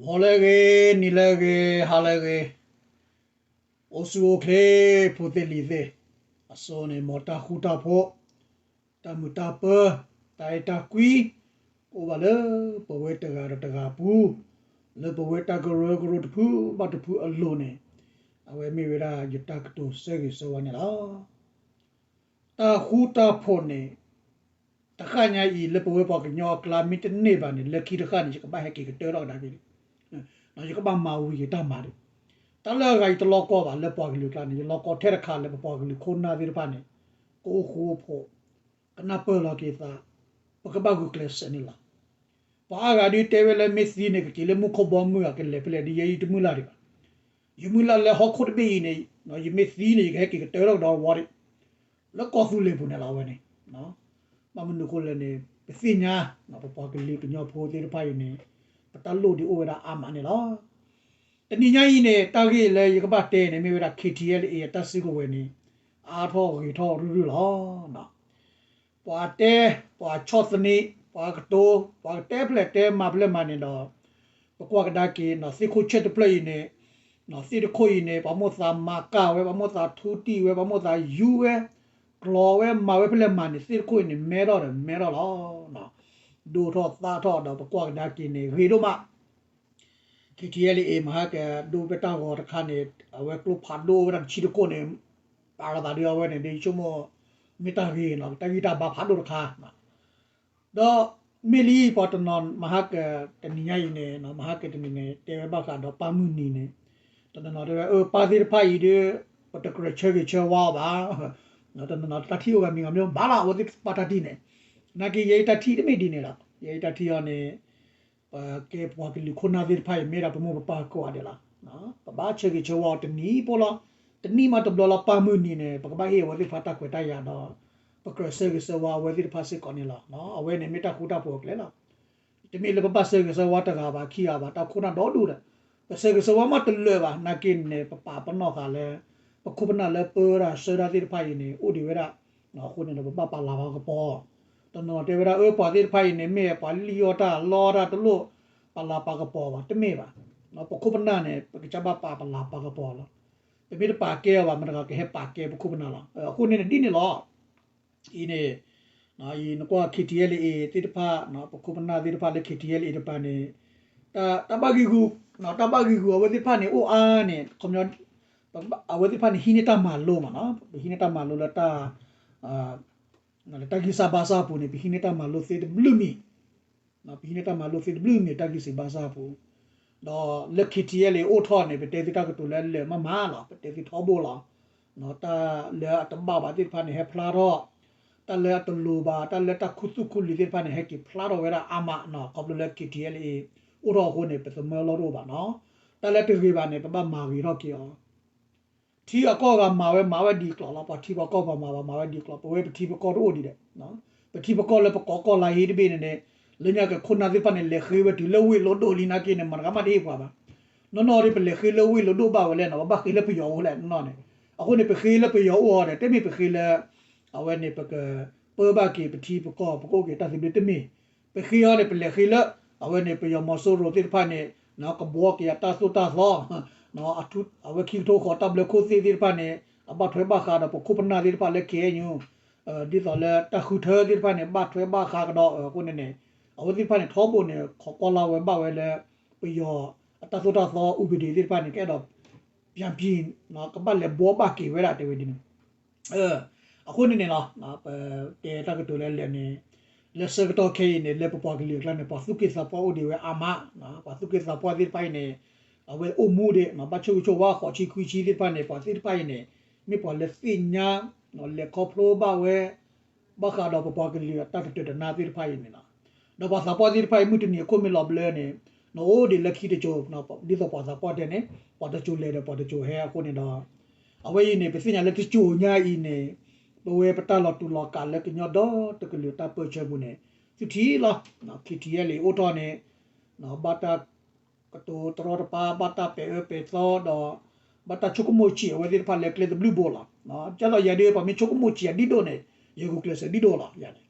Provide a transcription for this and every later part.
ဂီၤလၢအဂ့ၤ, နံၤလၢအဂ့ၤ, ဟါလၢအဂ့ၤ, အိၣ်ဆူၣ်အိၣ်ချ့ ဖိသ့ၣ်လံၤသ့ၣ်, အဆိန့ၣ် မ်တၢ်ဃူတၢ်ဖိး, တၢ်မုာ်တၢ်ပၢၤ, တၢ်အဲၣ်တၢ်ကွံ, ကအိၣ်ဘၣ်လၢပဝဲတဂၤဒီးတဂၤအပူၤ, လၢပဝဲတၢ်ကရၢကရိတဖုဘၣ်တဖုအလိၤန့ၣ်, အဝဲမ့ၢ်ဝဲဒၣ်ယတၢ်ကတိၤဆၢဂ့ၤဆၢဝါန့ၣ်လီၤ. တၢ်ဃူတၢ်ဖိးန့ၣ် တဃၣ်ညါအံၤ လၢပဝဲပှၤကညီအကျါ မ့ၢ်တန့ၢ်ဘၣ်န့ၣ် လၢခံတဃၣ်န့ၣ် ယကဘၣ်ဟဲက့ၤကတၢၢ်ထီၣ်ကဒါက့ၤ, ယကဘၣ်မၤဝံၤယတၢ်မၤဒီး, တၢ်လၢအဂၤအံၤတလီၤကီဘၣ်လၢပှၤကလုာ်အကျါန့ၣ် ယလီၤကီထဲတခါလၢပပှၤကလုာ်ခိၣ်နၢ်သ့ၣ်တဖၣ်န့ၣ် ကအိၣ်ဃူအိၣ်ဖိး, ကနၢ်ပၢၢ်လီၤက့ၤသး, ပကဘၣ်ဂုာ်ကျဲးစၢးန့ၣ်လီၤ. ပှၤအါဂၤဒုးတဲဝဲလၢမ့ၢ်သံန့ၣ် ကက့ၤလၢမူခိၣ်ဘီမုၢ်ဧါ ကလဲၤဖဲလဲၣ်ဒီး ယဲယတမုၢ်လၢ်ဒံးဘၣ်. ယမုၢ်လၢ်လၢဟီၣ်ခိၣ်တဘ့ၣ်အံၤန့ၣ် ယမ့ၢ်သံန့ၣ် ယကဟဲက့ၤကတၢၢ်ထီၣ်ကဒီးဝီဒီး လၢကီၢ်သူလ့ၤပူၤန့ၣ်လီၤ အဝဲန့ၣ်. ဘၣ်မနုၤအဃိလဲၣ်န့ၣ် ပသ့ၣ်ညါ ပပှၤကလုာ်ကညီဖိသ့ၣ်တဖၣ်အံၤန့ၣ် ပတၢ်လိၣ်ဒံးအိၣ်ဝဲဒၣ်အါမးန့ၣ်လီၤ. တနံၤညါအံၤန့ၣ် တၢ်ဂ့ၢ်လၢယကဘၣ်တဲန့ၣ် မ့ၢ်ဝဲဒၣ် ခ့ထံအဲလ်အ့ အတၢ်စုကဝဲၤန့ၣ် အါထီၣ်ဂ့ၤထီၣ်ရုၢ်ရုၢ်လီၤ. ပှၤတဲ, ပှၤဆီၣ်သနံး, ပှၤကတိၤ, ပှၤကတဲဖျဲးတဲမၤဖျဲးမၤန့ၣ်ဒီး ပကွၢ်ကဒါက့ၤ သ့ၣ်ခိၣ်ဆၢၣ်တဖျၢၣ်အံၤန့ၣ်, သ့ၣ်တခိၣ်အံၤန့ၣ် ပှၤမိၣ်သးမၤကၢ်ဝဲ, ပှၤမိၣ်သးထူတံၢ်ဝဲ, ပှၤမိၣ်သးယူဝဲ, ကျီၤဝဲမၤဝဲဖဲလဲၣ်မၤန့ၣ် သ့ၣ်တခိၣ်အံၤန့ၣ် မဲထီၣ်ဒီးမဲထီၣ်လီၤ. ဒိၣ်ထီၣ်သၣ်ထီၣ်ဒီးပကွၢ်ကဒါက့ၤန့ၣ် ဂ့ၤဒိၣ်မး ခ့ထံအဲလ်အ့ မဟါကဒိဖဲတၢ်ဂီၤတခါန့ၣ် အဝဲကျိဖးဒိၣ်ဝဲဒၣ်တဆံတခိၣ်န့ၣ် ပာ်လီၤသးဒ်အဝဲန့ၣ် ဒ်ဆိကမိၣ် မ့ၢ်တၢ်ဂ့ၤနီၤ တၢ်ဂံၢ်တၢ်ဘါဖးဒိၣ်တခါ ဒီးမ့ၢ်လံပှၤတနီၤမဟါကတနံၤညါအံၤန့ၣ် မဟါကတနံၤန့ၣ် တဲဝဲဘၣ်ဃးဒီးပၢ်မုၢ်နံၤန့ၣ် တနီၤနီၤတဲဝဲ အၢ ပၢ်သ့ၣ်တဖၣ်အံၤဒီး ပတကြၢးဆၢဂ့ၤဆၢဝါအီၤဘၣ် တနီၤနီၤတၢ်ထံၣ်အိၣ်ဂၤမံၤဂၤမံၤဘၣ်လီၤ အဝဲသ့ၣ်တဖၣ်တၢ်ထံၣ်န့ၣ် နာ်က့ယဲအံၤတၢ်ထံၣ်တမ့ၢ်ဒ်န့ၣ်လီၤ ယဲအံၤတၢ်ထံၣ်အီၤန့ၣ် ပကဲပှၤကလုာ်ခိၣ်နၢ်သ့ၣ်တဖၣ်အံၤ မ့ၢ်ဒၣ်ပမိၢ်ပပၢ်ကိးဂၤဒဲးလီၤ. ပဘၣ်ဆၢဂ့ၤဆၢဝါအီၤတနံၤဖိလီၤ. တနံၣ်မးတဘျီလီၤ ပၢ်မုၢ်နံၤန့ၣ် ပကဘၣ်ဟ့ၣ်အဝဲသ့ၣ်တဖၣ်တၢ်ခွဲးတၢ်ယာ်ဒီး ပကြၢးဆၢဂ့ၤဆၢဝါအဝဲသ့ၣ်တဖၣ်စ့ၢ်ကီးန့ၣ်လီၤ. အဝဲန့ၣ်မ့ၢ်တၢ်ဃူတၢ်ဖိးအကျဲလီၤ. တမ့ၢ်လၢပဘၣ်ဆၢဂ့ၤဆၢဝါတဂၤဘၣ်ခံဂၤဘၣ် တၢ်ခိၣ်နၢ်ဒီဒူၣ်ဒီး ပဆၢဂ့ၤဆၢဝါမးတလၢာ်ဘၣ် နာ်က့န့ၣ် ပပာ်ပနီၣ်ဃာ်လၢ ပခိၣ်ပနၢ်လၢပၢတၢ်ဆှၢတၢ်သ့ၣ်တဖၣ်အံၤန့ၣ် အိၣ်ဒံးဝဲဒၣ် အဃိန့ၣ်ဒီး ပဘၣ်ပာ်လၤပာ်ကပီၤ တနီၤတဲဝဲဒၣ် အၢ ပှၤသ့ၣ်တဖၣ်အံၤန့ၣ် မ့ၢ်ပှၤလံၣ်အီၣ်တၢ်လီတၢ်တလိၣ် ပာ်လၤပာ်ကပီၤဘၣ် တမ့ၢ်ဘၣ်. ပခိၣ်ပနၢ်န့ၣ် ပကစၢ်ဘၣ်ပာ်ပလၤပာ်ကပီၤလီၤ. ပမ့ၢ်တပာ်ကဲအီၤဘၣ် မတၤတဂၤကဟဲပာ်ကဲပခိၣ်ပနၢ်လီၤ. အဃိန့ၣ်ဒ်န့ၣ်လီၤ. အံၤန့ၣ် ယနကွၢ် ခ့ထံအဲလ်အ့ သ့ၣ်တဖၣ် ပခိၣ်ပနၢ်သ့ၣ်တဖၣ်လၢ ခ့ထံအဲလ်အ့ တပၤန့ၣ် တၢ်ဘၣ်ဂံၢ်ဂူာ် တၢ်ဘၣ်ဂံၢ်ဂူာ်အဝဲသ့ၣ်တဖၣ်န့ၣ် အိၣ်အါန့ၣ် ခီပညီ အဝဲသ့ၣ်တဖၣ်န့ၣ် ဟံးန့ၢ်တၢ်မၤလိမးနီၤ ပဟံးန့ၢ်တၢ်မၤလိလၢတၢ် လၢတၢ်ဂံၢ်စၢ်ဘါစၢ်အပူၤန့ၣ် ပဟံးန့ၢ်တၢ်မၤလိသ့တဘျုးမံၤ ပဟံးန့ၢ်တၢ်မၤလိသ့တဘျုးမံၤ တၢ်ဂံၢ်စၢ်ဘါစၢ်အပူၤ ဒီးလၢ ခ့ထံအဲလ်အ့ အိၣ်ထီၣ်န့ၣ် ပတဲသုတၢ်ကတိၤလၢလၢာ်မးမးလီၤ ပတဲသုထီဘိလီၤ. တၢ်လၢအတဘၣ်ဘၣ်သ့ၣ်တဖၣ်န့ၣ် ဟဲဖျါထီၣ် တၢ်လၢအတလိၤဘၣ် တၢ်လၢတၢ်ခူသူၣ်ခူလံၤသ့ၣ်တဖၣ်န့ၣ် ဟဲက့ၤဖျါထီၣ်ဝဲဒၣ်အါမးနီၤ ခီဖျိလၢ ခ့ထံအဲလ်အ့ အိၣ်ထီၣ်အဃိန့ၣ် ပသမၢလီၢ်တအိၣ်ဘၣ်နီၤ တၢ်လၢတဂ့ၤဘၣ်န့ၣ် ပဘၣ်မၤဂ့ၤထီၣ်က့ၤအီၤ ထံအကီၢ်ဂၤမၤဝဲ မၤဝဲဒ်ကျိၤလီၤ ပှၤထံပှၤကီၢ်ပှၤမၤဘၣ် မၤဝဲဒ်ကျိၤ ပဝဲပထံပကီၢ်တအိၣ်ဒံးဒီး ပထံပကီၢ်လၢပကိးကီၢ်လါဟ့တဘ့ၣ်န့ၣ်န့ၣ် လၢညါက့ၤခိၣ်နၢ်သ့ၣ်တဖၣ်န့ၣ် လဲၤဃ့ဝဲတုၤလၢဝ့ၢ်လိဒိၣ်လံနာ်က့န့ၣ် မတၤဂၤမးတဟ့ၣ်ပှၤဘၣ် နီၢ်နီၢ်ဒီး ပလဲၤဃ့လၢဝ့ၢ်လိဒိၣ်ဘၣ်ဝဲလဲၣ်နီၤ ပဘၣ်ဃ့လၢပယီၤအိၣ်လဲၣ်နီၢ်နီၢ်န့ၣ် အဃိန့ၣ် ပဃ့လၢပယီၤအိၣ်အီၤဒီး တမ့ၢ်ပဃ့လၢ အဝဲန့ၣ် ပကပၢဘၣ်က့ၤပထံပကီၢ် ပကအိၣ်က့ၤတၢ်သဘျ့တမ့ၢ် ပဃ့အီၤန့ၣ် ပလဲၤဃ့လၢ အဝဲန့ၣ် ပယီၤမီၤစိရိၤသ့ၣ်တဖၣ်န့ၣ် ကဘှီက့ၤအတၢ်သိၣ်တၢ်သီ အဝဲခံကထိဃီတၢ်ဘျၢခိၣ်သ့ၣ်သ့ၣ်တဖၣ်န့ၣ် အဘၣ်ထွဲဘၣ်ဃးဒီးပခိၣ်ပနၢ်သ့ၣ်တဖၣ်လၢ ခ့ၣ်အဲၣ်ယူၣ် ဒ်သိးလၢတၢ်ဃုထၢသ့ၣ်တဖၣ်န့ၣ် ဘၣ်ထွဲဘၣ်ဃးကဒီးအဃိန့ၣ်န့ၣ် အဝဲသ့ၣ်တဖၣ်န့ၣ် ထီဘိန့ၣ် ခိးကွၢ်လၢ်ဝဲဘၣ်ဝဲလၢ ပယီၤအတၢ်သိၣ်တၢ်သီ ဥပဒေ သ့ၣ်တဖၣ်န့ၣ် ကအဲၣ်ဒိး ပြန်ပြင် ကဘၣ်လဲၤဘှီဘၣ်က့ၤဝဲဒၣ်တဲဝဲဒ်န့ၣ် အဃိန့ၣ်န့ၣ်လီၤ ပတဲတၢ်ကတိၤလၢလၢာ်န့ၣ် လၢဆၢကတီၢ်ခဲအံၤန့ၣ် လၢပပှၤကလုာ်အကျါန့ၣ် ပှၤသူၣ်က့သးပှၢ်အိၣ်ဒံးဝဲအါမး ပှၤသူၣ်က့သးပှၢ်သ့ၣ်တဖၣ်အံၤန့ၣ် အဝဲအိၣ်မူဒံး ဘၣ်ဆိၣ်ဂ့ၤဆိၣ်ဝါဃိးဆံခွံဆံသ့ၣ်တဖၣ်န့ၣ် ပှၤသ့ၣ်တဖၣ်အံၤန့ၣ် မ့ၢ်ပှၤလၢသ့ၣ်ညါ လဲၤခီဖျိဘၣ်ဝဲ ဘၣ်ဃးဒီးပပှၤကလုာ်အတၢ်ကတိၤတနါသ့ၣ်တဖၣ်အံၤန့ၣ်လီၤ. ဒီးပှၤသးပှၢ်သ့ၣ်တဖၣ်အံၤ မုၢ်တနံၤအခိၣ်မ့ၢ်လီၤဘျၢန့ၣ် နအိၣ်ဒံးလၢခံတစိၤ ဒ်သိးပှၤသးပှၢ်တဲန့ၣ် ပှၤတစိၤလဲၤဒီးပှၤတစိၤဟဲအဃိန့ၣ်ဒီး အဝဲအံၤန့ၣ် ပသ့ၣ်ညါလၢတစိၤညါအံၤန့ၣ် ပဝဲပတၢ်လီၤတူာ်လီၤကာ်လၢကညီဒီတကလုာ်တၢ်ပၢဆှၢပူၤန့ၣ် သုထံၣ်လီၤ ခ့ထံအဲလ်အ့ အိၣ်ထီၣ်န့ၣ် ဘၣ်တၢ် ကတိၤတရီတပါ ဘၣ်တၢ်ပဲာ်အၢပဲာ်သီဒီး ဘၣ်တၢ်ဆိကမိၣ်ဆံးအဝဲသ့ၣ်တဖၣ်လၢကျဲတဘျုးဘိလီၤ. ဒ်သိးယၤဒ် ပှၤမ့ၢ်ဆိကမိၣ်ဆံးအဒ်ဒိၣ်န့ၣ် ယဂုာ်ကျဲးစၢးဒ်ဒိၣ်လီၤ.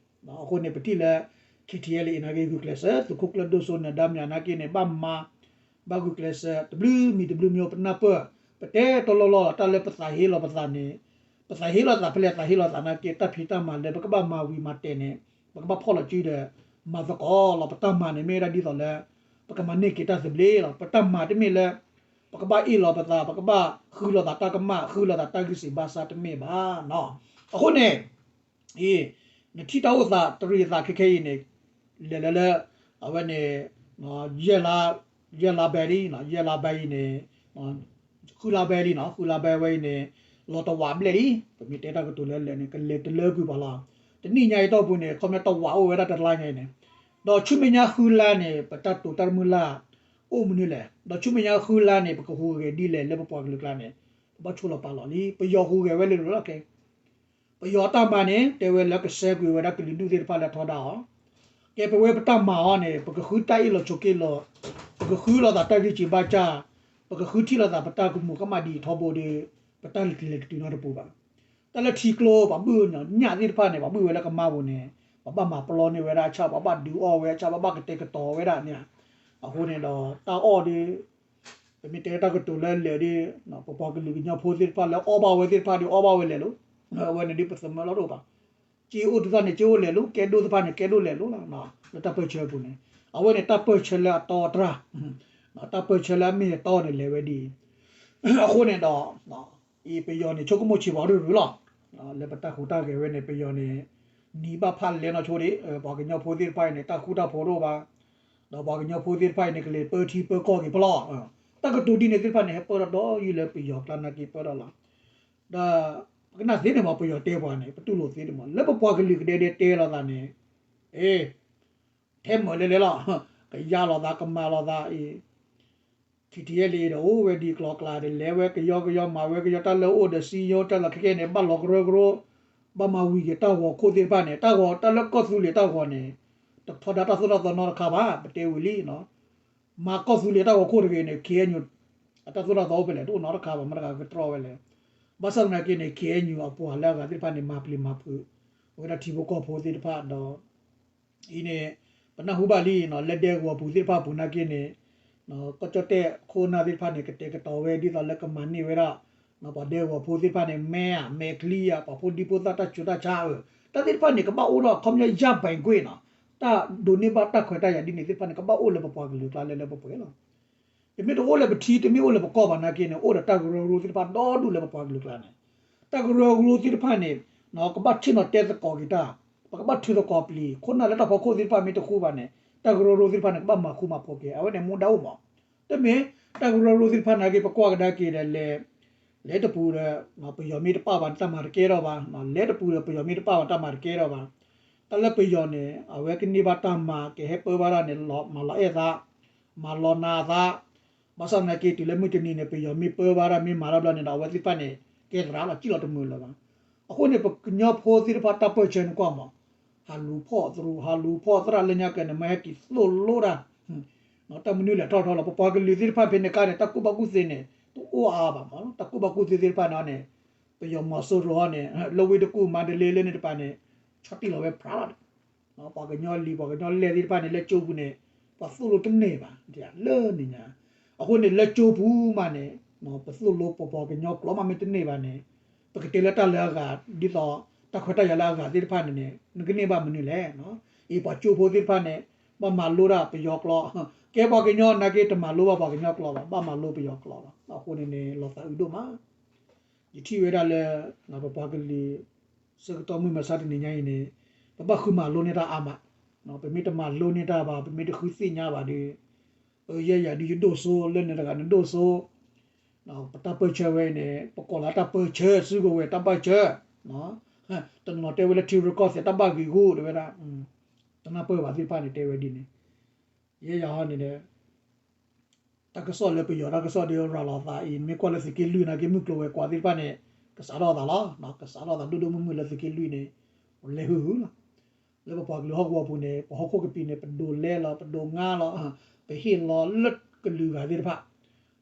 အဃိန့ၣ် ပထံၣ်လၢ ခ့ထံအဲလ်အ့ နာ်က့ဂုာ်ကျဲးစၢး သုးခိၣ်ကျၢၢ်ဒိၣ်စိနၢၤဒါမၠးနာ်က့န့ၣ် ဘၣ်မၤ ဘၣ်ဂုာ်ကျဲးစၢးတဘျုးမံၤတဘျုးမံၤ ပနၢ်ပၢၢ် ပတဲတလီၢ်လီၢ်လီၤ တၢ်လၢပသးဟ့လီၤပသးန့ၣ် ပသးဟ့လီၤသးဖဲလဲၣ် သးဟ့လီၤသးနာ်က့ တၢ်ဖံးတၢ်မၤလၢပကဘၣ်မၤဝံၤမၤတဲာ်န့ၣ် ပကဘၣ်ဖီၣ်လီၤစုဒီး မၤသကိးလီၤ ပတၢ်မၤန့ၣ်မ့ၢ်ဝဲဒၣ်ဒ်သိးလၢ ပကမၤန့ၢ်က့ၤတၢ်သဘျ့လီၤ ပတၢ်မၤတမ့ၢ်လၢ ပကဘၣ်အ့ၣ်လီၤပသး ပကဘၣ်ဃုလီၤသးတၢ်ကမၣ် ဃုလီၤသးတၢ်ဂံၢ်စံးဘါစါတမ့ၢ်ဘၣ်နီၤ အဃိန့ၣ် အံၤ နထံၣ်တၢ်အိၣ်သးတရံးသးခဲခဲအံၤန့ၣ် လဲၤလၢလၢ အဝဲန့ၣ် ယဲၢ်လါ ယဲၢ်လါဘဲလံ ယဲၢ်လါဘဲအံၤန့ၣ် ဃုလါဘဲလံနီၤ ဃုလါဘဲဝဲအံၤန့ၣ် လီၤတဝးဘျဲၣ်လံ ပမ့ၢ်တဲတၢ်ကတိၤလၢလဲၣ်န့ၣ် ကလဲၤတလၢကွံာ်ပှၤလီၤ တနံၣ်ညါအံၤတီၢ်ပူၤန့ၣ် ခီပညီတဝးအိၣ်ဝဲဒၣ်တလါညါအံၤန့ၣ် ဒီးဆူမဲာ်ညါဃုလါန့ၣ် ပတၢ်တိာ်တၢ်တမုၢ်လၢ် အိၣ်မနုၤလဲၣ် ဒီးဆူမဲာ်ညါဃုလါန့ၣ် ပကဟူးဂဲၤဒ်လဲၣ်လၢပပှၤကလုာ်ကျါန့ၣ် ပဘၣ်ဆိလီၤပာ်လီၤလံ ပယီၤဟူးဂဲၤဝဲလၢလီၤကဲ ပယီၤတၢ်မၤန့ၣ် တဲဝဲလၢကဆှၢကွံာ်ဝဲဒၣ်ကလုာ်ဒူၣ်သ့ၣ်တဖၣ်လၢထီဒါအီၤ, ကဲပဝဲပတၢ်မၤအီၤန့ၣ် ပကဃုတၢ်အ့ၣ်လိာ်ဆိးက့လိာ်, ပကဃုလိာ်သးတၢ်ဂံၢ်စံးဘါစၢ်, ပကဃုထံၣ်လိာ်သးပတၢ်ကမူးကမၣ်ဒ်အံၤထီဘိဒီး ပတၢ်လဲၤတတုၤနီတပူၤဘၣ်. တၢ်လၢထံကျိ ပှၤဘုၣ်ညၣ်သ့ၣ်တဖၣ်န့ၣ် ပှၤဘုၣ်ဝဲလၢကမါပူၤန့ၣ် ပှၤဘၣ်မၤပလီန့ၢ်ဝဲဒၣ်အဆၣ်, ပှၤဘၣ်ဒုးအီၣ်ဝဲအဆၣ်, ပှၤဘၣ်ကတဲာ်ကတီၤဝဲဒၣ်န့ၣ်, အဃိန့ၣ်ဒီးတၢ်အီၣ်ဒီး ပမ့ၢ်တဲတၢ်ကတိၤလၢလဲၤဒီး ပပှၤကလုာ်ကညီဖိသ့ၣ်တဖၣ်လၢအီၣ်ဘၣ်ဝဲသ့ၣ်တဖၣ်ဒီးအီၣ်ဘၣ်ဝဲလဲၤလိၤ, အဝဲန့ၣ်ဒ်ပသမၢလီၤတအိၣ်ဘၣ်. က့အိၣ်တဖၣ်န့ၣ် က့အိၣ်လဲၤလိၤ, ကဲဒိၣ်တဖၣ်န့ၣ် ကဲဒိၣ်လဲၤလိၤလီၤ. လၢတၢ်ပၢၢ်ဆၢအပူၤန့ၣ် အဝဲန့ၣ်တၢ်ပၢၢ်ဆၢလၢအတီအတြၢ်, တၢ်ပၢၢ်ဆၢလၢအမ့ၢ်အတီန့ၣ်လဲၤဝဲဒ်အံၤ, အဃိန့ၣ်ဒီး အံၤပယီၤန့ၣ် ဆိကမိၣ်ဆံးပှၤရုၢ်ရုၢ်လီၤ. လၢပတၢ်ဟူးတၢ်ဂဲၤဝဲန့ၣ် ပယီၤန့ၣ် နံၤဘၣ်ဖးလဲၢ်နီၢ်ဆိဒံး, ပှၤကညီဖိသ့ၣ်တဖၣ်အံၤန့ၣ် တၢ်ဃူတၢ်ဖိးတအိၣ်ဘၣ်, ဒီးပှၤကညီဖိသ့ၣ်တဖၣ်အံၤန့ၣ် ကလဲၤပၢထံပၢကီၢ်က့ၤဖဲလဲၣ်. တၢ်ကတိၤဒ်န့ၣ်သ့ၣ်တဖၣ်န့ၣ် ဟဲပၢထီၣ်ဒီးယုၢ်လၢပယီၤကျါနာ်က့ပၢထီၣ်လီၤ. ဒီးပကနၣ်သ့န့ၣ်မး ပယီၤတဲပှၤန့ၣ် ပတူၢ်လိာ်သ့န့ၣ်မး လၢပပှၤကလုာ်ကဒဲဒဲတဲလိာ်သးန့ၣ်, အ့ ထဲမၢာ်လဲၤလဲၤလီၤ, ကယါလိာ်သး ကမၤလိာ်သးအံၤ ထံထံယဲလံဒီး အိၣ်ဝဲဒ်ကျီကျါဒီး လဲၤဝဲကယီကယီ မၤဝဲကယီ တၢ်လၢအိၣ်ဒီးစံယိ တၢ်လီၢ်ခဲကဲန့ၣ် ဘၣ်လီၤကရၢကရိ, ဘၣ်မၤဝံၤက့ၤတၢ်ဂီၤခိၣ်သ့ၣ်တဖၣ်န့ၣ် တၢ်ဂီၤတၢ်လၢကီၢ်သူလ့ၤတၢ်ဂီၤန့ၣ် တထီဒါတၢ်သိၣ်တၢ်သီနီတခါဘၣ် ပတဲဝံၤလံ. မၤကီၢ်သူလ့ၤတၢ်ဂီၤခိၣ်တဂ့ၤန့ၣ် ခ့ၣ်အဲၣ်ယူၣ် အတၢ်သိၣ်တၢ်သီအိၣ်ဖဲလဲၣ် တအိၣ်နီတခါဘၣ် မတၤတဂၤကတြီဝဲလဲၣ်. ဘၣ်ဆၣ်သနာ်က့န့ၣ် ခ့ၣ်အဲၣ်ယူၣ်အပှၤလၢအဂၤသ့ၣ်တဖၣ်န့ၣ် မၤပျံၤမၤဖုး အဝဲဒၣ်ထံဖိကီၢ်ဖိသ့ၣ်တဖၣ်ဒီး အံၤန့ၣ် ပနၢ်ဟူဘၣ်လံနီၤ လၢဒဲကဝီၤပူၤသ့ၣ်တဖၣ်အပူၤနာ်က့န့ၣ် ကီၢ်ကၠီၣ်တဲၣ်ခိၣ်နၢ်သ့ၣ်တဖၣ်န့ၣ် ကတဲာ်ကတီၤဝဲဒ်သိးလၢကမၤန့ၢ်ဝဲဒၣ် ပှၤဒဲကဝီၤဖိသ့ၣ်တဖၣ်န့ၣ် မဲာ် မဲာ်ချံဧါ ပှၤဖိဒံဖိသၣ်တၢ်ဆူးတၢ်ဆါဧါ တၢ်သ့ၣ်တဖၣ်န့ၣ် ကဘၣ်အိၣ်ဒီးခီပညီယါဘၣ်ကွ့ၢ်နီၤ တၢ်ဒိးန့ၢ်ဘၣ်တၢ်ခွဲးတၢ်ယာ်ဒ်န့ၣ်သ့ၣ်တဖၣ်န့ၣ် ကဘၣ်အိၣ်လၢပပှၤကလုာ်ကျါလၢလၢပှဲၤပှဲၤလီၤ. တမ့ၢ်တအိၣ်လၢပထံ တမ့ၢ်အိၣ်လၢပကီၢ်ဘၣ်နာ်က့န့ၣ် အိၣ်ဒီးတၢ်ကရၢကရိသ့ၣ်တဖၣ်ဒီဒူၣ်လၢပပှၤကလုာ်ကျါန့ၣ်, တၢ်ကရၢကရိသ့ၣ်တဖၣ်န့ၣ် ကဘၣ်ဆ့ၣ်နီၤတဲသကိးက့ၤတၢ်, ပကဘၣ်ထုးသကိးပျံၤ ခိၣ်နၢ်လၢတၢ်ဖီခိၣ်သ့ၣ်တဖၣ်မ့ၢ်တဃူဘၣ်န့ၣ် တၢ်ကရၢကရိသ့ၣ်တဖၣ်န့ၣ် ကဘၣ်မၤဃူမၤဖိးက့ၤ အဝဲန့ၣ်မူဒါအိၣ်မး. တမ့ၢ် တၢ်ကရၢကရိသ့ၣ်တဖၣ်နာ်က့ ပကွၢ်ကဒါက့ၤဒီးလဲၤ လဲၤတပူၤဒီး ပယီၤမ့ၢ်တပာ်ဘၣ်န့ၣ် တၢ်မၤတကဲထီၣ်ဘၣ်, လဲၤတပူၤဒီးပယီၤမ့ၢ်တပာ်ဘၣ် တၢ်မၤတကဲထီၣ်ဘၣ်. တၢ်လၢပယီၤန့ၣ် အဝဲကန့ၢ်ဘၣ်တၢ်မၤ ကဟဲပၢဘၣ်တၢ်န့ၣ် မၤလီၤအဲၣ်သး, မၤလီၤနာ်သး, ဘၣ်ဆၣ်သနာ်က့ တုၤလၢမုၢ်တနံၤန့ၣ် ပယီၤမ့ၢ်ပၢဘၣ်တၢ်မ့ၢ်မၤတၢ်ဘျီန့ၣ်ဒီး အဝဲသ့ၣ်တဖၣ်န့ၣ် ကဲသရၣ်လီၤ စံၣ်လီၤတမုာ်လၢၤဘၣ်. အဃိန့ၣ် ပကညီဖိသ့ၣ်တဖၣ်တၢ်ပၢၢ်ဆၢန့ၣ်ကွၢ်မး ဟးလူၤဖီၣ်သရူး ဟးလူၤဖီၣ်သရၣ်လၢညါက့ၤန့ၣ် မ့ၢ်ဟဲက့ၤသိၣ်လိတၢ် တၢ်မနုၤလဲၣ်ထီၣ်ထီၣ်လီၤ. ပပှၤကလုာ်သ့ၣ်တဖၣ်ဖဲန့ၣ်အခါန့ၣ် တၢ်ကူၣ်ဘၣ်ကူၣ်သ့န့ၣ် တအိၣ်အါဘၣ်မးလီၤ. တၢ်ကူၣ်ဘၣ်ကူၣ်သ့သ့ၣ်တဖၣ်န့ၣ်န့ၣ် ပယီၤမီၤစိရိၤဟီန့ၣ် လၢဝ့ၢ်တကူၣ် မါဒလ့လၢန့ၣ်တပၤန့ၣ် ဆီၣ်တံၢ်လီၤဝဲဖြးလီၤ. ပှၤကညီလံၤ ပှၤကညီလဲၢ်သ့ၣ်တဖၣ်န့ၣ် လၢကၠိပူၤန့ၣ် ပှၤသိၣ်လိတန့ၢ်ဘၣ် လၢန့ၣ်ညါ. အဃိန့ၣ် လၢကၠိပူၤမးန့ၣ် ပသိၣ်လိပပှၤကညီကျိာ်မးမ့ၢ်တန့ၢ်ဘၣ်န့ၣ် ပကတဲလၢတၢ်လၢအဂၤ ဒ်သိး တၢ်ခွဲးတၢ်ယာ်လၢအဂၤသ့ၣ်တဖၣ်န့ၣ်န့ၣ် နကန့ၢ်ဘၣ်မနုၤလဲၣ်. အံၤပှၤကၠိဖိသ့ၣ်တဖၣ်န့ၣ် ဘၣ်မၤလိတၢ်ပယီၤကျိာ်, ကဲပှၤကညီနာ်က့ တမၤလိဘၣ်ပှၤကညီကျိာ်ဘၣ်, ဘၣ်မၤလိပယီၤကျိာ်လီၤ. အဃိန့ၣ်န့ၣ် လီၤသးအုးဒိၣ်မး. ယထံၣ်ဝဲဒၣ်လၢ ပပှၤကလုာ် ဆၢကတီၢ်မုၢ်မဆါတနံၤညါအံၤန့ၣ် ပဘၣ်ဃုမၤလိန့ၢ်တၢ်အါမး, ပမ့ၢ်တမၤလိန့ၢ်တၢ်ဘၣ် ပမ့ၢ်တဃုသ့ၣ်ညါဘၣ်ဒီး ယဲယၤဒုးယဒိၣ်စိ လၢန့ၣ်တဂၤနဒိၣ်စိ ပတၢ်ပၢၢ်ဆၢဝဲအံၤန့ၣ် ပကိးလၢတၢ်ပၢၢ်ဆၢ စုကဝဲၤတၢ်ဘၣ်ဆၢ, တနီၤတဲဝဲလၢထံရူၢ်ကီၢ်သဲးတၢ်ဘၣ်ဂံာ်ဂူာ်တဲဝဲဒၣ်, တနၢ်ပၢၢ်ဘၣ်သ့ၣ်တဖၣ်န့ၣ် တဲဝဲဒ်န့ၣ်, ယဲယၤဟီန့ၣ်ဒီး တၢ်ကစီၣ်လၢပယီၤတၢ်ကစီၣ်ဒီးရၤလီၤသးအံၤ မ့ၢ်ကွၢ်လၢသုးက့လွံၢ်နာ်က့ မုၢ်ကျိၤဝဲၤကွာ်သ့ၣ်တဖၣ်န့ၣ် ကစးထီၣ်သးလီၤ. ကစးထီၣ်သးဒိၣ်ဒိၣ်မုၢ်မုၢ်လၢသုးက့လွံၢ်န့ၣ် လဲၤဟုၣ်ဟုၣ်လီၤ. လၢပပှၤကလုာ်ဟီၣ်ကဝီၤပူၤန့ၣ် ပဟီၣ်ခိၣ်ကပံာ်န့ၣ် ပဒိးလဲလီၤ ပဒိးငါလီၤ, ပဟ့ၣ်လီၤလၢကလုာ်ဂၤသ့ၣ်တဖၣ်,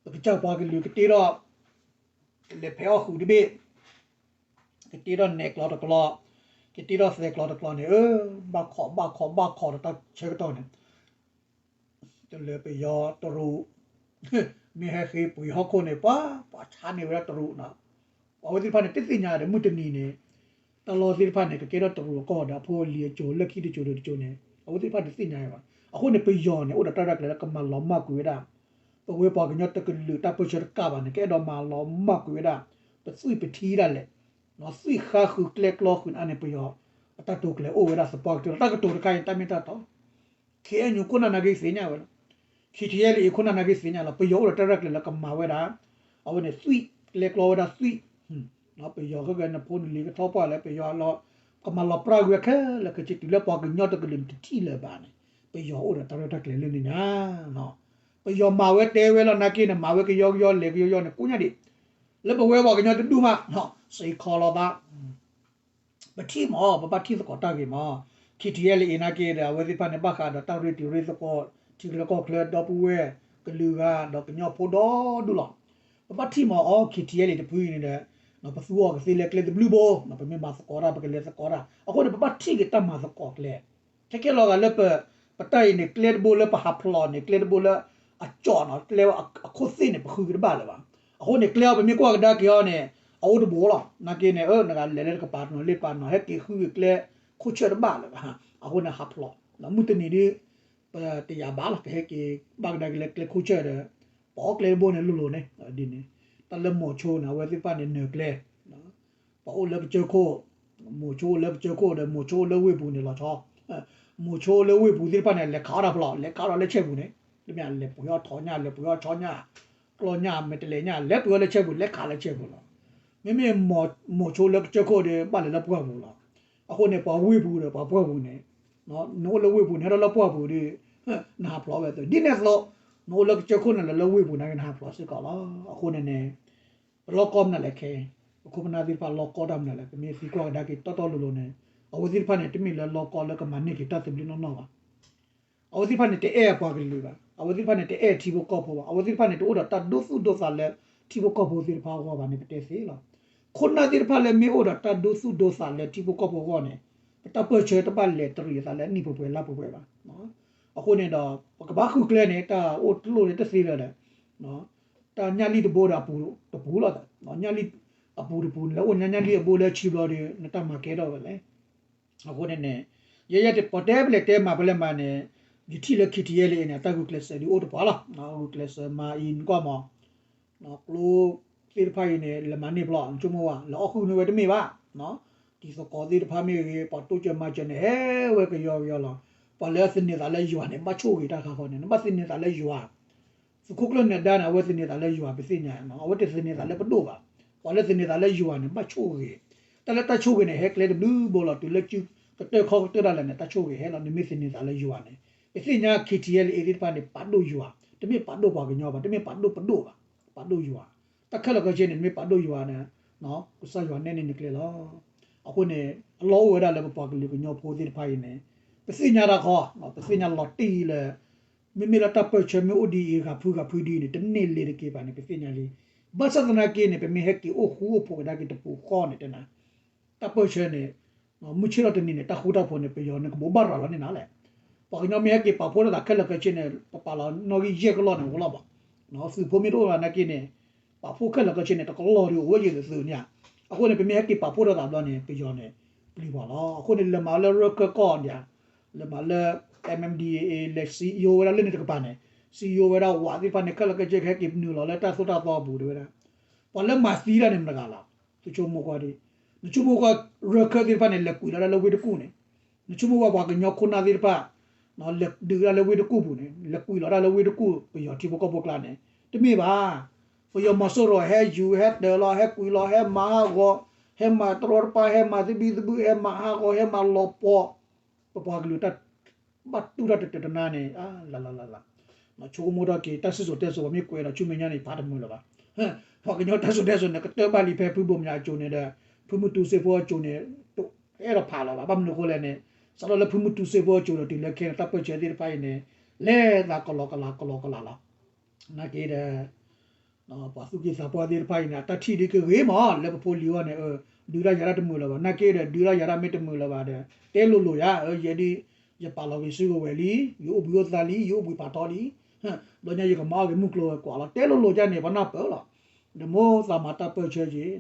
ပကစၢ်ပှၤကလုာ်ကတ့ထီၣ် ကလဲၤဖဲးအီၣ်ဃုာ်တဘ့ၣ်, ကတ့ထီၣ်နဲၣ်ကျီတကျီ, ကတ့ထီၣ်သဲးကျီတကျီန့ၣ် အၢ ဘၣ်ခိးဘၣ်ခိးဘၣ်ခိးဒီးတၢ်ဆၢကတီၢ်န့ၣ် တလၢပယီၤတရူး မ့ၢ်ဟဲဃ့ပှ့ၤဟီၣ်ခိၣ်န့ၣ် ပှၤ ပှၤဆါန့ၢ်ဝဲဒၣ်တရူးနီၤ. အဝဲသ့ၣ်တဖၣ်န့ၣ် တသ့ၣ်ညါဒီး မုၢ်တနံၤန့ၣ် တၢ်လီၢ်သ့ၣ်တဖၣ်န့ၣ် ကကဲထီၣ်တရူးအကီၢ်ဒီး အဖိအလံၤအစိၤ လၢခံတစိၤဒီးတစိၤန့ၣ် အဝဲသ့ၣ်တဖၣ်တသ့ၣ်ညါဘၣ်. အဃိန့ၣ် ပယီၤန့ၣ် အိၣ်ဒီးတၢ်ရဲၣ်တၢ်ကျဲၤလၢကမၤလီၤမၢ်ကွံာ်ဝဲဒၣ် ပဝဲပှၤကညီတကလုာ်တၢ်ပၢဆှၢတကးဘၣ်န့ၣ် ကအဲၣ်ဒိးမၤလီၤမၢ်ကွံာ်ဝဲဒၣ် ပသွံၣ်ပထံဒၣ်လဲာ် သွံၣ်ဃါဃုာ်ကျဲကျီဃုာ်န့ၣ်အါန့ၣ် ပယီၤအတၢ်တိာ်ကျဲၤအိၣ်ဝဲဒၣ်သပှၢ်ကတၢၢ်လီၤ. တၢ်ကတိၤတခါအံၤ တၢ်မ့ၢ်တၢ်တီ ခ့ၣ်အဲၣ်ယူၣ် ခိၣ်နၢ်နာ်က့သ့ၣ်ညါဝဲလီၤ. ခ့ၣ်ထံၣ်အဲၣ်လၢအံၤ ခိၣ်နၢ်နာ်က့သ့ၣ်ညါလီၤ. ပယီၤအိၣ်ဒီးတၢ်ရဲၣ်ကျဲၤလၢကမၤဝဲဒၣ် အဝဲန့ၣ်သွံၣ် ကျဲကျီဝဲဒၣ်သွံၣ် ပယီၤခဲကနဖိနလံၤကထီပှၢ်လၢပယီၤလီၤ ကမၤလီၤပြၢ်ကွံာ်ခဲလၢာ်ခဲဆ့ တုၤလၢပှၤကညီတကလုာ်န့ၣ်တထံၣ်လၢၤဘၣ်န့ၣ် ပယီၤအိၣ်ဒီးတၢ်ရဲၣ်တၢ်ကျဲၤလၢန့ၣ်ညါ ပယီၤမၤဝဲတဲဝဲလီၤနာ်က့န့ၣ် မၤဝဲကယီကယီလဲၤကယီကယီန့ၣ် ကိးညါဒံး လၢပဝဲပှၤကညီတဒူၣ်မး စံးခီလီၤသး ပထံၣ်မး ပဘၣ်ထံၣ်သကိးတၢ်ဂ့ၤမး ခ့ၣ်ထံၣ်အဲၣ်လၢအံၤနာ်က့ဒီး အဝဲသ့ၣ်တဖၣ်န့ၣ် ဘၣ်ဃးဒီးတၢ်ရ့တံၤရ့သကိး ထံချၢကီၢ်ချၢ ဒီပုၢ်ဝဲၢ် ကလုာ်ဂၤ ဒီးကညီဖိဒီဒူၣ်လီၤ. ပဘၣ်ထံၣ်မးအီၤ ခ့ၣ်ထံၣ်အဲၣ်လၢအံၤတဖုအံၤန့ၣ်ဒီး ပသူအီၤကသ့လၢကျဲတဘျုးဘိ ပမ့ၢ်မၤသကိးတၢ် ပကလဲၤသကိးတၢ် အဃိန့ၣ် ပဘၣ်ထံၣ်က့ၤတၢ်မၤသကိးကျဲ ခဲခဲလီၤဂာ်လၢပ ပတၢ်အံၤန့ၣ် ကျဲတဘိလၢပဟးဖျိးန့ၣ် ကျဲတဘိလၢအကၠီၣ်နီၤ ကျဲအခိၣ်သ့ၣ်န့ၣ် ပဃုက့ၤတဘၣ်လၢၤဘၣ်. အဃိန့ၣ် ကျဲအံၤပမ့ၢ်ကွၢ်ကဒါက့ၤအီၤန့ၣ် အအိၣ်တဘိလီၤ. နာ်က့န့ၣ် အၢ နဂၤလဲၤလၢတကပၤတနီၤလ့ၣ်ပၤနီၤ ဟဲက့ၤဃုက့ၤကျဲခိၣ်ဆၢၣ်တဘၣ်လၢၤဘၣ်. အဃိန့ၣ် ဟးဖျိး မုၢ်တနံၤဒ် ပတယာ်ဘၣ်လီၤ ပဟဲက့ၤဘၣ်ကဒါက့ၤလၢကျဲခိၣ်ဆၢၣ်ဒီး ပအီၣ်ကျဲတဘိန့ၣ်လိၤလိၤန့ၣ် ဒ်န့ၣ် တၢ်လၢမိၤဆိန့ၣ် အဝဲသ့ၣ်တဖၣ်န့ၣ်နၢၤကျဲ ပှၤအိၣ်လၢပကၠိခိၣ် မိၤဆိအိၣ်လၢပကၠိခိၣ်ဒီး မိၤဆိအိၣ်လၢဝ့ၢ်ပူၤန့ၣ်လီၤဆီ မိၤဆိအိၣ်လၢဝ့ၢ်ပူၤသ့ၣ်တဖၣ်န့ၣ် လဲၤခးအီၣ်တၢ်ဖျိး လဲၤခးအီၣ်ဒီးလၢဆဲပူၤန့ၣ် တမ့ၢ်လဲၤပှ့ၤအီၣ်ထီၣ်ညၣ် လဲၤပှ့ၤအီၣ်ဆီညၣ် ကျီၢ်ညၣ် မဲာ်တဲးလဲးညၣ် လဲၤပှ့ၤအီၣ်လၢဆဲပူၤ လဲၤခးလၢဆဲပူၤလီၤ. မ့မ့ၢ်မိၤဆိလၢကစၢၢ်ခိၣ်ဒီး ဘၣ်လဲၤလၢပှၢ်ပူၤလီၤ. အဃိန့ၣ် ပှၤဝ့ၢ်ပူၤဒီးပှၤပှၢ်ပူၤန့ၣ် နအိၣ်လၢဝ့ၢ်ပူၤန့ၣ် ဟဲထီၣ်လၢပှၢ်ပူၤဒီး နဟးဖျိးဝဲအသိး ဒ်န့ၣ်အသိး နအိၣ်လၢကစၢၢ်ခိၣ်န့ၣ် လဲၤလၢဝ့ၢ်ပူၤနာ်က့ နဟးဖျိးစ့ၢ်ကီးလီၤ. အဃိန့ၣ်န့ၣ် ပလီၢ်ကီၢ်မနုၤလဲၣ်ခဲ ပခိၣ်ပနၢ်သ့ၣ်တဖၣ်လီၢ်ကီၢ်တၢ်မနုၤလဲၣ် ပမ့ၢ်သံကွၢ်ကဒါက့ၤတီတီလိၤလိၤန့ၣ် အဝဲသ့ၣ်တဖၣ်န့ၣ် တမ့ၢ်လၢလီၢ်ကီၢ်လၢကမၤန့ၢ်က့ၤတၢ်သဘျ့နီၢ်နီၢ်ဘၣ်. အဝဲသ့ၣ်တဖၣ်န့ၣ် တအဲၣ်အပှၤကလုာ်ဘၣ်. အဝဲသ့ၣ်တဖၣ်န့ၣ် တအဲၣ်ထံဖိကီၢ်ဖိဘၣ်. အဝဲသ့ၣ်တဖၣ်န့ၣ် တအိၣ်ဒီးတၢ်ဒိသူၣ်ဒိသးလၢထံဖိကီၢ်ဖိသ့ၣ်တဖၣ်အဂီၢ်ဘၣ်န့ၣ် ပတဲသ့လီၤ. ခိၣ်နၢ်သ့ၣ်တဖၣ်လၢမ့ၢ်အိၣ်ဒီးတၢ်ဒိသူၣ်ဒိသးလၢထံဖိကီၢ်ဖိအဂီၢ်န့ၣ် ပတၢ်ပၢၢ်ဆၢတဘၣ်လဲၤတရံးအသးလၢနံၣ်ပှဲၤပှဲၤလါပှဲၤပှဲၤဘၣ်. အဃိန့ၣ်ဒီး ပကဘၣ်ဃုကျဲန့ၣ် တၢ်အိၣ်တလိၣ်န့ၣ်တသ့လၢၤဒီး တၢ်ညၣ်လံၢ်တဘိဒီးအပူၤတပူၤလီၤ. ညၣ်လံၢ်အပူၤတပူၤန့ၣ် လၢအိၣ်ညါညၣ်လံၢ်အဘိလၢဆံဘျီဒီး နတၢ်မၤကဲထီၣ်ဝဲလဲၣ်. အဃိန့ၣ်န့ၣ် ယဲယဲ ပှၤတဲပလဲၤတဲမၤပလဲၤမၤန့ၣ် ယထံၣ်လၢ ခ့ၣ်ထံၣ်အဲၣ်လၢအံၤန့ၣ် အတၢ်ဂုာ်ကျဲးစၢးဒုးအိၣ်တပှၤလီၤ. ဂုာ်ကျဲးစၢးမၤအံၤနကွၢ်မး ကျိသ့ၣ်တဖၣ်အံၤန့ၣ် လဲၤမၤန့ၢ်ပျီ နဆိကမိၣ်ဝဲ လဲၤအီၣ်ဃုာ်န့ၢ်ဝဲတမ့ၢ်ဘၣ်. တံၤသကိးသ့ၣ်တဖၣ်မ့ၢ်ဂ့ၤ ပှၤတိစၢၤမၤစၢၤန့ၣ် ဟဲဝဲကယီကယီလီၤ. ပှၤလၢသန့ၤသးလၢယွၤန့ၣ် ဘၣ်ဆိၣ်ဂ့ၤတၢ်ခါဃီန့ၣ် နဘၣ်သန့ၤသးလၢယွၤ သုးခိၣ်ကျၢၢ်နၢၤဒါန့ၣ် အဝဲသန့ၤသးလၢယွၤ ပသ့ၣ်ညါ, အဝဲတသန့ၤသးလၢပဒိၣ်ဘၣ်. ပှၤလၢသန့ၤသးလၢယွၤန့ၣ် ဘၣ်ဆိၣ်ဂ့ၤ, တၢ်လၢတၢ်ဆိၣ်ဂ့ၤန့ၣ် ဟဲကျဲတဘျုးဘိလီၤ. တုၤလၢကတၢၢ်ခီကတၢၢ်ဒၣ်လဲာ်န့ၣ် တၢ်ဆိၣ်ဂ့ၤဟဲလီၤ. နမ့ၢ်သန့ၤသးလၢယွၤန့ၣ် ပသ့ၣ်ညါ ခ့ၣ်ထံၣ်အဲၣ်လၢအံၤသ့ၣ်တဖၣ်န့ၣ် ပာ်ဒိၣ်ယွၤ, တမ့ၢ်ပာ်ဒိၣ်ပှၤကညီဘၣ်, တမ့ၢ်ပာ်ဒိၣ်ပဒိၣ်ဘၣ်, ပာ်ဒိၣ်ယွၤ. တၢ်ခဲလၢာ်ခဲဆ့န့ၣ် နမ့ၢ်ပာ်ဒိၣ်ယွၤန့ၣ် ကစၢ်ယွၤနဲၣ်န့ၢ်နကျဲလီၤ. အဃိန့ၣ် အလီၢ်အိၣ်ဝဲဒၣ်လၢပပှၤကလုာ်ကညီဖိသ့ၣ်တဖၣ်အံၤန့ၣ် ပသ့ၣ်ညါတၢ်ခီ, ပသ့ၣ်ညါလီၤတံၢ်လၢ မ့မ့ၢ်လၢတၢ်ပၢၢ်ဆၢမ့ၢ်အိၣ်ဒ်အံၤ ဂၤဖုဂၤဖုဒ်အံၤန့ၣ် တန့ၢ်လ့ၤတက့ၤဘၣ်န့ၣ် ပသ့ၣ်ညါလံ. ဘၣ်ဆၣ်သနာ်က့န့ၣ် ပမ့ၢ်ဟဲက့ၤအိၣ်ဃူအိၣ်ဖိးကဒါက့ၤတပူၤဃီန့ၣ် တဲနၤ တၢ်ပၢၢ်ဆၢန့ၣ် မုၢ်ဆ့ၣ်ထီၣ်တနံၤန့ၣ် တၢ်ဃူတၢ်ဖိးန့ၣ် ပယီၤန့ၣ်ကဘိးဘၣ်ရၤလီၤန့ၢ်နၤလဲၣ်. ပှၤကညီမ့ၢ်ဟဲက့ၤပာ်ဖှိၣ်ထီၣ်သးခဲလၢာ်ခဲဆ့န့ၣ် ပပာ်လီၤနီၣ်ဂံၢ်ယဲၢ်ကလီၢ်န့ၣ် အိၣ်လီၤဘၣ်. သုးဖိမ့ၢ်တအိၣ်ဘၣ်နာ်က့န့ၣ် ပာ်ဖှိၣ်ခဲလၢာ်ခဲဆ့န့ၣ် တကလီၢ်ဒုးအိၣ်ဝဲယံၤသုးန့ၣ်ဧါ. အဃိန့ၣ် ပမ့ၢ်ဟဲက့ၤပာ်ဖှိၣ်ထီၣ်သးဘျီန့ၣ် ပယီၤန့ၣ် ပျံၤပှၤလီၤ. အဃိန့ၣ် လဲၤမၤလၢရၢခၢၣ်ကီၢ်ဒၣ်, လဲၤမၤလၢ MNDAA လဲၤ စံယိၤ ဝဲဒၣ်လၢန့ၣ်တကပၤန့ၣ်, စံယိၤဝဲဒၣ်ဝးသ့ၣ်တဖၣ်န့ၣ် ခဲလၢာ်ခဲဆ့ကဟဲက့ၤနုာ်လီၤလၢတၢ်သိၣ်တၢ်သီအပူၤတဝဲဒၣ်. ပှၤလၢမၤသံတၢ်န့ၣ်မတဂၤလီၤ. သုဆိကမိၣ်ကွၢ်ဒ်, နဆိကမိၣ်ကွၢ် ရၢခၢၣ်သ့ၣ်တဖၣ်န့ၣ် လဲၤကွံာ်လီၤဒၣ်လၢဝ့ၢ်တကူၣ်န့ၣ်, နဆိကမိၣ်ကွၢ်ပှၤကညီခိၣ်နၢ်သ့ၣ်တဖၣ် လဲၤဒုးဒၣ်လၢဝ့ၢ်တကူၣ်ပူၤန့ၣ်, လဲၤကွံာ်လီၤဒၣ်လၢဝ့ၢ်တကူၣ် ပယီၤထံဖိကီၢ်ဖိကျါန့ၣ်, တမ့ၢ်ဘၣ်. ပယီၤမီၤစိရိၤဟဲယူၤ ဟဲတၢၤလီၤ ဟဲကွံာ်လီၤ ဟဲမၤဟးဂီၤ, ဟဲမၤတရီတပါ ဟဲမၤသဘံၣ်သဘုၣ် ဟဲမၤဟးဂီၤ ဟဲမၤလီၤပှီၢ် ပပှၤကလုာ်တၢ်ဘၣ်တူၢ်တၢ်တတၢတနါန့ၣ် လၢ်လၢ်လၢ်လၢ်. ဆိကမိၣ်ထီၣ်က့ၤ တၢ်စံၣ်စိၤတဲစိၤ ပှၤမ့ၢ်ကွဲးဒီးဆူမဲာ်ညါန့ၣ် ဖးတမုာ်လၢၤဘၣ်. ပှၤကညီတၢ်စံၣ်စိၤတဲစိၤန့ၣ် ကတၢၢ်ဘၣ်လံဖဲဖုဘိၣ်မၠးအစိၤန့ၣ်ဒီး ဖုမုၢ်တူစ့ဖိအစိၤန့ၣ် တအဲၣ်ဒိးဖးလၢၤဘၣ်. ဘၣ်မနုၤအဃိလဲၣ်န့ၣ် စးထီၣ်လၢဖုမုၢ်တူစ့ဖိအစိၤဒီးတုၤလၢခဲန့ၣ် တၢ်ပၢၢ်ဆၢသ့ၣ်တဖၣ်အံၤန့ၣ် လဲၤသးကလီကလီကလီကလီလီၤ. နာ်က့ဒီး ပှၤသူၣ်က့သးပှၢ်သ့ၣ်တဖၣ်အံၤန့ၣ် အတၢ်ထံၣ်ဒ်ကဂ့ၤမး လၢပဖိလံၤအဂီၢ်န့ၣ် ဒုးတၢ်ယၤတၢ်တမုာ်လၢၤဘၣ်. နာ်က့ဒီး ဒုးတၢ်ယၤတၢ်မ့ၢ်တမုာ်လၢၤဘၣ်ဒီး တဲလိၤလိၤယၤ ယဲဒ် ယပာ်လီၤက့ၤစုကဝဲၤလံ, ယအိၣ်ဘှံးအိၣ်သါလံ, ယအိၣ်ဘှံးပာ်ထီလံ, ဘျီညါယကမၤအီၣ်က့ၤမုၢ်ကျိၤဝဲၤကွာ်လီၤ တဲလိၤလိၤဒ်န့ၣ် ပနၢ်ပၢၢ်လီၤ. ဒီးမိၢ်သးမၤတၢ်ပၢၢ်ဆၢက့ၤ ဒီး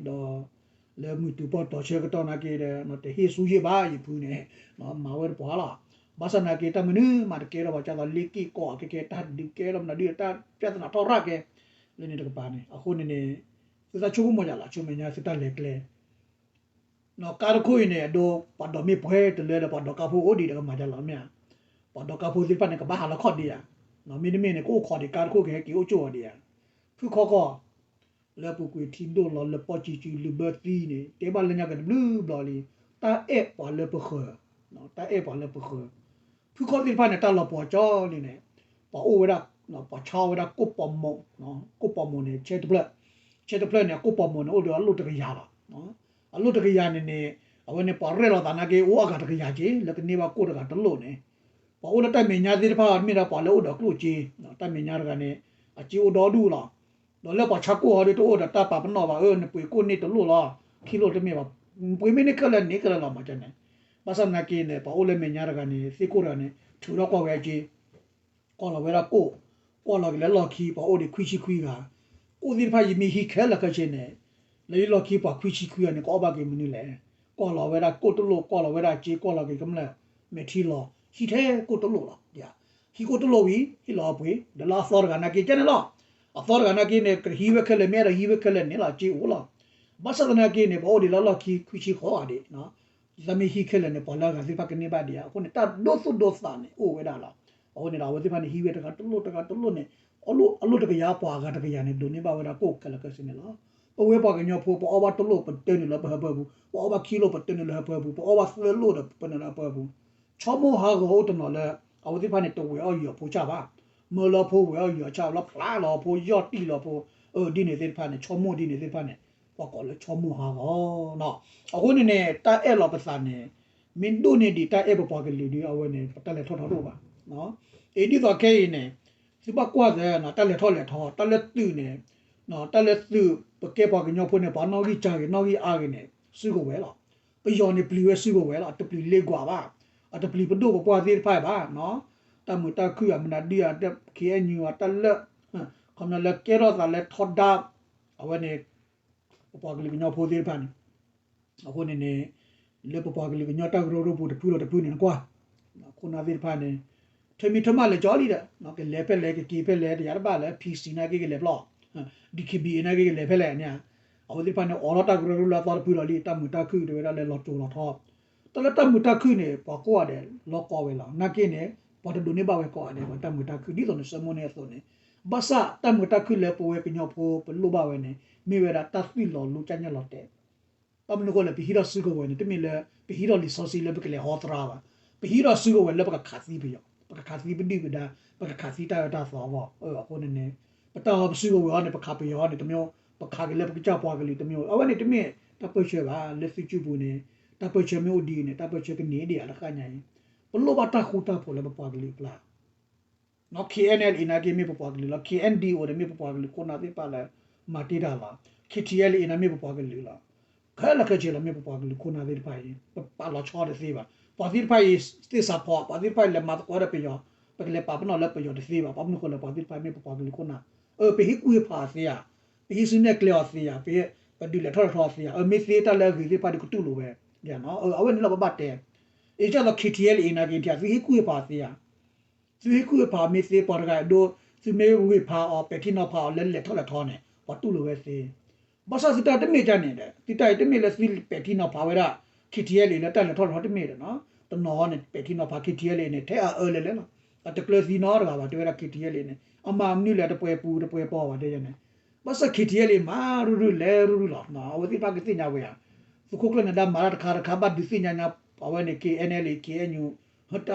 လၢမုၢ်တူၤပီၢ်တီၤဆၢကတီၢ်နာ်က့ဒီး တဟ့ၣ်ဆူဟ့ၣ်ဘါယဖုန့ၣ် မၤဝဲတပှၤလီၤ. ဘၣ်ဆၣ်သနာ်က့ တၢ်မနုၤမးတကဲထီၣ်ဘၣ် ကၢ်သိးလ့ၣ်က့ၣ်ကီၢ်အကဲကဲ တၢ်ဒုးကဲထီၣ်မနုၤဒုး တၢ်ပြဿနာထီၣ်ရၣ်ကဲ လၢန့ၣ်တကပၤန့ၣ် အဃိန့ၣ်န့ၣ် သုသးဆိကမိၣ်ယၤလီၤ ဆူမဲာ်ညါသုတၢ်လဲၤကျဲ ကါတခိၣ်အံၤန့ၣ် အဒိ ပှၤဒိးမ့ၢ်ပှဲၤတလၢဒီး ပှၤဒိးကါဖိအိၣ်ဒံးဒီးကမၤယၤလီၤမ့ၢ်ဧါ. ပှၤဒိးကါဖိသ့ၣ်တဖၣ်န့ၣ် ကဘၣ်ဟးလီၤခီၣ်ဒံးဧါ. မ့တမ့ၢ်န့ၣ် ကအိၣ်ခိးဒံး ကါတခိၣ်ကဟဲက့ၤအိၣ်ကၠိၣ်အီၤဒံးဧါ. ဖုခီကီၢ် လၢပူၤကွံာ်ထံဒိၣ်လီၤ လၢပီၢ်ကံကု လုာ်ဘၢသံန့ၣ် တဲဘၣ်လၢညါက့ၤတဘျုးဘျီလံ. တၢ်အဲၣ်ပှၤလၢပဃၢၤ, တၢ်အဲၣ်ပှၤလၢပဃၢၤ ဖုခီသ့ၣ်တဖၣ်န့ၣ် တၢ်လီၤပှီၤကၠီလံန့ၣ် ပှၤအိၣ်ဝဲဒၣ် ပှၤဆါအီၣ်ဝဲဒၣ်ကိၣ်ပီၤမိၣ်, ကိၣ်ပီၤမိၣ်န့ၣ် ဆဲတဖျၢၣ်, ဆဲတဖျၢၣ်န့ၣ် အကိၣ်ပီၤမိၣ်န့ၣ် အိၣ်ဒီးအလိၣ်တကယၤလီၤ. အလိၣ်တကယၤန့ၣ်န့ၣ် အဝဲန့ၣ် ပှၤရဲၣ်လီၤသးနာ်က့ အိၣ်အါဂၤတကယၤက့ၤ လၢကန့ၢ်ဘၣ်ကိၣ်တဂၤတလိၣ်န့ၣ် ပှၤအိၣ်လၢတၢ်မဲာ်ညါသ့ၣ်တဖၣ် မ့ၢ်ဒၣ်ပှၤလၢအိၣ်ဒီးကျိၣ်စ့, တၢ်မဲာ်ညါတဂၤန့ၣ် အစ့အိၣ်ဒီဒူၣ်လီၤ. ဒီးလၢပှၤဆါကိၣ်ဟီဒ်တအိၣ်ဒီးတၢ်ပာ်ပနီၣ်ဘၣ် အၢ နပှ့ၤကိၣ်န့ၢ်တလိၣ်လီၤ, ခံလိၣ်တမ့ၢ်ဘၣ်, ပှ့ၤမ့ၢ်န့ၢ်ခဲလၢာ်န့ၣ်ခဲလၢာ်လီၤမးန့ၣ်. ဘၣ်ဆၣ်သနာ်က့န့ၣ် ပှၤအိၣ်လၢမဲာ်ညါတဂၤန့ၣ် သ့ၣ်ကိၣ်တဂၤန့ၣ် ထုးထီၣ်ကွၢ်ဝဲအစ့ ကွၢ်လီၤဝဲဒၣ်ကိၣ်, ကွၢ်လီၤက့ၤလၢလီၢ်ခံ ပှၤအိၣ်ဒံးခွံဆံခွံဂၤ, ကိၣ်သ့ၣ်တဖၣ်ယမ့ၢ်ဟံးခဲလၢာ်ခဲဆ့န့ၣ် လၢယလီၢ်ခံပှၤခွံဆံခွံဂၤန့ၣ် ကအီၣ်ဘၣ်က့ၤမနုၤလဲၣ်. ကွၢ်လီၤဝဲဒၣ်ကိၣ်တလိၣ် ကွၢ်လီၤဝဲဒၣ်စ့ ကွၢ်လီၤက့ၤကမျၢၢ် မဲာ်ထံလီၤ ဟံးထဲကိၣ်တလိၣ်လီၤ. ဟံးကိၣ်တလိၣ်ဝံၤ ဟ့ၣ်လီၤအပှ့ၤ ဒီးလၢအသီတဂၤနာ်က့ကဲန့ၣ်လီၤ. အသီတဂၤနာ်က့န့ၣ် ကဟံးဝဲခဲလၢာ် မ့ၢ်အဲၣ်ဒိးဟံးဝဲခဲလၢာ်န့ၣ်လီၤ စ့အိၣ်လီၤ. ဘၣ်ဆၣ်သနာ်က့န့ၣ် ပှၤအိၣ်ဒံးလၢလီၢ်ခံခွံဆံဃိးဂၤဒံး ယသးမ့ၢ်ဟံးခဲလၢာ်န့ၣ် ပှၤလၢအဂၤသ့ၣ်တဖၣ်ကန့ၢ်ဘၣ်ဒံးဧါ. အဃိန့ၣ် တၢ်ဒိသူၣ်ဒိသးန့ၣ် အိၣ်ဝဲဒၣ်လီၤ. အဃိန့ၣ်ဒီး အဝဲသ့ၣ်တဖၣ်န့ၣ် ဟံးဝဲတဂၤတလိၣ်တဂၤတလိၣ်န့ၣ် အလိၣ်တကယၤ ပှၤအဂၤတကယၤန့ၣ် ဒိးန့ၢ်ဘၣ်ဝဲဒၣ်ကိၣ်ခဲလၢာ်ခဲဆ့န့ၣ်လီၤ. ပဝဲပှၤကညီဖိ ပအီၣ်ဘၣ်တလိၣ် ပတၢနုာ်လၢပဟၢဖၢပူၤ, ပအီၣ်ဘၣ်ခံလိၣ် ပတၢနုာ်လၢဟၢဖၢပူၤ, ပအီၣ်ဘၣ်သၢလိၣ်ဒီး ပတၢနုာ်လၢဟၢဖၢပူၤ. ဆီမိၢ်ဟးဂီၤအိၣ်တနီၤလၢ အဝဲသ့ၣ်တဖၣ်န့ၣ် တဝဲၤအီၣ်ယံၤအဖိဆၣ်ဘၣ်, မၢလၢဖိဝဲၤအီၣ်ယံၤအဆၣ်လီၤ ဖျါလီၤဖိ ယီၢ်တံၢ်လီၤဖိ, အၢ ဒ်န့ၣ်သ့ၣ်တဖၣ်န့ၣ် ဆီမိၢ်ဒ်န့ၣ်သ့ၣ်တဖၣ်န့ၣ် ပှၤကိးလၢဆီမိၢ်ဟးဂီၤ. အဃိန့ၣ်န့ၣ် တၢ်အဲၣ်လီၤပသးန့ၣ် မ့ၢ်ဒိၣ်န့ၢ်ဒံးတၢ်အဲၣ်ပပှၤကလုာ်ဒီး အဝဲန့ၣ် ပတၢ်လဲၤထီၣ်ထီတအိၣ်ဘၣ်. အံၤဒ်သိးခဲအံၤန့ၣ် သုဘၣ်ကွၢ်သ့ တၢ်လဲၤထီၣ်လဲၤထီ တၢ်လၢသုးန့ၣ် တၢ်လၢသုး ပကဲပှၤကညီဖိန့ၣ် ပှၤနီၣ်ဂံၢ်စၢ်ဂ့ၤ နီၣ်ဂံၢ်အါဂ့ၤန့ၣ် စုကဝဲၤလီၤ. ပယီၤန့ၣ်ပျံၤဝဲစုကဝဲၤလီၤ. အတပျံၤလ့ကွၢ်ဘၣ်, အတပျံၤပဒိၣ်ပပှၢ်သ့ၣ်တဖၣ်ဘၣ်. တၢ်မုာ်တၢ်ခုၣ်အမနုၤဒုး KNU အတၢ်လၢ ခီပညီလၢကဲထီၣ်သးလၢထီဒါ အဝဲန့ၣ် ပပှၤကလုာ်ကညီဖိသ့ၣ်တဖၣ်န့ၣ် အဃိန့ၣ်န့ၣ် လၢပပှၤကလုာ်ကညီတၢ်ကရၢကရိပူၤတဖုဒီးတဖုန့ၣ် နကွၢ် ခိၣ်နၢ်သ့ၣ်တဖၣ်န့ၣ် ထၢမံထၢမးလဲၤကၠီလံဒီး ကလဲၤဖဲလဲၣ် ကက့ၤဖဲလဲၣ် တယၤတဘၣ်လၢ PC နာ်က့ကလဲၤဖျီၣ် DKBA နာ်က့ကလဲၤဖဲလဲၣ်န့ၣ် အဝဲသ့ၣ်တဖၣ်န့ၣ် အိးထီၣ်တၢ်ကရၢကရိလၢအသီတဖုလီၤလံ တၢ်မုာ်တၢ်ခုၣ်တဲဝဲဒၣ်လၢလီၤစိၤလီၤထီ တၢ်လၢတၢ်မုာ်တၢ်ခုၣ်န့ၣ် ပှၤကိးဂၤဒဲးလီၤကီဝဲလီၤ. နာ်က့န့ၣ် ပှၤတဒိးန့ၢ်ဘၣ်ဝဲကိးဂၤဒဲး ပှၤတၢ်မုာ်တၢ်ခုၣ် ဒ်သိးနဆၢမိၣ်န့ၢ်အသိးန့ၣ် ဘၣ်ဆၣ်တၢ်မုာ်တၢ်ခုၣ်လၢပဝဲကညီဖိပလိၣ်ဘၣ်ဝဲန့ၣ် မ့ၢ်ဝဲဒၣ်တၢ်သွံၣ်လီၤလူၤ ကၢ်ညၣ်လီၤတဲာ် ဘၣ်မနုၤအဃိလဲၣ် ပဟံးထီၣ်စုကဝဲၤန့ၣ် တမ့ၢ်လၢ ပဟံးထီၣ်လံာ်စီဆှံလၢပကလဲၤဟီသရၣ်ဘၣ်. ပဟံးထီၣ်စုကဝဲၤလၢပကခးသံပယီၤ, ပကခးသံပဒုၣ်ပဒါ, ပကခးသံတၢ်အၢတၢ်သီအဂီၢ်. အဃိန့ၣ်န့ၣ် ပတၢ်ဟီပစုကဝဲၤအီၤန့ၣ် ပခးပယီၤအီၤန့ၣ် တမ့ၢ် ပခးက့ၤလၢပကစၢ်ပှၤကလုာ်တမ့ၢ် အဝဲန့ၣ်တမ့ၢ်တၢ်ပၢၢ်ဆၢဘၣ်. လၢသုစုပူၤန့ၣ် တၢ်ပၢၢ်ဆၢမ့ၢ်အိၣ်ဒ်အံၤန့ၣ် တၢ်ပၢၢ်ဆၢကန့ၢ်ဒံးဧါတဃၣ်ညါအံၤ ပလိၣ်ဘၣ်တၢ်ဃူတၢ်ဖိးလၢပပှၤကလုာ်အကျါ KNLA နာ်က့မ့ၢ်ပပှၤကလုာ်လီၤ. KNDO ဒီးမ့ၢ်ပပှၤကလုာ်ခိၣ်နၢ်သ့ၣ်တဖၣ်လၢ မၤတ့ၢ်တၢ်လီၤ. KTLA န့ၣ်မ့ၢ်ပပှၤကလုာ်လီၤ. ခဲလၢာ်ခဲဆ့လီၤ မ့ၢ်ပပှၤကလုာ်ခိၣ်နၢ်သ့ၣ်တဖၣ်အံၤ ပပာ်လီၤဆီတသ့ဘၣ်. ပှၤသ့ၣ်တဖၣ်အံၤ သ့ၣ်စးဖီ ပှၤသ့ၣ်တဖၣ်အံၤလဲၤမၤသကိးဒီးပယီၤ ပကလဲၤပာ်ပနီၣ်လၢပယီၤတသ့ဘၣ်. ဘၣ်မနုၤဃိလဲၣ် ပှၤသ့ၣ်တဖၣ်မ့ၢ်ပပှၤကလုာ်ခိၣ်နၢ် အၢ ပဟ့ၣ်ကူၣ်ဟ့ၣ်ဖးအီၤသ့ဧါ, ပဟ့ၣ်စုနဲၣ်ကျဲအီၤသ့ဧါ, ပဒုးလဲၤထီၣ်လဲၤထီအီၤသ့ဧါ, အၢ မ့ၢ်သ့တၢ်လၢအဂ့ၤသ့ၣ်တဖၣ်ဒီးကတူၢ်လိာ်ဝဲ, အဝဲန့ၣ်လီၤပဘၣ်တဲ. အံၤကသိး KTLA နာ်က့ သုဟ့ၣ်ကူၣ်ဟ့ၣ်ဖးအီၤသ့ဧါ သုဟ့ၣ်ကူၣ်ဟ့ၣ်ဖးမ့ၢ်သ့ ပှၤတဂၤအဒိ သုမ့ၢ်ဝ့ၤဖးအီၤ ပဲာ်ထံနီၤဖးအီၤလၢလဲၤထီၣ်လဲၤထီန့ၣ် ပှၤတူၢ်လိာ်ဝဲသ့. ဘၣ်ဆၣ်သုတၢ်တမ့ၢ်ဒ်န့ၣ်ဒီး သုတၢ်အံၤတမ့ၢ်လၢသုပဲာ်ထံနီၤဖးဝဲဒၣ် KTLA လၢတၢ်လဲၤထီၣ်လဲၤထီတမ့ၢ်ဒီး တနီၤန့ၣ် ပဲာ်ထံနီၤဖး KTLA န့ၣ် ထဲအအၢလဲၤလဲၤလီၤ. အတကျၢၤသံနီတဂၤဘၣ် တဲဝဲဒၣ် KTLA န့ၣ် အမၤမနုၤလဲၣ် တပှဲၤပူၤတပှဲၤပီၤဘၣ်တဲန့ၣ် ဘၣ်ဆၣ် KTLA မၤရုၢ်ရုၢ်လဲၤရုၢ်ရုၢ်လီၤ. အဝဲသ့ၣ်တဖၣ်ကသ့ၣ်ညါဝဲဧါ. သုးခိၣ်ကျၢၢ်နၢၤဒါမၤတၢ်တခါတခါ ဘၣ်ဒုးသ့ၣ်ညါညါ အဝဲန့ၣ် KNLA KNU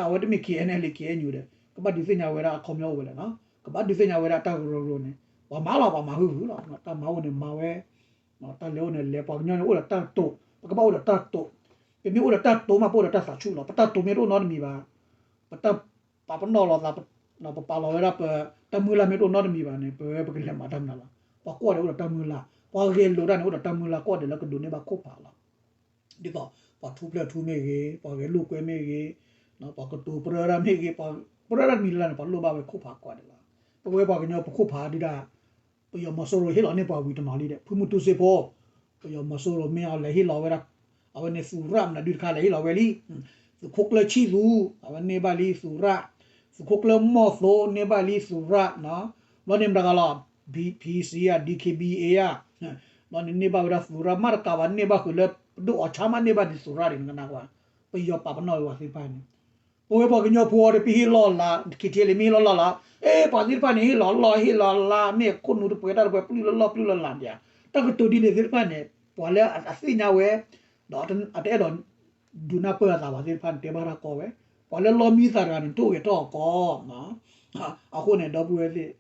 အဝဲတမ့ၢ် KNLA KNU ဒီး ကဘၣ်ဒုးသ့ၣ်ညါဝဲဒၣ်အခီပညီအိၣ်ဝဲလဲၣ်. ကဘၣ်ဒုးသ့ၣ်ညါဝဲဒၣ်အတၢ်ကရၢကရိန့ၣ် ပှၤမၤလီၤ ပှၤမၤဟုၣ်ဟုၣ်လီၤ. တၢ်မၤအိၣ်န့ၣ်မၤဝဲ တၢ်လဲၤအိၣ်န့ၣ်လဲၤ ပှၤကညီန့ၣ်အိၣ်ဒီးတၢ်တိာ် ပကဘၣ်အိၣ်ဒီးတၢ်တိာ်. ပမ့ၢ်အိၣ်ဒီးတၢ်တိာ်မး ပအိၣ်ဒီးတၢ်သးဆူၣ်လီၤ. ပတၢ်တိာ်မ့ၢ်တအိၣ်နီတမံၤဘၣ် ပတၢ်ပာ်ပနီၣ်လိာ်သး ပပာ်လီၤဝဲဒၣ်ပတၢ်မုၢ်လၢ်မ့ၢ်တအိၣ်နီတမံၤဘၣ်န့ၣ် ပဝဲပကလဲၤမၤတၢ်မနုၤလီၤ. ပှၤကိးဂၤဒဲးအိၣ်ဒီးတၢ်မုၢ်လၢ် ပှၤဂဲၤလိာ်တၢ်န့ၣ်အိၣ်ဒီးတၢ်မုၢ်လၢ်ကိးဂၤဒဲးလၢကဒိးန့ၢ်ဘၣ်ခိၣ်ဖးလီၤ. ဒ်သိး ပှၤထူပျဲၢ်ထူမ့ၢ်ဂ့ၤ ပှၤဂဲၤလိာ်ကွဲမ့ၢ်ဂ့ၤ ပှၤကတိၤပြၢတၢ်မ့ၢ်ဂ့ၤ ပှၤပြၢတၢ်မံၤလၢ်လၢ်န့ၣ် ပှၤလိၣ်ဘၣ်ဝဲခိၣ်ဖးကိးဂၤဒဲးလီၤ. ပဝဲပှၤကညီပခိၣ်ဖးဒုဒၣ် ပယီၤမီၤစိရိၤဟ့ၣ်လီၤန့ၢ်ပှၤဝံၤတနီၤလံဒီး ဖုမူတူစ့ဖိ ပယီၤမီၤစိရိၤမ့ၢ်အီၤလဲၤဟ့ၣ်လီၤဝဲဒၣ် အဝဲန့ၣ်သူရၣ်မနုၤဒုတခါလဲၤဟ့ၣ်လီၤဝဲလံ သုးခိၣ်ကျၢၢ်ဆံၣ်သူ အဝဲန့ၢ်ဘၣ်လံသူရၣ် သုးခိၣ်ကျၢၢ်မီၢ်သိန့ၢ်ဘၣ်လံသူရၣ် ဘျီန့ၣ်မတၤဂၤလီၤ ဘံၣ်စံၣ်ဧါ ဒံၣ်ခ့ဘံၣ်အ့ဧါ ဘျီန့ၣ်န့ၢ်ဘၣ်ဝဲဒၣ်သူရၣ် မ့ၢ်တကးဘၣ်န့ၢ်ဘၣ်ဃုာ်လၢ ပဒိၣ်အီၤဆါမးန့ၢ်ဘၣ်ဒံးသူရၣ်ဒံးနကနၣ်ကွၢ် ပယီၤပာ်ပနီၣ်ဝဲပှၤသ့ၣ်တဖၣ်န့ၣ် ပဝဲပှၤကညီဖိအီၤဒီး ပဟ့ၣ်လီၤလး ခံထံလံ မ့ၢ်ဟ့ၣ်လီၤလီၢ်လး အဲ ပှၤသ့ၣ်တဖၣ်န့ၣ် ဟ့ၣ်လီၤလီၢ် ဟ့ၣ်လီၤလး မ့ၢ်ခိၣ်နူာ်တပှဲၤတၢ်တပှဲၤ ပျုၢ်လၢလီၢ်ပျုၢ်လၢလးဒံးဧါ တၢ်ကတိၤဒ်န့ၣ်သ့ၣ်တဖၣ်န့ၣ် ပှၤလၢအသ့ၣ်ညါဝဲ ဒီးအတအဲၣ်ဒိး ဒုးနၢ်ပၢၢ်အသးဘၣ်သ့ၣ်တဖၣ်န့ၣ် တဲဘၣ်တၢ်ကီဝဲ ပှၤလၢလီမံသးတဂၤန့ၣ် တအိၣ်ဂဲၤထီၣ်အီၤကီ အဃိန့ၣ် ဒီပုၢ်ဝဲၢ်သ့ၣ်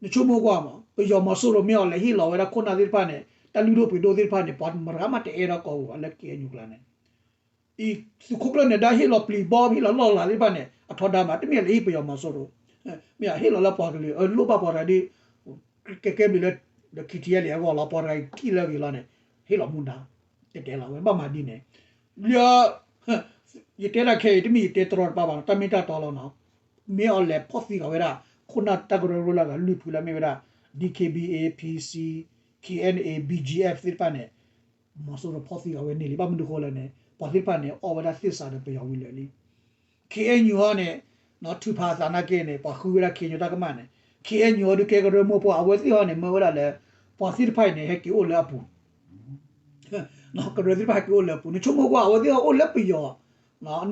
နဆိကမိၣ်ကွၢ်မး ပယီၤမီၤစိရိၤမ့ၢ်အီၤလဲၤဟ့ၣ်လီၤဝဲဒၣ်ခိၣ်နၢ်သ့ၣ်တဖၣ်န့ၣ် တၢ်လုၢ်ဒိၣ်ပှ့ၤဒိၣ်သ့ၣ်တဖၣ်န့ၣ် ပှၤမတၤဂၤမးတအဲၣ်ဒိးကီဝဲလၢ KNU ကျါန့ၣ် အံၤ သုးခိၣ်ကျၢၢ်နဒါဟ့ၣ်လီၤပျံၤဘီ ဟ့ၣ်လီၤလီၢ်လးသ့ၣ်တဖၣ်န့ၣ် အထီဒါမး တမ့ၢ်လၢဟ့ၣ်ပယီၤမီၤစိရိၤ မ့ၢ်ဟ့ၣ်လီၤလၢပှၤကလုာ် အလိၣ်ဘၣ်ပှၤတဂၤဒ် ကဲကဲဘျုးလၢ ဒီး ခံထံလံ အဂီၢ်လီၤ ပှၤတဂၤအံၤထံၣ်လၢအဂ့ၤလီၤန့ၣ် ဟ့ၣ်လီၤမူဒါ တဲတဲလီၤဝဲ ဘၣ်မၤဒ်န့ၣ် လၢ ယတဲဒၣ်ခဲအံၤ တမ့ၢ်ယတဲတရီတပါဘၣ်နီၤ တၢ်မ့ၢ်တၢ်တီလီၤနီၤ မ့ၢ်အီၤလဲၤဖီၣ်သံဃာ်ဝဲဒၣ် ခိၣ်နၢ်တၢ်ကရၢကရိလၢအဂၤလွံၢ်ဖုလၢမ့ၢ်ဝဲဒၣ် DKBA PC KNA BGF သ့ၣ်တဖၣ်န့ၣ် မီၤစိရိၤဖီၣ်သံဃာ်ဝဲန့ၣ်လံ ဘၣ်မနုၤဃိလဲၣ်န့ၣ် ပှၤသ့ၣ်တဖၣ်န့ၣ် အီၣ်ဝဲဒၣ်သ့ၣ်စးဒီးပယီၤဝံၤလၢာ်လံ KNU ဟီန့ၣ် ထုးဖးအသးနာ်က့န့ၣ် ပှၤဃုဝဲဒၣ် KNU တၢ်ကမၣ်န့ၣ် KNU ဟီဒုးကဲကရၢမိၢ်ပှၢ် အဝဲသ့ၣ်ဟီန့ၣ် မၢဝဲဒၣ်လၢ ပှၤသ့ၣ်တဖၣ်အံၤန့ၣ် ဟဲက့ၤအိၣ်လၢအပူၤ ကရၢသ့ၣ်တဖၣ်ဟဲက့ၤအိၣ်လၢအပူၤ နဆိကမိၣ်ကွၢ် အဝဲသ့ၣ်ဟီအိၣ်လၢပယီၤ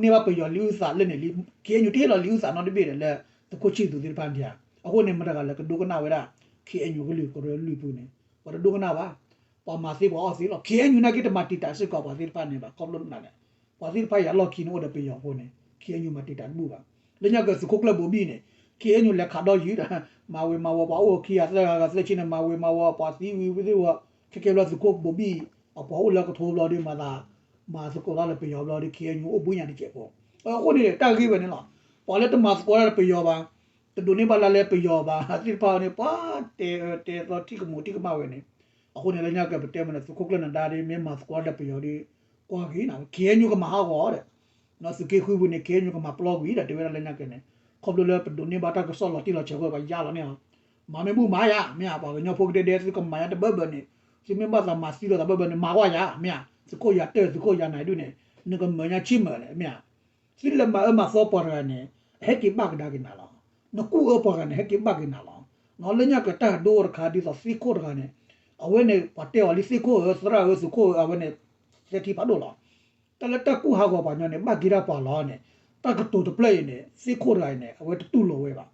န့ၢ်ဘၣ်ပယီၤလံာ်အုၣ်သးလၢန့ၣ်လံ KNU တဟ့ၣ်လီၤလံာ်အုၣ်သးနီတဘ့ၣ်ဒီးလၢ သုးခိၣ်ဆံၣ်သူးသ့ၣ်တဖၣ်န့ၣ်ဧါ အဃိန့ၣ် မတၤတဂၤလၢကဒိကနၣ်ဝဲဒၣ် KNU ကလုာ်ကရၢလွံၢ်ဖုန့ၣ် ပှၤတဒိကနၣ်ဘၣ် ပှၤမၤသ့ပှၤအီၣ်သ့လီၤ KNU နာ်က့တမၤတံာ်တာ်စ့ၢ်ကီးပှၤသ့ၣ်တဖၣ်န့ၣ်ဘၣ် ခီဖျိလၢ ပှၤသ့ၣ်တဖၣ်အံၤအလီၢ်ခံန့ၣ်အိၣ်ဒီးပယီၤအဃိန့ၣ် KNU မၤတံာ်တာ်တဘူၣ်ဘၣ် လၢညါက့သုးခိၣ်ကျၢၢ်ဘိးဘံၣ်န့ၣ် KNU လဲၤခးဒီယုၢ်ဒီး မၤဝ့ၤမၤဝီၤပှၤအိၣ်ခံဂၤသၢဂၤဂၤသၢဆံန့ၣ် မၤဝ့ၤမၤဝီၤပှၤသံဝံၤဝံၤသ့ၣ်ဝီ ခဲကဲဘျီသုးခိၣ်ဘိးဘံၣ် အပှၤအိၣ်လၢကထိဘျီဒီးမၤသး မၤသကိးတၢ်လၢပယီၤဘျီဒီး KNU အိၣ်ဘှံးညါတစဲးဖိ အဃိန့ၣ် တၢ်ဂ့ၢ်ဝဲန့ၣ်လီၤ ပှၤလၢတမၤသကိးတၢ်လၢပယီၤဘၣ် တဒိးန့ၢ်ဘၣ်လၢ်လၢပယီၤဘၣ် သ့ၣ်တဖၣ်န့ၣ် ပှၤတဲအၢတဲသီထံၣ်ကမူၤထံၣ်ကမၣ်ဝဲန့ၣ် အဃိန့ၣ် လၢညါက့ပတဲမ့ၢ်န့ၣ် သုးခိၣ်ကျၢၢ်နဒါဒီး မ့ၢ်မၤသကိးတၢ်လၢပယီၤဒီး ကွၢ်က့ၤနၤ KNU ကမၤဟးဂီၤဒီး သုးက့ဃုပူၤန့ၣ် KNU ကမၤပျီကွံာ်ဒီး တဲဝဲဒၣ်လၢညါက့န့ၣ် ခီဖျိလၢပဒိးန့ၢ်ဘၣ်တၢ်ကစီၣ်လီၤတံၢ်လီၤဆဲးအဃိ ပှၤယါလီၤန့ၢ်အီၤ မၤမ့ၢ်ဘူၣ်မၤယၤ မ့ၢ်ဧါ ပှၤကညီဖိကဒဲဒဲ သုကမၤယၤတဘၢဘၢန့ၣ် သုမ့ၢ်ဘၣ်သးမၤသံလိာ်သးဘၢဘၢန့ၣ် မၤကွၢ်ယၤ မ့ၢ်ဧါ သုးခိၣ်ယၤတၢၢ် သုးခိၣ်ယၤနၤဒုးန့ၣ် နကမၤညါဆံၣ်မၢၤလဲၣ် မ့ၢ်ဧါ သုလဲၤမၤအၢမၤသီပှၤတဂၤန့ၣ် အဟဲက့ၤဘၣ်ကဒါက့ၤနၤလီၤ. နကူၣ်အၢပှၤဂၤန့ၣ် ဟဲက့ၤဘၣ်က့ၤနၤလီၤ. လၢညါက့ၤတၢ်ဒိတခါဒ်သိးသ့ၣ်ခိၣ်တဂၤန့ၣ် အဝဲန့ၣ် ပှၤတဲအီၤလံသ့ၣ်ခိၣ်ဧၢ သရၣ်ဧၢ သုးခိၣ်ဧၢ အဝဲန့ၣ် သဲထံဖးဒိၣ်လီၤ. တၢ်လၢတၢ်ကူၣ်ဟးဂီၤပှၤကညီန့ၣ် ဘၣ်က့ၤဒၣ်ပှၤလီၤန့ၣ် တၢ်ကတိၤတဖျၢၣ်အံၤန့ၣ် သ့ၣ်ခိၣ်တဂၤအံၤန့ၣ် အဝဲတတူၢ်လိာ်ဝဲဘၣ်.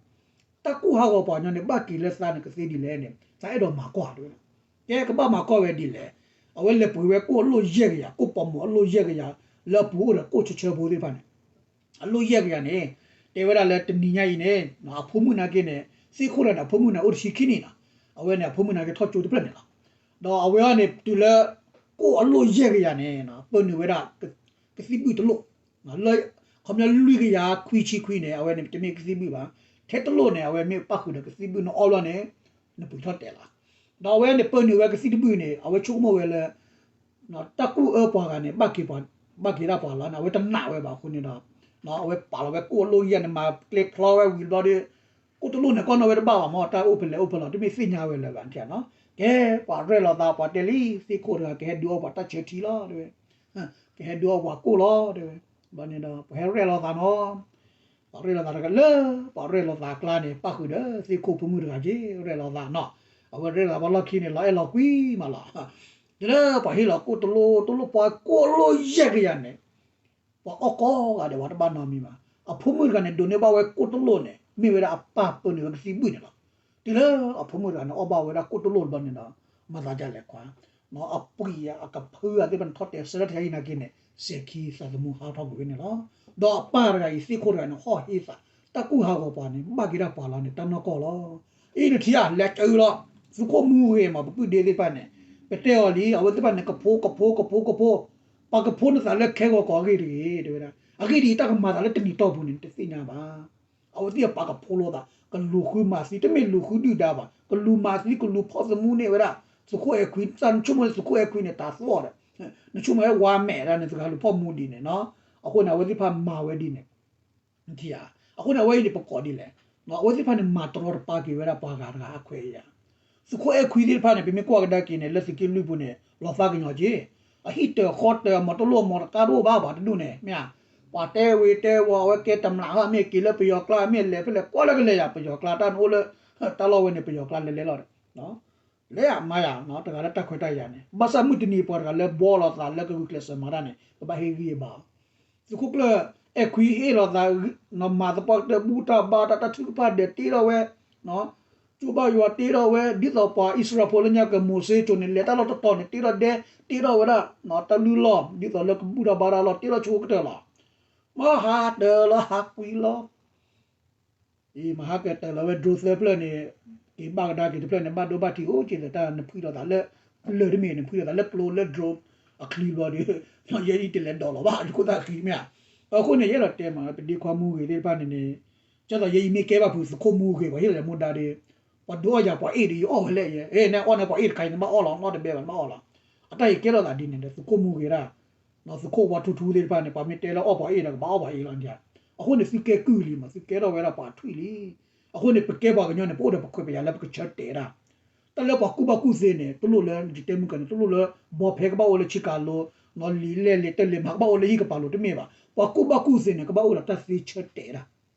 တၢ်ကူၣ်ဟးဂီၤပှၤကညီန့ၣ် ဘၣ်က့ၤလၢသးန့ၣ်ကသ့ဒ်လဲၣ်န့ၣ် သးအဲၣ်ဒိးမၤကွၢ်တဝဲ ကဲကဘၣ်မၤကွၢ်ဝဲဒ်လဲၣ်. အဝဲလဲၤပှ့ၤဝဲကိၣ်အလိၣ်ယဲၢ်ကယၤ ကိၣ်ပီၤမိၤအလိၣ်ယဲၢ်ကယၤ လၢအပူၤအိၣ်ဒီးကိၣ်ဆၢဆၢဖိသ့ၣ်တဖၣ်န့ၣ် အလိၣ်ယဲၢ်ကယၤန့ၣ် တဲဝဲဒၣ်လၢတနံၤညါအံၤန့ၣ် အဖိမုၣ်နာ်က့န့ၣ် သ့ၣ်ခိၣ်တဂၤန့ၣ် အဖိမုၣ်န့ၣ် အိၣ်တဆံခံနံၣ်လီၤ. အဝဲန့ၣ် အဖိမုၣ်နာ်က့ထီၣ်ကၠိတဖျၢၣ်န့ၣ်လီၤ. ဒီးအဝဲအံၤန့ၣ် တုၤလၢ ကိၣ်အလိၣ်ယဲၢ်ကယၤန့ၣ် ပၢနုာ်ဝဲဒၣ် ကသံၣ်ဘုၣ်တလိၣ် လၢ ခီပညီလွံၢ်ကယၤခွံဆံခွံန့ၣ် အဝဲန့ၣ်တမ့ၢ်ကသံၣ်ဘုၣ်ဘၣ်. ထဲတလိၣ်န့ၣ် အဝဲမ့ၢ်ပၣ်ဃုာ်ဒီးကသံၣ်ဘုၣ်န့ၣ်အီဘျီန့ၣ် နပှ့ၤထီၣ်တဲာ်လီၤ. ဒီးအဝဲန့ၣ်ပၢနုာ်ဝဲကသံၣ်တဘုၣ်န့ၣ် အဝဲဆိကမိၣ်ဝဲလၢ တၢ်ကူၣ်အၢပှၤဂၤန့ၣ် ဘၣ်က့ၤဒၣ်ပှၤလီၤန့ၣ် အဝဲတနာ်ဝဲဘၣ်အဃိန့ၣ်ဒီး အဝဲပာ်လီၤဝဲကိၣ်အလိၣ်ယဲၢ်န့ၣ် မၤကျဲဖျီဝဲဝံၤဘျီဒီး ကိၣ်တလိၣ်န့ၣ် ကီၢ်နီၣ်ဝဲတဘၣ်ဘၣ်မ့ၢ် တၢ်အိၣ်ဖဲလဲၣ်အိၣ်ဖဲလဲၣ် တမ့ၢ်သ့ၣ်ညါဝဲလၢၤဘၣ်န့ၣ်. ကဲ ပှၤရဲၣ်လီၤသး ပှၤတဲလံ သ့ၣ်ခိၣ်တဂၤ ကဟဲဒုးအီၣ်ပှၤတၢ်ဆၢထံလီၤ တဲဝဲ ကဟဲဒုးအီၣ်ပှၤကိၣ်လီၤ တဲဝဲ. ဘျီန့ၣ်ဒီး ပှၤဟဲရဲၣ်လီၤသးနီၤ ပှၤရဲၣ်လီၤသးတဂၤလၢ ပှၤရဲၣ်လီၤသးအကျါန့ၣ် ပၣ်ဃုာ်ဒီး သ့ၣ်ခိၣ်ဖိမုၣ်တဂၤက့ ရဲၣ်လီၤသးနီၤ အဝဲရဲၣ်လီၤသးပှၤလီၢ်ခံန့ၣ် လီၤအဲၣ်လီၤကွံမးလီၤ. တုၤလၢပှၤဟ့ၣ်လီၤကိၣ်တလိၣ်တလိၣ် ပှၤကိၣ်အလိၣ်ယဲၢ်ကယၤန့ၣ် ပှၤအီၣ်ကိးဂၤဒဲး ပှၤတဘၣ်နီတမံၤဘၣ်. အဖိမုၣ်တဂၤန့ၣ် ဒိးန့ၢ်ဘၣ်ဝဲကိၣ်တလိၣ်န့ၣ် မ့ၢ်ဝဲဒၣ်အပၢ်ပၢနုာ်ဝဲကသံၣ်ဘုၣ်န့ၣ်လီၤ. တုၤလၢအဖိမုၣ်တဂၤန့ၣ် အီၣ်ဘၣ်ဝဲဒၣ်ကိၣ်တလိၣ်တဘျီန့ၣ်ဒီး မၤသးဒ်လဲၣ်ခွါ အပှံၤအကဖုအသ့ၣ်တဖၣ်န့ၣ် ထီၣ်တဲာ်ဆၢထၢၣ်အံၤနာ်က့န့ၣ် စဲၤခံသးသမူဟးထီၣ်ကွံာ်ဝဲန့ၣ်လီၤ. ဒီးအပၢ်တဂၤအံၤ သ့ၣ်ခိၣ်တဂၤန့ၣ် ဟီၣ်ဟ့သး တၢ်ကူၣ်ဟးဂီၤပှၤန့ၣ် ဘၣ်က့ၤဒၣ်ပှၤလီၤန့ၣ် တၢ်နီၢ်ကီၢ်လီၤ. အံၤနထံၣ်ဧါ လဲၤကၢလီၤ သုးခိၣ်မူဂ့ၤမး ပပုၢ်ဒ့သ့ၣ်တဖၣ်န့ၣ် ပတဲအီၤလံ အဝဲသ့ၣ်တဖၣ်န့ၣ် ကဖိကဖိကဖိကဖိ ပှၤကဖိနသးလၢခဲဂီၤကီၢ်အဂ့ၢ်တဂ့ၤ တဲဝဲဒၣ် အဂ့ၢ်ဒ်အံၤ တၢ်ကမၤသးလၢတနံၤတီၢ်ပူၤန့ၣ် တသ့ၣ်ညါဘၣ်. အဝဲသ့ၣ်အပာ်ကဖိလိာ်သး ကလူၤဃုမၤသံ တမ့ၢ်လူၤဃုဒုၣ်ဒါဘၣ် ကလူၤမၤသံ ကလူၤဖီၣ်သမူန့ၢ်ဝဲဒၣ် သုးခိၣ်အဲၣ်ခွံ တၢ်နဆိကမိၣ်လၢသုးခိၣ်အဲၣ်ခွံန့ၣ် တၢ်သီၣ်ဒီး နဆိကမိၣ်ဝဲဝါမဲာ်ဒၣ်န့ၣ် သဂၤလူၤဖီၣ်မူဒံးန့ၣ်နီၤ အဃိန့ၣ် အဝဲသ့ၣ်တဖၣ်မၤဝဲဒ်န့ၣ် နထံၣ်ဧါ အဃိန့ၣ် အဝဲအံၤန့ၣ် ပကိးဒ်လဲၣ် အဝဲသ့ၣ်တဖၣ်န့ၣ် မၤတရီတပါက့ၤဝဲဒၣ်ပှၤဂၤတဂၤအခွဲးအယာ်. သုးခိၣ်အဲၣ်ခွံသ့ၣ်တဖၣ်န့ၣ် ပမ့ၢ်ကွၢ်ကဒါက့ၤန့ၣ် လၢသုးက့လွံၢ်ပူၤန့ၣ် လီၤသးကညီၤက့ၤ, အဟံၣ်တၢၤဃီတၢၤ အမီၤတလိၣ်အမီၤတကါတအိၣ်ဘၣ် ပှၤတဒူၣ်န့ၣ် မ့ၢ်ဧါ. ပှၤတဲဝ့ၤတဲဝီၤ အဝဲကဲတမျးဘၣ် မ့ၢ်က့ၤလၢပယီၤကျါ မ့ၢ်လဲၤဖဲလဲၣ် ကွၢ်လၢကလဲၤယၤ ပယီၤကျါတၢ်န့ၣ်အိၣ်လၢ တၢ်လီၢ်ဝဲန့ၣ် ပယီၤကျါလဲၤလဲၤလီၤဒီး လဲၤမၤယၤ တဂၤလၢတၢ်ခွဲးတၢ်ယာ်န့ၣ် ဘၣ်ဆၣ်မုၢ်တနံၤပှၤတဂၤလၢဘှီလိာ်သးလၢကဂုာ်ကျဲးစၢးမၤတၢ်န့ၣ် ပဘၣ်ဟ့ၣ်ဂံၢ်ဘါအီၤ. သုးခိၣ်ကျၢၢ်အဲၣ်ခွံဟ့ၣ်လိာ်သး မၤသပှၢ်ကတၢၢ်ဘူၣ်တၢ်ဘါတၢ် တၢ်ထုကဖၣ်ဒဲးတ့ထီၣ်ဝဲ ကၠိဘၣ်ယွၤတ့ထီၣ်ဝဲ ဒ်သိးပှၤအံၣ်စရ့လးဖိလၢညါကမိၤၡ့ကၠိန့ၣ် လဲၤတၢ်လီၢ်တတီၤန့ၣ် တ့ထီၣ်ဒဲ တ့ထီၣ်ဝဲဒၣ် တၢ်လုၢ်လီၢ် ဒ်သိးလၢကဘူၣ်တၢ်ဘါတၢ်လီၢ် တ့ထီၣ်ဆိကတၢၢ်လီၤ. မ့ၢ်ဟးတၢၤလီၤဟးကွံလီၤ အံၤမဟါကတၢၢ်လီၤဝဲ drone သၢဖျၢၣ်န့ၣ် က့ၤဘၣ်ကဒါက့ၤတဖျၢၣ်န့ၣ် ဘၣ်ဒိဘၣ်ထံးအိၣ်က့ၤလၢတၢ် နဖှံလိာ်သးလၢ လၢၢ်တမ့ၢ် နဖှံလိာ်သးလၢကျိလၢ drone အချံဘျီဒီး ယဲအံၤတလဲၤဒိးလီၤဘၣ် ယခိၣ်သၣ်ဃံမ့ၢ်ဧါ. အဃိန့ၣ် ယအဲၣ်ဒိးတဲမး ပဒ့ခွါမူဂ့ၤသ့ၣ်တဖၣ်န့ၣ်န့ၣ် ကဲသိးယဲအံၤမ့ၢ်ကဲဘၣ်ဖုးသုးခိၣ်မူဂ့ၤ ပှၤဟ့ၣ်လီၤယၤမူဒါဒီး ပှၤဒုးအီၣ်ယၤပှၤအ့ၣ်ဒီး ယအီၣ်ဝဲလဲၣ်ယဲ အဲ နအီၣ်န့ၣ်ပှၤအ့ၣ်တခါအံၤ နဘၣ်အီၣ်လီၤ နီတဘဲဘၣ် နဘၣ်အီၣ်လီၤ. အတၢ်အံၤကဲထီၣ်သးဒ်န့ၣ်ဒီး သုးခိၣ်မူဂ့ၤဒၣ် သုးခိၣ်ဝါထူထူသ့ၣ်တဖၣ်န့ၣ် ပှၤမ့ၢ်တဲလၢအီၣ်ပှၤအ့ၣ်ဒီး ကဘၣ်အီၣ်ပှၤအ့ၣ်လီၤဒ်. အဃိန့ၣ် သုကဲကုၢ်လံမး သုကဲထီၣ်ဝဲဒၣ်ပှၤထွံၣ်လံ. အဃိန့ၣ် ပကဲပှၤကညီန့ၣ် ပအိၣ်ဒီးပခွဲးပယာ်လၢပကဆၢတဲာ်ဒၣ် တၢ်လၢပှၤကူၣ်ဘၣ်ကူၣ်သ့န့ၣ် တလိၣ်လၢယတဲမုၢ်ကန့ၣ် တလိၣ်လၢ ဘီဖဲကဘၣ်အိၣ်လၢဆံကၤလိ လံာ်လဲၢ်လံာ်တၢ်လံာ်မၤကဘၣ်အိၣ်လၢဟံၣ်ကပၤလိၤတမ့ၢ်ဘၣ်. ပှၤကူၣ်ဘၣ်ကူၣ်သ့န့ၣ် ကဘၣ်အိၣ်ဒီးတၢ်သ့ဆၢတဲာ်ဒၣ်.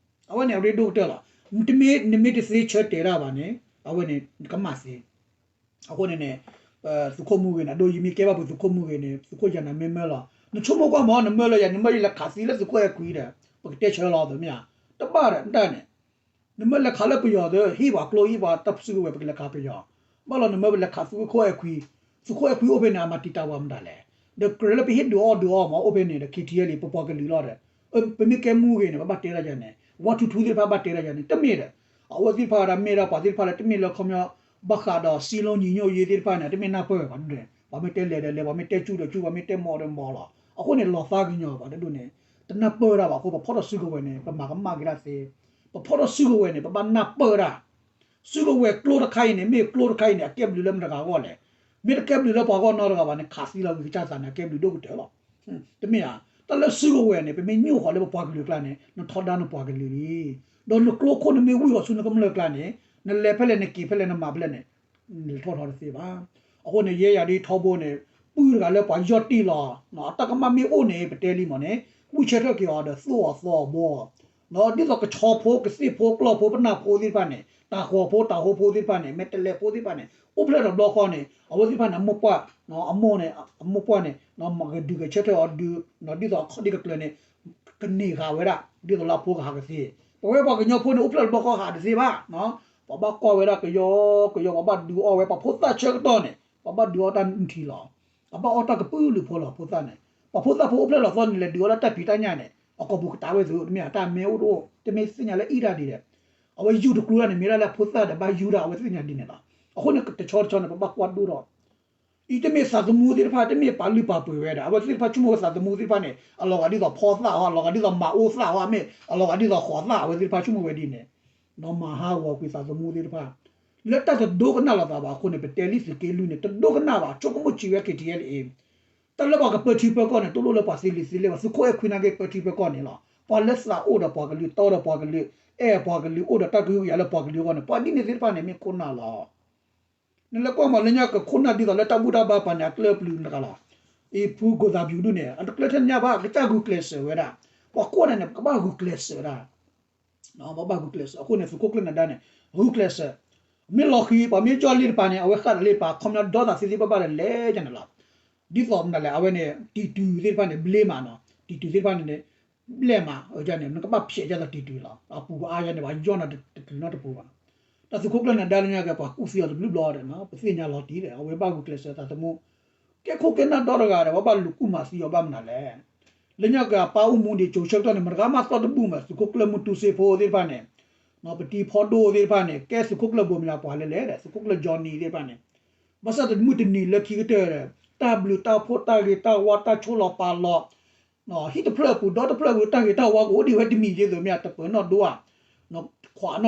အဝဲန့ၣ်အရ့ဒိၣ်ကတၢၢ်လီၤ. နမ့ၢ်တသ့ဆၢတဲာ်ဒၣ်ဘၣ်န့ၣ် အဝဲန့ၣ် နကမၣ်သ့ အဃိန့ၣ်န့ၣ် သုးခိၣ်မူဂ့ၤန့ၣ် အဒိ ယမ့ၢ်ကဲဘၣ်ဖုးသုးခိၣ်မူဂ့ၤန့ၣ် သုးခိၣ်ယၤနၤမ့ၢ်မၢလီၤ. နဆိကမိၣ်ကွၢ်မး နမၢလၢယၤ နမၢယလဲၤခးသံလၢသုးခိၣ်အဲၣ်ခွံဒီး ပကတဲဆၢလီၤသ့မ့ၢ်ဧါ. တဘၣ်ဒီးတၢ်န့ၣ် နမၢလဲၤခးလၢပယီၤသ့ ဟ့ၣ်ပှၤကျိဟ့ၣ်ပှၤတၢ်စုကဝဲၤ ပကလဲၤခးပယီၤ. ဘၣ်လီၤနမၢပလဲၤခးသုးခိၣ်အဲၣ်ခွံ, သုးခိၣ်အဲၣ်ခွံအိၣ်ဖဲန့ၣ် အမၤတံာ်တာ်ပှၤမတၤလဲၣ်. ဒီးကြၢးလၢပဟ့ၣ်ဒုးအီၣ်ဒုးအီမး အိၣ်ဖဲန့ၣ်ဒီး ခ့ထံယဲလံ ပပှၤကလုာ်လီၤဒီး ပမ့ၢ်ကဲမူဂ့ၤန့ၣ် ပဘၣ်တဲတၢ်ယၤန့ၣ် ဝါထူထူသ့ၣ်တဖၣ်ဘၣ်တဲတၢ်ယၤန့ၣ် တမ့ၢ်ဒီး အဝဲသ့ၣ်တဖၣ်ဒၣ်မ့ၢ်ဒၣ်ပှၤသ့ၣ်တဖၣ်လၢတမ့ၢ်လၢခီပညီ ဘၣ်ဃးဒီးစံလုံးညီညွတ်ရေးသ့ၣ်တဖၣ်န့ၣ် တမ့ၢ်နၢ်ပၢၢ်ဝဲဘၣ်ဒ်န့ၣ် ပှၤမ့ၢ်တဲလဲၤဒီးလဲၤ ပှၤမ့ၢ်တဲကၠူဒီးကၠူ ပှၤမ့ၢ်တဲမီၤဒီးမီၤလီၤ. အဃိန့ၣ် လီၤသးကညီၤဘၣ်ဒ်န့ၣ် တနၢ်ပၢၢ်ဒၣ်ဘၣ်အဃိ ပဖီၣ်ထီၣ်စုကဝဲၤန့ၣ် ပမၤကမၣ်က့ၤဒၣ်သ့. ပဖီၣ်ထီၣ်စုကဝဲၤန့ၣ် ပဘၣ်နၢ်ပၢၢ်ဒၣ် စုကဝဲၤကျိတခါအံၤန့ၣ် မ့ၢ်ကျိတခါအံၤန့ၣ် အကဲဘျုးလၢမတၤဂၤအဂီၢ်လဲၣ်. မ့ၢ်တကဲဘျုးလၢပှၤဂီၢ်နီတဂၤဘၣ်န့ၣ် ခးသံလီၤဂ့ၤကစၢ်သးန့ၣ် အကဲဘျုးဒိၣ်ကတၢၢ်လီၤ. တမ့ၢ်ဧါ. တၢ်လၢစုကဝဲၤန့ၣ် ပမ့ၢ်ညိၣ်ဃီၤလၢပပှၤကလုာ်အကျါန့ၣ် နထီဒါနပှၤကလုာ်လံ. ဒီးနကျိခိၣ်နမ့ၢ်ဝံၣ်ဃီၤဆူနကမျၢၢ်အကျါန့ၣ် နလဲၤဖဲလဲၣ် နက့ၤဖဲလဲၣ် နမၤဖဲလဲၣ်န့ၣ် နလဲၤထီၣ်ထီတသ့ဘၣ်. အဃိန့ၣ် ယဲယၤဒ်ထီဘိန့ၣ် ပုၢ်တဂၤလၢပှၤယီၢ်တံၢ်လီၤ. အတၢ်ကမၣ်မ့ၢ်အိၣ်န့ၣ် ပတဲလံမးန့ၣ် ဝံၢ်ဆၢထၢၣ်က့ၤအီၤဒီးသိၣ်အီၤသီအီၤဘှီအီၤ ဒ်သိးကဆီဖိ ကသ့ၣ်ဖိ ကျီၢ်ဖိ ပနၢ်ဖိသ့ၣ်တဖၣ်န့ၣ် တၢ်ဃီၤဖိ တၢ်ဟိဖိသ့ၣ်တဖၣ်န့ၣ် မဲာ်တဲးလဲးဖိသ့ၣ်တဖၣ်န့ၣ် အိၣ်ဖျဲၣ်ထီၣ်တဘျီဃီန့ၣ် အဝဲသ့ၣ်တဖၣ်န့ၣ် အမိၢ်ပှၢ် အမိၢ်န့ၣ် အမိၢ်ပှၢ်န့ၣ် ကဒုးဂဲၤဆၢထၢၣ်အီၤဒုး ဒ်သိးအခီၣ်ဒ့ကကျၢၤန့ၣ် ကန့ၢ်ဃာ်ဝဲဒၣ် ဒ်သိးလၢအဖိကဟးကသ့. ပဝဲပှၤကညီဖိန့ၣ် အိၣ်ဖျဲၣ်ထီၣ်တဘျီဃီဟးတသ့ဘၣ်. ပှၤဘၣ်ကွၢ်ဝဲဒၣ်ကယီကယီ ပှၤဘၣ်ဒုးအီၣ်ဝဲ ပှၤဖိသၣ်ဆၢကတီၢ်န့ၣ် ပှၤဘၣ်ဒုးအီၣ်တၢ်နုၢ်ထံလီၤ. အဘၣ်အီၣ်တၢ်ကပုာ်လုးဖိလီၤ ဖိသၣ်န့ၣ် ပှၤဖိသၣ်ဖိအိၣ်ဖျဲၣ်လီၤသီန့ၣ် လဲၤဒုးအီၣ်လၢတၢ်ဖံးတၢ်ညၣ်န့ၣ် အကိာ်ပူၤကတၢၢ်ဝဲသု တမ့ၢ်တၢ်မ့ၢ်အိၣ်တအိၣ် တမ့ၢ်သ့ၣ်ညါလၢအံၣ်တၢ်ဒ်လဲၣ်. အဝဲယူၢ်တကျိၤတၢ်န့ၣ် မ့ၢ်ဒၣ်လၢအဖိသၣ်ဒီးဘၣ်ယူၢ်တၢ် အဝဲသ့ၣ်ညါဒ်န့ၣ်လီၤ. အဃိန့ၣ် တဆီတဆီန့ၣ် ပဘၣ်ကွၢ်ဒိၣ်ထီၣ် အံၤတမ့ၢ်သးသမူသ့ၣ်တဖၣ် တမ့ၢ်ပာ်လုၢ်ပာ်ပှ့ၤဝဲဒီး အဝဲသ့ၣ်တဖၣ်ဆိကမိၣ်ဝဲသးသမူသ့ၣ်တဖၣ်န့ၣ် အလီၤဂာ်ဒ်သိးဖီသၣ်ဟီ အလီၤဂာ်ဒ်သိးမၤအူသၣ်ဟီ မ့ၢ်အလီၤဂာ်ဒ်သိးဃိးသၣ် အဝဲသ့ၣ်တဖၣ်ဆိကမိၣ်ဝဲဒ်န့ၣ် ဒီးမၤဟးဂီၤကွံာ်သးသမူသ့ၣ်တဖၣ် လၢတၢ်တဒိကနၣ်လိာ်သးဘၣ်အဃိန့ၣ် ပတဲလံသုးက့လွံၢ်န့ၣ် တဒိကနၣ်ဘၣ် ဆိကမိၣ်ဆံးဝဲ ခ့ထံယဲလံ တၢ်လၢပှၤကပၢထံပၢကီၢ်န့ၣ် တလိၣ်လၢပှၤသ့လံာ်သ့လဲၢ်ဘၣ် သုးခိၣ်အဲၣ်ခွံနာ်က့ ပၢထံပၢကီၢ်န့ၣ်လီၤ. ပှၤလၢသးအိၣ်ဒီးပှၤကလုာ် တီဒီးပှၤကလုာ် အဲၣ်ပှၤကလုာ် အိၣ်ဒီးတၢ်ကဟုကယာ်လၢပှၤကလုာ်အဂီၢ်န့ၣ် ပှၤဒ်န့ၣ်သ့ၣ်တဖၣ်န့ၣ် မ့ၢ်ခိၣ်နၢ်လီၤ. နလဲၤကွၢ်မးလၢညါကခိၣ်နၢ်ဒ်သိးလၢတၢ်ဘူၣ်တၢ်ဘါပာ်န့ၣ် အကျၢၢ်ပျုၤတဂၤလီၤ. အံၤဖုကိၢ်သးပျုၤဒုၣ်န့ၣ် အတကျၢၢ်ထဲညါဘၣ် ကစၢ်ဂုာ်ကျဲးစၢးဝဲဒၣ် ပှၤကိးဂၤန့ၣ် ပကဘၣ်ဂုာ်ကျဲးစၢးဒၣ် ပဘၣ်ဂုာ်ကျဲးစၢး အဃိန့ၣ် သုးခိၣ်ကျၢၢ်နဒါန့ၣ် ဂုာ်ကျဲးစၢး မ့ၢ်လီၤဃံၤ ပှၤမ့ၢ်ယီၢ်လံတပၤန့ၣ် အဝဲဃၣ်ဒီးလံတပၤ ခီပညီဒီသးသ့သ့ဘၣ်ဘၣ်ဒီးလဲၤယၤန့ၣ်လီၤ. ဒ်သိးမနုၤလဲၣ် အဝဲန့ၣ် တံၤတုၤသ့ၣ်တဖၣ်န့ၣ် ဘျ့မးနီၤ တံၤတုၤသ့ၣ်တဖၣ်န့ၣ်န့ၣ် ဘျဲၣ်မး အန့ၣ် နကဘၣ်ဖျဲးဒ်သိးတံၤတုၤလီၤ အပူၤအါယါန့ၣ် ပှၤယီၢ်နၤတကလုာ်နီတပူၤဘၣ်. တၢ်သုးခိၣ်ကျၢၢ်နဒါလၢညါက့ၤ ပှၤကူၣ်သံအီၤတဘျုးဘျီဒီး ပသ့ၣ်ညါလီၤတံၢ်ဒီး အဝဲဘၣ်ဂုာ်ကျဲးစၢးသးသမူ ကဲခိၣ်ကဲနၢ်ဒီတဂၤဒီး ပှၤဘၣ်လူၤကူၣ်မၤသံအီၤဘၣ်မနုၤလဲၣ်. လၢညါက့ၤအပၢ်အိၣ်မူဒံးကၠိဆၢကတီၢ်န့ၣ် မတဂၤမးသီၣ်တဘူၣ်မး သုးခိၣ်ကျၢၢ်မုၢ်တူစ့ဖိသ့ၣ်တဖၣ်န့ၣ် ပတံၤဖီဒိၣ်သ့ၣ်တဖၣ်န့ၣ် ကဲသုးခိၣ်ကျၢၢ်ဘိမၠးပှၤလဲၣ်လဲၣ်ဒီး သုးခိၣ်ကျၢၢ်ကၠီနံၤသ့ၣ်တဖၣ်န့ၣ် ဘၣ်ဆၣ်တမုၢ်တနံၤလၢခံကတၢၢ်ဒီး တၢ်ဘျုးတၢ်ဖှိၣ်တၢ်ဂ့ၤတၢ်ဝါတၢ်ဆိၣ်လီၤပာ်လီၤ ဟံၣ်တဖျၢၣ်အပူၤ ဒီတဖျၢၣ်အပူၤ တၢ်ဂ့ၤတၢ်ဝါကအိၣ်ဒံးဝဲတမံၤဒ်သိးမ့ၢ် တပၢၤနီၣ်ဒိဧါ ခွးနီၣ်တၢၤ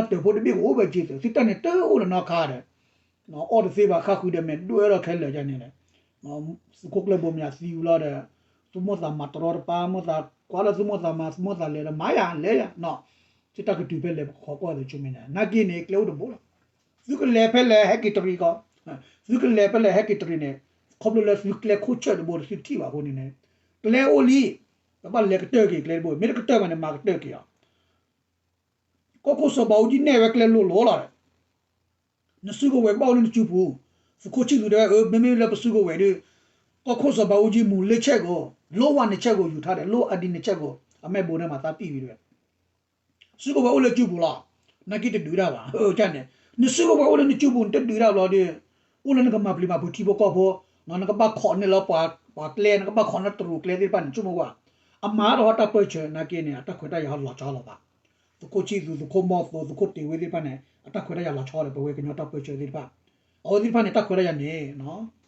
ဖိတဘ့ၣ်ကအိၣ်ဝဲက့ၤသုး သုတၢ်န့ၣ်တအိၣ်လၢၤနီတခါဒီး အီၣ်တသ့ဘၣ် ဃၣ်ဃုာ်ဒီးမဲာ်ဒွဲၣ်ထီၣ်ခဲလၢာ်ယါန့ၣ်ဒီး သုးခိၣ်ကျၢၢ်ဘိမၠးသံဝံၤလီၤဒီး သုမိၢ်သးမၤတရီတပါ မိၢ်သးကွၢ်လၢသုမိၢ်သးမၤ သုမိၢ်သးလဲၤဒီးမၤယၤလဲၤယၤနီၤ သုတၢ်ကတုၤဖဲလဲၣ် ပကခိးကွၢ်သုဆူမဲာ်ညါ နာ်က့န့ၣ် ကျဲအိၣ်တဘိလီၤ. သုကလဲၤဖဲလဲၣ် ဟဲက့ၤတရံးကီး, သုကလဲၤဖဲလဲၣ် ဟဲက့ၤတရံးန့ၣ် ခီဖျိလၢသုကျဲခိၣ်ဆၢၣ်တဘိ သုထံၣ်ဘၣ်အဃိန့ၣ်န့ၣ် ကျဲအိၣ်လံ, ပဘၣ်လဲၤကတၢၢ်က့ၤကျဲတဘိ, မ့ၢ်တကတၢၢ်ဘၣ်န့ၣ် မၤကတၢၢ်က့ၤအီၤ. ကီၢ်ခိၣ်စီၤဘးအူကၠံနဲၣ်ဝဲကျဲလိၤလိၤလီၤဒီး နစုကဝဲၤကဘၣ်အိၣ်လၢနစုပူၤ, သုးခိၣ်ဆံၣ်သူးတဲဝဲ အၢ မ့မ့ၢ်လၢပစုကဝဲၤဒီး ကီၢ်ခိၣ်စီၤဘးအူကၠံမူၤလ့ဆဲၣ်ကိး, လိဝါန့ၣ်ဆဲၣ်ကိးယူၤထါဒီး လိအဒံန့ၣ်ဆဲၣ်ကိး, အမဲာ်ဘိန့ၣ်မၤသးပံၣ်ဝံၤတဲဝဲ စုကဝဲၤအိၣ်လၢစုပူၤလီၤ, နာ်က့တဒုးတၢ်ဘၣ်, န့ၣ် နစုကဝဲၤအိၣ်လၢနစုပူၤ နတဒုးတၢ်ဘျီဒီး အိၣ်လၢနကမၤပျံၤမၤဖုးထံဖိကီၢ်ဖိ, နကဘၣ်ခိးန့ၢ်လၢပှၤကျဲ နကဘၣ်ခိးန့ၢ်တရူးကျဲသ့ၣ်တဖၣ်န့ၣ် ဆိကမိၣ်ကွၢ်, အမၤထီၣ်တၢ်ပၢၢ်ဆၢ နာ်က့န့ၣ် အတၢ်ခွဲးတၢ်ယာ်ဟီလီၤဆီလီၤသး သုးခိၣ်ဆံၣ်သူး သုးခိၣ်မီၢ်သိ သုးခိၣ်တ့ၤဝ့သ့ၣ်တဖၣ်န့ၣ် အတၢ်ခွဲးတၢ်ယာ်လီၤဆီဒီး ပဝဲကညီတၢ်ပၢၢ်ဆၢသ့ၣ်တဖၣ်, အဝဲသ့ၣ်တဖၣ်န့ၣ် တၢ်ခွဲးတၢ်ယာ်န့ၣ်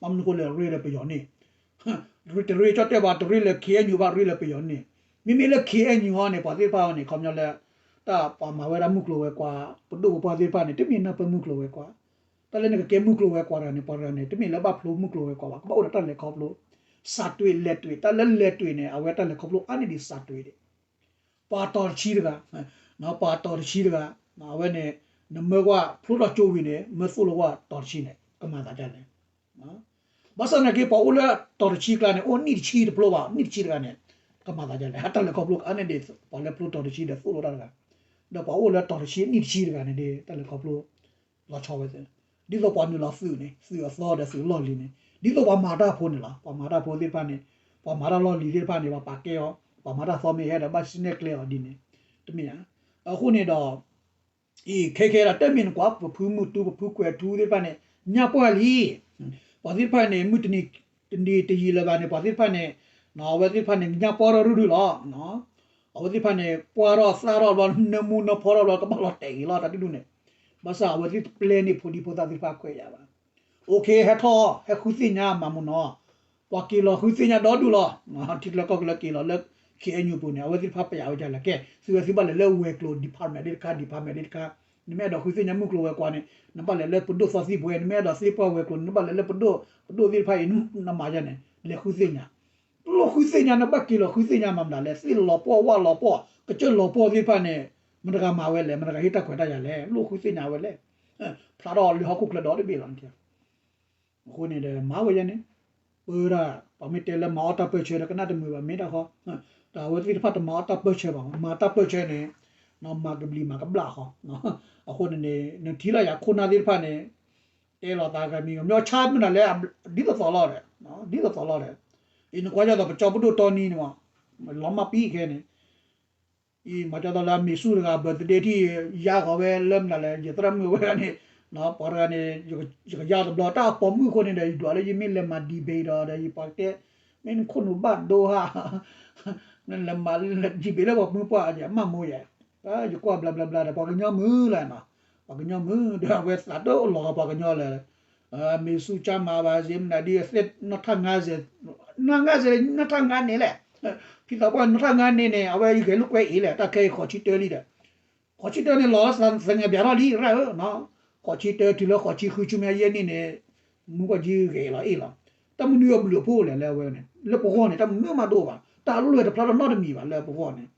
ဘၣ်မနုၤဃိလဲၣ် ရ့လၢပယီၤန့ၣ်, တရ့ကၠီၣ်တဲၣ်ဘၣ် တရ့လၢ ခ့အဲၣ်ယူၣ် ဘၣ်ရ့လၢပယီၤန့ၣ်, မ့မ့ၢ်လၢ ခ့အဲၣ်ယူၣ် အီၤန့ၣ် ပှၤသ့ၣ်တဖၣ်အီၤန့ၣ် ခီပညီလၢ တၢ်ပှၤမၤဝဲဒၣ်မုၢ်ကျိၤဝဲၤကွာ် ပဒိၣ်ပပှၢ်သ့ၣ်တဖၣ်န့ၣ် တမ့ၢ်နၢ်ပၢၢ်မုၢ်ကျိၤဝဲၤကွာ်, တၢ်လၢနကကဲမုၢ်ကျိၤဝဲၤကွာ်တဂၤန့ၣ် ပှၤတဂၤန့ၣ် တမ့ၢ်လၢဘၣ်ဖျိမုၢ်ကျိၤဝဲၤကွာ်ဘၣ် ကဘၣ်အိၣ်ဒီးတၢ်လဲၤခီဖျိ, စးတွ့လဲၤတွ့ တၢ်လၢလဲၤတွ့န့ၣ် အဝဲတၢ်လဲၤခီဖျိအါန့ၢ်ဒံးစးတွ့ဒံး ပှၤတီၤတဆံတဂၤ, ပှၤတီၤတဆံတဂၤ, အဝဲန့ၣ် နမၢကွၢ်ဖျိထီၣ်ကၠိဝံၤန့ၣ် မၢသိၣ်လိကွၢ်တီၤတဆံန့ၣ် ကမၤသးဒ်လဲၣ်. ဘၣ်ဆၣ်သနာ်က့ ပှၤအိၣ်လၢတီၤတဆံကျါန့ၣ် အိၣ်နံၣ်တဆံတဖျိဘၣ် နံၣ်တဆံတဂၤန့ၣ် ကမၤသးဒ်လဲၣ်. တၢ်လဲၤခီဖျိအါန့ၢ်ဒံး ပှၤလၢဖျိတီၤတဆံဒီးသိၣ်လိတၢ်တဂၤ, ဒီးပှၤအိၣ်လၢတီၤတဆံနံၣ်တဆံတဂၤန့ၣ်ဒီး တၢ်လဲၤခီဖျိ လီၤဆီဝဲသ့, ဒ်သိးပှၤနုာ်လီၤသုးန့ၣ် သုးအသီဒီးသုးလီၢ်လံၤန့ၣ် ဒ်သိးပှၤမၤတၢ်ဖိန့ၣ်လီၤ. ပှၤမၤတၢ်ဖိသ့ၣ်တဖၣ်န့ၣ် ပှၤမၤတၢ်လီၢ်လံၤသ့ၣ်တဖၣ်န့ၣ် ပှၤပာ်ကဲအီၤ, ပှၤမၤတၢ်သီမ့ၢ်ဟဲဒီးဘၣ်စံၣ်နဲၣ်ကျဲအီၤဒ်န့ၣ် တမ့ၢ်ဧါ. အဃိန့ၣ်ဒီး အံၤ ခဲခဲဒီး တမ့ၢ်နကွၢ် ပဖုမုၢ်တူ ပဖုကွဲၤထူသ့ၣ်တဖၣ်န့ၣ် ညၣ်ပှၢ်လံ. ပှၤသ့ၣ်တဖၣ်န့ၣ် မုၢ်တနံၤတယံာ်လၢၤဘၣ်န့ၣ် ပှၤသ့ၣ်တဖၣ်န့ၣ် အဝဲသ့ၣ်တဖၣ်န့ၣ် ညၣ်ပှၢ်ထီၣ်ရုၢ်ရုၢ်လီၤ. အဝဲသ့ၣ်တဖၣ်န့ၣ် ပှၢ်ထီၣ်သၣ်ထီၣ်ဘျီ နၢမူနၢဖီထီၣ်ဘျီ ကဘၣ်လီၤတဲာ်ဂ့ၤလီၤ တၢ်ဒုဒူၣ်န့ၣ်. ဘၣ်ဆၣ်အဝဲသ့ၣ်တပျဲန့ၢ်ဖိဒံဖိသၣ်သ့ၣ်တဖၣ်ခွဲးယာ်ဘၣ်. အိၣ်ခ့ ဟဲထီၣ် ဟဲဃုသ့ၣ်ညါမၤမူနီၤ, ပှၤက့ၤလီၤဃုသ့ၣ်ညါဒီဒူၣ်လီၤ. ထံကျၢကီၢ်ကျၢက့ၤလီၤလၢ ခ့အဲၣ်ယူၣ်ပူၤန့ၣ် အဝဲသ့ၣ်တဖၣ်ပယာ်ဝဲဒ်လဲၣ် ကဲ သုဝဲသုဘၣ်လဲၤလၢဝဲၤကျိၤ department ဒ်တခါ department ဒ်တခါ, နမ့ၢ်အဲၣ်ဒိးဃုသ့ၣ်ညါမုၢ်ကျိၤဝဲၤကွာ်န့ၣ် နဘၣ်လဲၤလၢပဒိၣ်သီသံၣ်ဘှဲ, နမ့ၢ်အဲၣ်ဒိးသ့ၣ်ပှၢ်ဝဲၤကျိၤန့ၣ် နဘၣ်လဲၤလၢပဒိၣ်, ပဒိၣ်သ့ၣ်တဖၣ်အံၤ နမၤယါန့ၣ် လဲၤဃုသ့ၣ်ညါ ပလိၣ်ဃုသ့ၣ်ညါ နဘၣ်က့ၤလီၤဃုသ့ၣ်ညါမၤမတၤလဲၣ်, သ့ၣ်လီၤပှီၢ်ဝၣ်လီၤပှီၢ် ကစၢၢ်လီၤပှီၢ်သ့ၣ်တဖၣ်န့ၣ် မတၤဂၤမၤဝဲလဲၣ်, မတၤဂၤဟ့ၣ်တၢ်ခွဲးတၢ်ယာ်လဲၣ်, လိၣ်ဃုသ့ၣ်ညါဝဲလဲၣ်. ဖျါထီၣ်လၢဟီၣ်ခိၣ်ချၢဒီတဘ့ၣ်လီၤ. အဃိန့ၣ်ဒီး မၤဝဲယဲန့ၣ်, ပၢဒၣ် ပှၤမ့ၢ်တဲလၢမၤအီၣ်တၢ်ပၢၢ်ဆၢဒီး ကနၣ်တမုာ်ဘၣ် မ့ၢ်တၢ်ဃီ, ဒီးအဝဲသ့ၣ်တဖၣ်တမၤအီၣ်တၢ်ပၢၢ်ဆၢဘၣ်, မၤတၢ်ပၢၢ်ဆၢန့ၣ် မၤကဘျံးမၤကဘျၣ်ဃီ. အဃိန့ၣ်န့ၣ် နထံၣ်လၢယၤခိၣ်နၢ်သ့ၣ်တဖၣ်န့ၣ် တဲလီၤသးဂၤမံၤဂၤ မ့ၢ်အီၣ်ဆါမနုၤလဲၣ်, ဒ်သိးသိးလီၤဒီး, ဒ်သိးသိးလီၤဒီး, အံၤနကွၢ်ဒ်သိးပကၠီပဒိၣ်တီနံၤန့ၣ်မး, လီၤမၢ်ပံခဲန့ၣ် အံၤ မၤကၠီသီလၢအမ့ၢ်ဆူၣ်တဂၤ birthday ထံၣ် ယါဃီၤဝဲလၢမနုၤလဲၣ်, ယသရၣ်မုၣ်ဝဲန့ၣ်, ပှၤတဂၤန့ၣ် ယကယါတဘျီ တၢ်အပိာ်မုၣ်အဃိန့ၣ်ဒီး ယဒွးလၢယမ့ၢ်လဲၤမၤ debate ဒီး ဒီးယပှၤတဲ မ့ၢ်နခိၣ်နူာ်ဘၣ်ဒိဟါ နလဲၤမၤ debate လၢပှၤမုၢ်ပှၢ် ယမၢ်မိၢ်ယဲ, ယကွၢ်ဘျါဘျါဘျါဒီး ပှၤကညီမုၢ်လၢနီၤ, ပှၤကညီမုၢ်ဒီး အဝဲသးဒိၣ်လီၤဂာ်ပှၤကညီလၢ မ့ၢ်ဆူၣ်ကၢ်မၤဘၣ်စ့မနုၤဒ် သ့ၣ်နီၣ်ထၣ်ငါစ့, နီၣ်ငါစ့ နီၣ်ထၣ်ငါန့ၣ်လဲၣ်, ဖံသးပှၢ်နီၣ်ထၣ်ငါန့ၣ်န့ၣ် အဝဲယဂဲၤလိာ်ကွဲအံၤလဲၣ် တၢ်ခဲအံၤဃိးဆံတၢလံဒီး, ဃိးဆံတၢန့ၣ်လီၤသငဲးဘၣ်ထီၣ်လံ ရၣ်ဧၢ, ဃိးဆံတၢတုၤလၢဃိးဆံဃုဆူမဲာ်ယဲၢ်နံၣ်န့ၣ်, မူကီၢ်ကၠံဂဲၤလီၤအ့ၣ်လီၤ, တၢ်မနုၤအဘျုးအဖှိၣ်လဲၣ်လၢအဝဲန့ၣ် လၢပဂီၢ်န့ၣ် တၢ်မနုၤမးဒိၣ်ဘၣ် တၢ်အလွဲၢ်တဖျါထီၣ်နီတမံၤဘၣ်လၢပဂီၢ်န့ၣ်,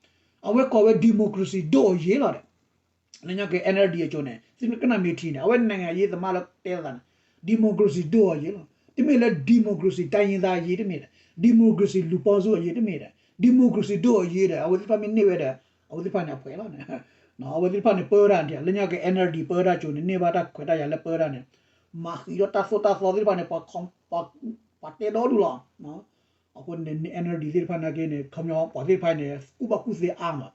အဝဲကိးဝဲ democracy ဒိၣ်အယ့ၢ်လီၤဒီး လၢညါက့ NLD အကျိၤန့ၣ် သုကနၣ်မ့ၢ်ထံန့ၣ် အဝဲ နိုင်ငံရေးသမား လၢတဲသးန့ၣ် democracy ဒိၣ်အယ့ၢ်လီၤ. တမ့ၢ်လၢ democracy တိုင်းရင်းသားအရေး တမ့ၢ်ဒီး democracy လူၤပိၢ်စုအရေး တမ့ၢ်ဒီး democracy ဒိၣ်အယ့ၢ်ဒီး အဝဲသ့ၣ်တဖၣ်မ့ၢ်န့ၢ်ဝဲဒီး အဝဲသ့ၣ်တဖၣ်န့ၣ်အပှဲၤလီၤန့ၣ်, အဝဲသ့ၣ်တဖၣ်န့ၣ်ပၢတၢ်န့ၣ် လၢညါက့ NLD ပၢတၢ်ကၠိန့ၣ် န့ၢ်ဘၣ်တၢ်ခွဲးတၢ်ယာ်လၢပၢတၢ်န့ၣ် မၤဃံးဒီးတၢ်သိၣ်တၢ်သီသ့ၣ်တဖၣ်န့ၣ် ပှၤတဲဒီဒူၣ်လီၤ. အဃိန့ၣ် NLD သ့ၣ်တဖၣ်နာ်က့န့ၣ် ခီပညီပှၤသ့ၣ်တဖၣ်န့ၣ် ကူၣ်ဘၣ်ကူၣ်သ့အါမး,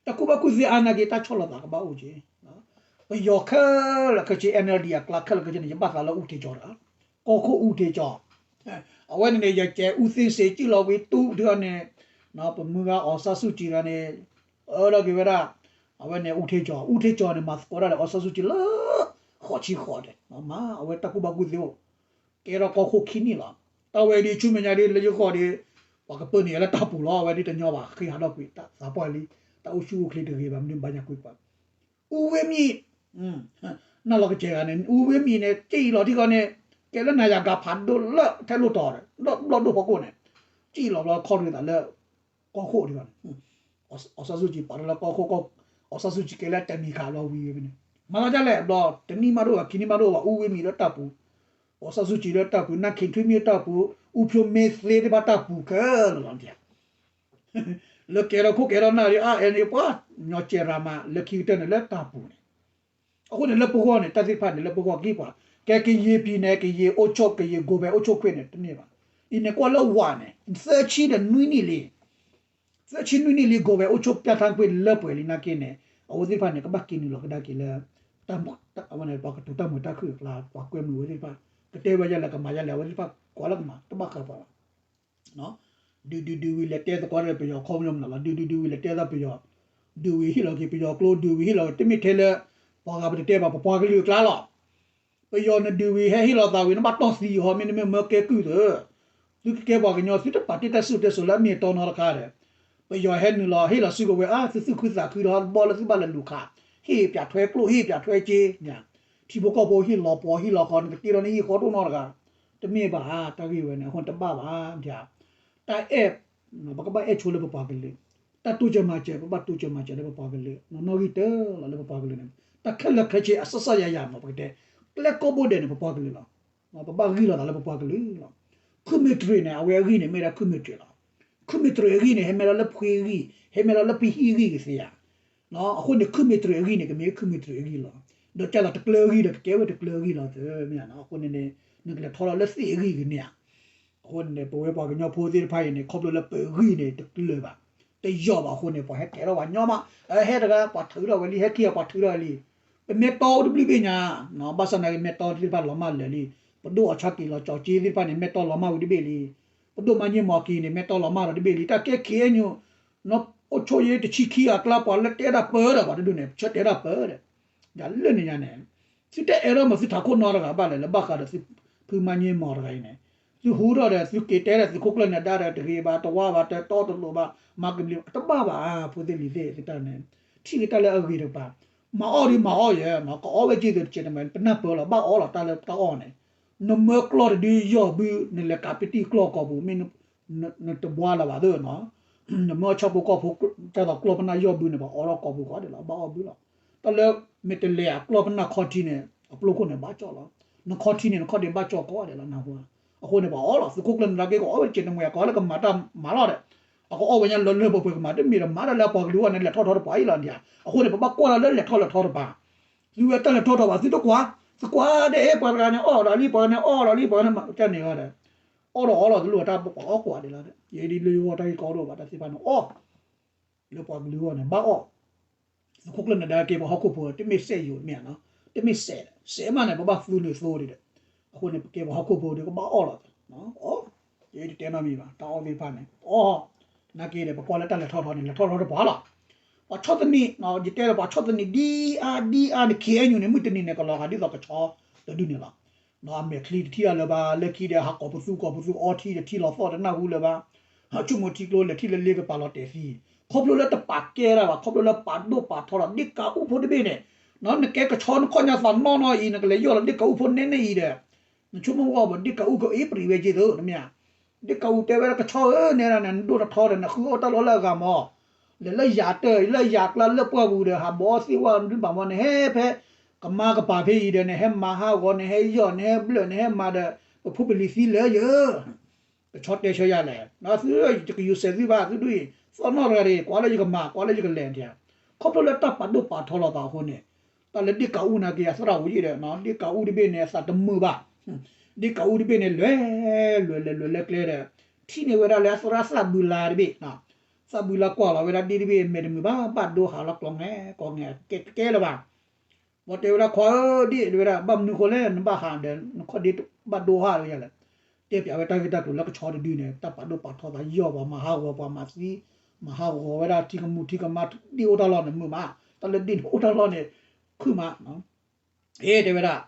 တၢ်ကူၣ်ဘၣ်ကူၣ်သ့အါနာ်က့ တၢ်ဆီၣ်လီၤသးကဘၣ်အိၣ်က့ၤ, ပယီၤခဲလၢာ်ခဲဆ့ NLD အကျါခဲလၢာ်ခဲဆ့န့ၣ် ယဘၣ်သးလၢအူထ့ကၠီတဂၤ, ကီၢ်ခိၣ်အူထ့ကၠီ, အဝဲန့ၣ်န့ၣ် ယကဲအူသ့စ့စံၣ်လီၤဝံၤတူၢ်ဒုးအီၤန့ၣ်, ပမုၢ်ဂၤအီၣ်စၣ်ဆူၣ်ကံတဂၤန့ၣ် အၢလီၤက့ၤဝဲဒၣ်, အဝဲန့ၣ်အူထ့ကၠီ, အူထ့ကၠီန့ၣ် မၤသကိးတၢ်ဒီးအီၣ်စၣ်ဆူၣ်ကံလၢ ဃိးဆံဃိးဒီး မ့ၢ်အဝဲတၢ်ကူၣ်ဘၣ်ကူၣ်သ့အိၣ် ကဲထီၣ်ကီၢ်ခိၣ်ခံနံၣ်လီၤ. တၢ်ဝဲဒ်ဆူမဲာ်ညါဒ်လၢယဂီၢ်ဒီး ပှၤကပၢနုာ်ယၤလၢတၢ်ပူၤလီၤ. အဝဲဒ်တညီဘၣ် ဃ့ဟးထီၣ်ကွံာ် သးပှၢ်လံ, တၢ်အိၣ်ဆူၣ်အိၣ်ချ့တဂ့ၤဘၣ် မနုၤဘၣ်ညါကွံာ်ပှၤ, အူဝဲမံၤ, နၢ်လီၤကစဲၤဂၤန့ၣ် အူဝဲမံၤန့ၣ် က့ၣ်အံၤလီၤထံကီၢ်န့ၣ် ကဲလၢနၤယၤဂၤဖးဒိၣ်လၢထဲလိၣ်တီၤဒီး ဘျီၣ်ဒိၣ်ဖီခိၣ်န့ၣ် က့ၣ်အံၤလီၤဘျီခီၣ်ရ့သးလၢ ကီၢ်ခိၣ်ဒံးဘၣ်န့ၣ် အီၣ်စၣ်ဆူၣ်ကံပာ်ထီၣ်လၢကီၢ်ခိၣ်ကီၢ် အီၣ်ဆၣ်စူၣ်ကဲလၢတၢ်မံၤခးဘျီဝံၤဝဲန့ၣ် မၤသးဒ်လဲၣ်ဘျီ တနံၣ်မးဒိၣ်ဘၣ် ခံနံၣ်မးဒိၣ်ဘၣ် အူဝဲမံၤလၢတၢ်ပူၤ, အီၣ်ဆၣ်စူၣ်ကဲလၢတၢ်ပူၤ နၢ်ခ့ထွံမံၤတၢ်ပူၤ အူဖျိမ့ၢ်သ့သ့ၣ်တဖၣ်တၢ်ပူၤခဲလၢာ်လီၤ လၢကဲထီၣ်ခိၣ်ကဲထီၣ်နၢ်ဒီး အါအဲၣ်န့ၣ် ပှၤညီကဲရၤမး လၢခံကတၢၢ်န့ၣ်လၢတၢ်ပူၤန့ၣ် အဃိန့ၣ်လၢပဂီၢ်န့ၣ် တၢ်သ့ၣ်တဖၣ်န့ၣ် လၢပဂီၢ်ကံၢ်ပှၤ ကဲကယံာ်ပံၤန့ၣ် ကယံာ်အိၣ်ဆိး ကယံာ် ကိုယ်ပိုင်အိမ်ထောင်ခွင့် န့ၣ် တမ့ၢ်ဘၣ်. အံၤန့ၣ်ကွၢ်လၢဝၤန့ၣ် သၢဆံဒီးနွံနံၣ်လံ သၢဆံနွံနံၣ်လံ ကိုယ်ပိုင်အိမ်ထောင်ခွင့် ပြဋ္ဌာန်းခွင့်လၢပှဲၤလံနာ်က့န့ၣ် အဝဲသ့ၣ်တဖၣ်န့ၣ် ကဘၣ်က့ၤနုာ်လီၤကဒါက့ၤလၢ ပှၤကတိၤတၢ်မုာ်တၢ်ခုၣ်အကျါ ပှၤကွဲမုာ်ဝဲသ့ၣ်တဖၣ် ကတဲဝဲဒ်လဲၣ် ကမၤဒ်လဲၣ် အဝဲသ့ၣ်တဖၣ်ကွၢ်လၢကမၤ တဘၣ်ဃးပှၤဘၣ် ဒုးဒုးဒုးဝံၤလဲၤတဲသကိးဒီးပယီၤခီပညီမနုၤလီၤ ဒုးဒုးဒုးဝံၤလဲၤတဲသးပယီၤ ဒုးဝံၤဟ့ၣ်လီၤက့ၤပယီၤကျိ ဒုးဝံၤဟ့ၣ်လီၤ တမ့ၢ်ထဲလၢ ပှၤဂၤပတတဲဘၣ် ပပှၤကလုာ်အကျါလီၤ ပယီၤနဒုးဝံၤဟဲဟ့ၣ်လီၤသးဝံၤ နဘၣ်တီၢ်သံဟီ မ့တမ့ၢ်မၢကဲကုၢ်သၢ သုကကဲပှၤကညီ သုတပာ်တ့ၢ်တၢ်စံၣ်စိၤတဲစိၤလၢအမ့ၢ်အတီနီတခါဒီး ပယီၤဟဲနုာ်လီၤ ဟ့ၣ်လီၤစုကဝဲၤအါ သုသူၣ်ခုသးခုဒီးဘီလၢသုဘၣ်လဲၤလူၤခး ဟ့ၣ်ပၠးထွဲကျိၣ် ဟ့ၣ်ပၠးထွဲစ့ ထံဖိကီၢ်ဖိဟ့ၣ်လီၤပှီၤ ဟ့ၣ်လီၤဃီ နကတ့ထီၣ်န့ၣ်ဟ့ၣ်ဃီတအိၣ်နီတဂၤ တမ့ၢ်ဘၣ် တၢ်ဂ့ၢ်ဝဲန့ၣ် အဃိန့ၣ်တဘၣ်ဘၣ် တၢ်အဲၣ် ပကဘၣ်အဲၣ်ဆိလၢပပှၤကလုာ် တၢ်တိစၢၤမၤစၢၤ ပဘၣ်တိစၢၤမၤစၢၤလၢပပှၤကလုာ် နီၢ်နီၢ်ဂံၢ်တၢလီၤလၢပပှၤကလုာ်န့ၣ် တၢ်ခဲလၢာ်ခဲဆ့အစစယၤယၤမး ပကတဲ ကျဲကိးဘိဒဲးန့ၣ် ပပှၤကလုာ်လီၤ ပဘၣ်ဂံၢ်လီၤသးလၢပပှၤကလုာ်လီၤ ခုမ့ၢ်တရံးန့ၣ် အဝဲအဂံၢ်န့ၣ် မ့ၢ်ဒၣ်ခုမ့ၢ်တရံးလီၤ ခုမ့ၢ်တရံးအဂံၢ်န့ၣ် ဟဲမ့ၢ်လီၤလၢဖှ့ဂံၢ် ဟဲမ့ၢ်လီၤလၢပဟံၣ်ဂံၢ်ကသ့ဧါ အဃိန့ၣ် ခုမ့ၢ်တရံးအဂံၢ်န့ၣ် ကမ့ၢ်ခုမ့ၢ်တရံးအဂံၢ်လီၤ ဒီးကဲသးတကျၢၤအဂံၢ်ဒီး ကကဲဝဲတကျၢၤအဂံၢ်လီၤ မ့ၢ်ဧါ အဃိန့ၣ်န့ၣ် နကလဲၤထီၣ်လီၤလၢသ့ၣ်အဂံၢ်ကန့ၣ်ဧါ အဃိန့ၣ် ပဝဲပှၤကညီဖိသ့ၣ်တဖၣ်အံၤန့ၣ် ခီဖျိလၢပဂံၢ်န့ၣ် တကျၢၤဘၣ် တယိာ်ဘၣ်အဃိန့ၣ် ပှၤဟဲကဲထီၣ်ပှၤညီမး ဟဲတဂၤ ပှၤထုးထီၣ်ဝဲလံ ဟဲခံဂၤပှၤထုးထီၣ်ဝဲလံ ပမ့ၢ်တီအိၣ်တဘျုးဘ့ၣ်ညါ ဘၣ်ဆၣ်သနာ်က့ မ့ၢ်တီသ့ၣ်တဖၣ်လီၤမၢ်လၢာ်လံ ပဒိၣ်အီၣ်ဆၣ်က့ၤလီၤကၠီၤက့သ့ၣ်တဖၣ်န့ၣ် မ့ၢ်တီလီၤမၢ်ဝံၤတဘ့ၣ်လံ ပဒိၣ်မါည့မီၤက့ၤန့ၣ် မ့ၢ်တီလီၤမၢ်ဒီးတဘ့ၣ်လံ တၢ်ကဲ ခ့ၣ်အဲၣ်ယူၣ် နီၢ်အိၣ်ဆိၣ်ယဲတဆံခံဂၤအကျါ ပှၤလၢတဲဒၣ်ပၢဒီး ပှၤတဒူၣ်န့ၣ် ဆၢတဲဒၣ်ပၢဒီး ယၤလၢန့ၣ်ညါန့ၣ် သုတအဲၣ်ဒိးမၤသုထးခိၣ်နီတဂၤဘၣ်လဲၣ် လၢဘၣ်ဃးဒီးသုဖုမါည့မီၤတဂၤအံၤန့ၣ် သုဟူထီၣ်ဒီး သုက့ၤတဲဒီးသုးခိၣ်ကျၢၢ်နၢၤဒါဒီး တဂ့ၤဘၣ် တဝါဘၣ် တတီတလိၤဘၣ် မၤကဘျံး တဘၣ်ဘၣ် ဖိသ့ၣ်လံၤသ့ၣ် သုတၢ်န့ၣ် ထံၣ်က့ၤတၢ်လၢအဂ့ၤတကပၤ မၤအီၣ်ဒ်မၤအီၣ်ယဲၢ် ကအီၣ်ဝဲက့ၤသုးတကဲးတမဲာ် ပနၢ်ပၢၢ်လီၤ ဘၣ်အီၣ်လီၤတၢ်လၢတၢ်အီၣ်န့ၣ် နမၢကျီၢ်တဒုယီၢ်ဘု နလဲၤကးပတံၢ်ကျီၢ်ကီၢ်ပူၤ မ့ၢ်နတဘှါလၢၤဘၣ်သ့ၣ်နီၤ နမၢဆၣ်ဖိကီၢ်ဖိ တၢ်သိးကျီၢ်ပနၢ်ယီၢ်ဘုန့ၣ် ပှၤအီထီၣ်ကီၢ်ပူၤကိးဂၤဒဲးလီၤ ဘၣ်အီၣ်ဘုလီၤ တၢ်လၢ မ့ၢ်တလဲၤအကျီၢ်ပနၢ်ခီထံန့ၣ် အပျိခိၣ်န့ၣ်ဘၣ်ကၠီၣ်လီၤ နခီထံန့ၣ် နခီၣ်ဒ့ဘၣ်ကၠီၣ်ကိးဂၤဒဲးလီၤ နၢ်ဟူဧါ အဃိန့ၣ် ပှၤအီၣ်လီၤ သုးခိၣ်ကျၢၢ်နၢၤဒါက့ၤ ကအီၣ်ဝဲတကဲးတမဲာ် ကအီၣ်လၢကမၤတၢ်မၤလီၤဒီး အကအီၣ်ဝဲညါလၢလၢပှဲၤပှဲၤကမၤ တမ့ၢ်ဒီးမၤတၢ်လၢအပှၤကလုာ်အဂီၢ်န့ၣ် လဲၤထီၣ်ထီတပၤအံၤလီၤဒံးဧါ အဃိန့ၣ် ပဘၣ်ကွၢ်လီၤလၢလဲၤထီၣ်လဲၤထီတပၤ သုဝဲတၢ်လဲၤထီၣ်ထီဘၣ် သုတကွၢ် သုကွၢ်ဒဲး ပှၤတဂၤန့ၣ်အီၣ်ဒီးလံ ပှၤတဂၤန့ၣ်အီၣ်ဒီးလံ ပှၤတဂၤန့ၣ်မၤတၢ်န့ၣ်ဂီၢ်ဒီး အီၣ်ဒီးအီၣ်လီၤ တလိၣ်တၢ်ပှၤအီၣ်ကွၢ်ဒံးလီၤ ယဲဒ်လၢယဂီၢ်တၢ်ဂ့ၢ်ကီဒိၣ်ဘၣ် တၢ်သ့ၣ်တဖၣ်န့ၣ်အီၣ် လၢပှၤကလုာ်အဂီၢ်န့ၣ် ဘၣ်အီၣ် သုးခိၣ်ကျၢၢ်နၢၤဒါက့ၤပှၤဟီၣ်ခိၣ်ဖိ တမ့ၢ်စဲးယိာ်မ့ၢ်ဧါနီၤ တမ့ၢ်စဲး စဲးမးန့ၣ် ပဘၣ်သူန့ၢ်သိဒံးဒီး အဃိန့ၣ် ပကဲပှၤဟီၣ်ခိၣ်ဖိဒီးကဘၣ်အီၣ်လီၤ အီၣ် ယတတဲနီတမံၤဘၣ် တၢ်အီၣ်သ့ၣ်တဖၣ်န့ၣ် အီၣ် နာ်က့ဒီး ပကွၢ်လၢတၢ်လဲၤထီၣ်ထီန့ၣ် လဲၤထီၣ်ထီတပှၤလီၤ ပှၤဆီၣ်သနံး ယတဲလၢပှၤဆီၣ်သနံးဒ်အါဒ်အါန့ၣ် ခ့ၣ်အဲၣ်ယူၣ်န့ၣ် မုၢ်တနံၤန့ၣ်ကလီၤဂာ်ဒ်သိးကဆီတဒုန့ၣ်လီၤ အမဲာ်ချံတထံၣ်အလၢၤဘၣ် လၢခံဒီး ဟးကိးပသူကိးပသူ အီထံတထံၣ်လီၤသီၣ်တနၢ်ဟူလၢၤဘၣ် ဟးဆိကမိၣ်ထံကျိ လဲၤထံၣ်လၢလ့ကပၤလီၤတဲာ်သံ ခီဖျိလၢတပာ်ကဲတၢ်ဘၣ် ခီဖျိလၢပာ်ဒိၣ်ပာ်ထီလီၤ ဒ့ၣ်ကးအူဖိတဘ့ၣ်န့ၣ် နကဲကဆီနခီၣ်ညါသးနီၢ်နီၢ်အံၤ နကလဲၤယီၢ်လီၤဒ့ၣ်ကးအူဖိနဲနဲအံၤဒီး နဆိကမိၣ်ဝဲဘၣ် ဒ့ၣ်ကးအူကအ့ၣ်ပြံးဝဲက့ၤသ့ တမ့ၢ်ဧါ ဒ့ၣ်ကးအူတဲဝဲဒၣ်ကဆီဧၢ နဲဒၣ်န့ၣ် နဒိၣ်ထီၣ်ထီဒီး နဃုအီၣ်တၢ်လီၢ်လၢအဂၤမး လဲၤလၢယၤတၢၢ် လၢယၤကျါလၢပှၢ်ပူၤဒီး ဟးဘီသ့ၣ်ဝဲဒုးဘၣ်မး နဟဲဖဲ ကမါကပၤဖဲအံၤဒီး နဟဲမၤဟးဂီၤ နဟဲယီၢ် နဟဲဘျၢၣ် နဟဲမၤဒီး ပဖိပလံၤသံလၢယၤ ကဆီတဲဆၢယၤလဲၣ် သုတကယူၤစဲးသုဘၣ် သုဒ်အံၤ သီၣ်နီၣ်တဂၤဒီး ကွၢ်လၢယကမၤ ကွၢ်လၢယကလဲၤဒံးဧါ ခီဖျိလၢတၢ်ပာ်ဒိၣ်ပာ်ထီလီၤသးအဃိန့ၣ် တၢ်လၢဒ့ၣ်ကးအူနာ်က့ အသရၣ်ဝံၤယံၤဒီး ဒ့ၣ်ကးအူတဘ့ၣ်န့ၣ် အသးတမုာ်ဘၣ် ဒ့ၣ်ကးအူတဘ့ၣ်န့ၣ် လဲၤ လဲၤလဲၤလဲၤလဲၤကျဲဒီး ထံၣ်န့ၢ်ဝဲဒၣ်လၢအသရၣ်သးဘုလါတဘ့ၣ် သးဘုလါကွၢ်လီၤဝဲဒၣ်ဒ့ၣ်တဘ့ၣ် မဲာ်တမုာ်ဘၣ် ဘၣ်ဒိဟးလီၤကျီၤငဲၤကျီၤငဲၤ ကဲကဲလၢၤဘၣ် ပှၤတဲဝဲဒၣ် ခွါဧၢ ဒ့ၣ် တဲဝဲဒၣ် ဘၣ်မနုၤဃိလဲၣ် နဘၣ်ဟးဒီး နခီၣ်ဒ့ဘၣ်ဒိဟးလၢယၤလဲၣ် တဲပၠးဝဲတၢ်ဂ့ၢ်တၢ်ကျိၤလၢကဆီတဒုန့ၣ် တၢ်ပာ်ဒိၣ်ပာ်ထီသးယီၢ်ပှၤ မၤဟးဂီၤပှၤ မၤသံ မၤဟးဂီၤဝဲဒၣ်ထံကမူၣ်ထံကမါ ဒ့ၣ်အိၣ်တၢ်လီၢ်န့ၣ်မုာ်မး တၢ်လၢဒ့ၣ်န့ၣ်အိၣ်တၢ်လီၢ်န့ၣ် ခုၣ်မး ဟ့ၣ် တဲဝဲဒၣ်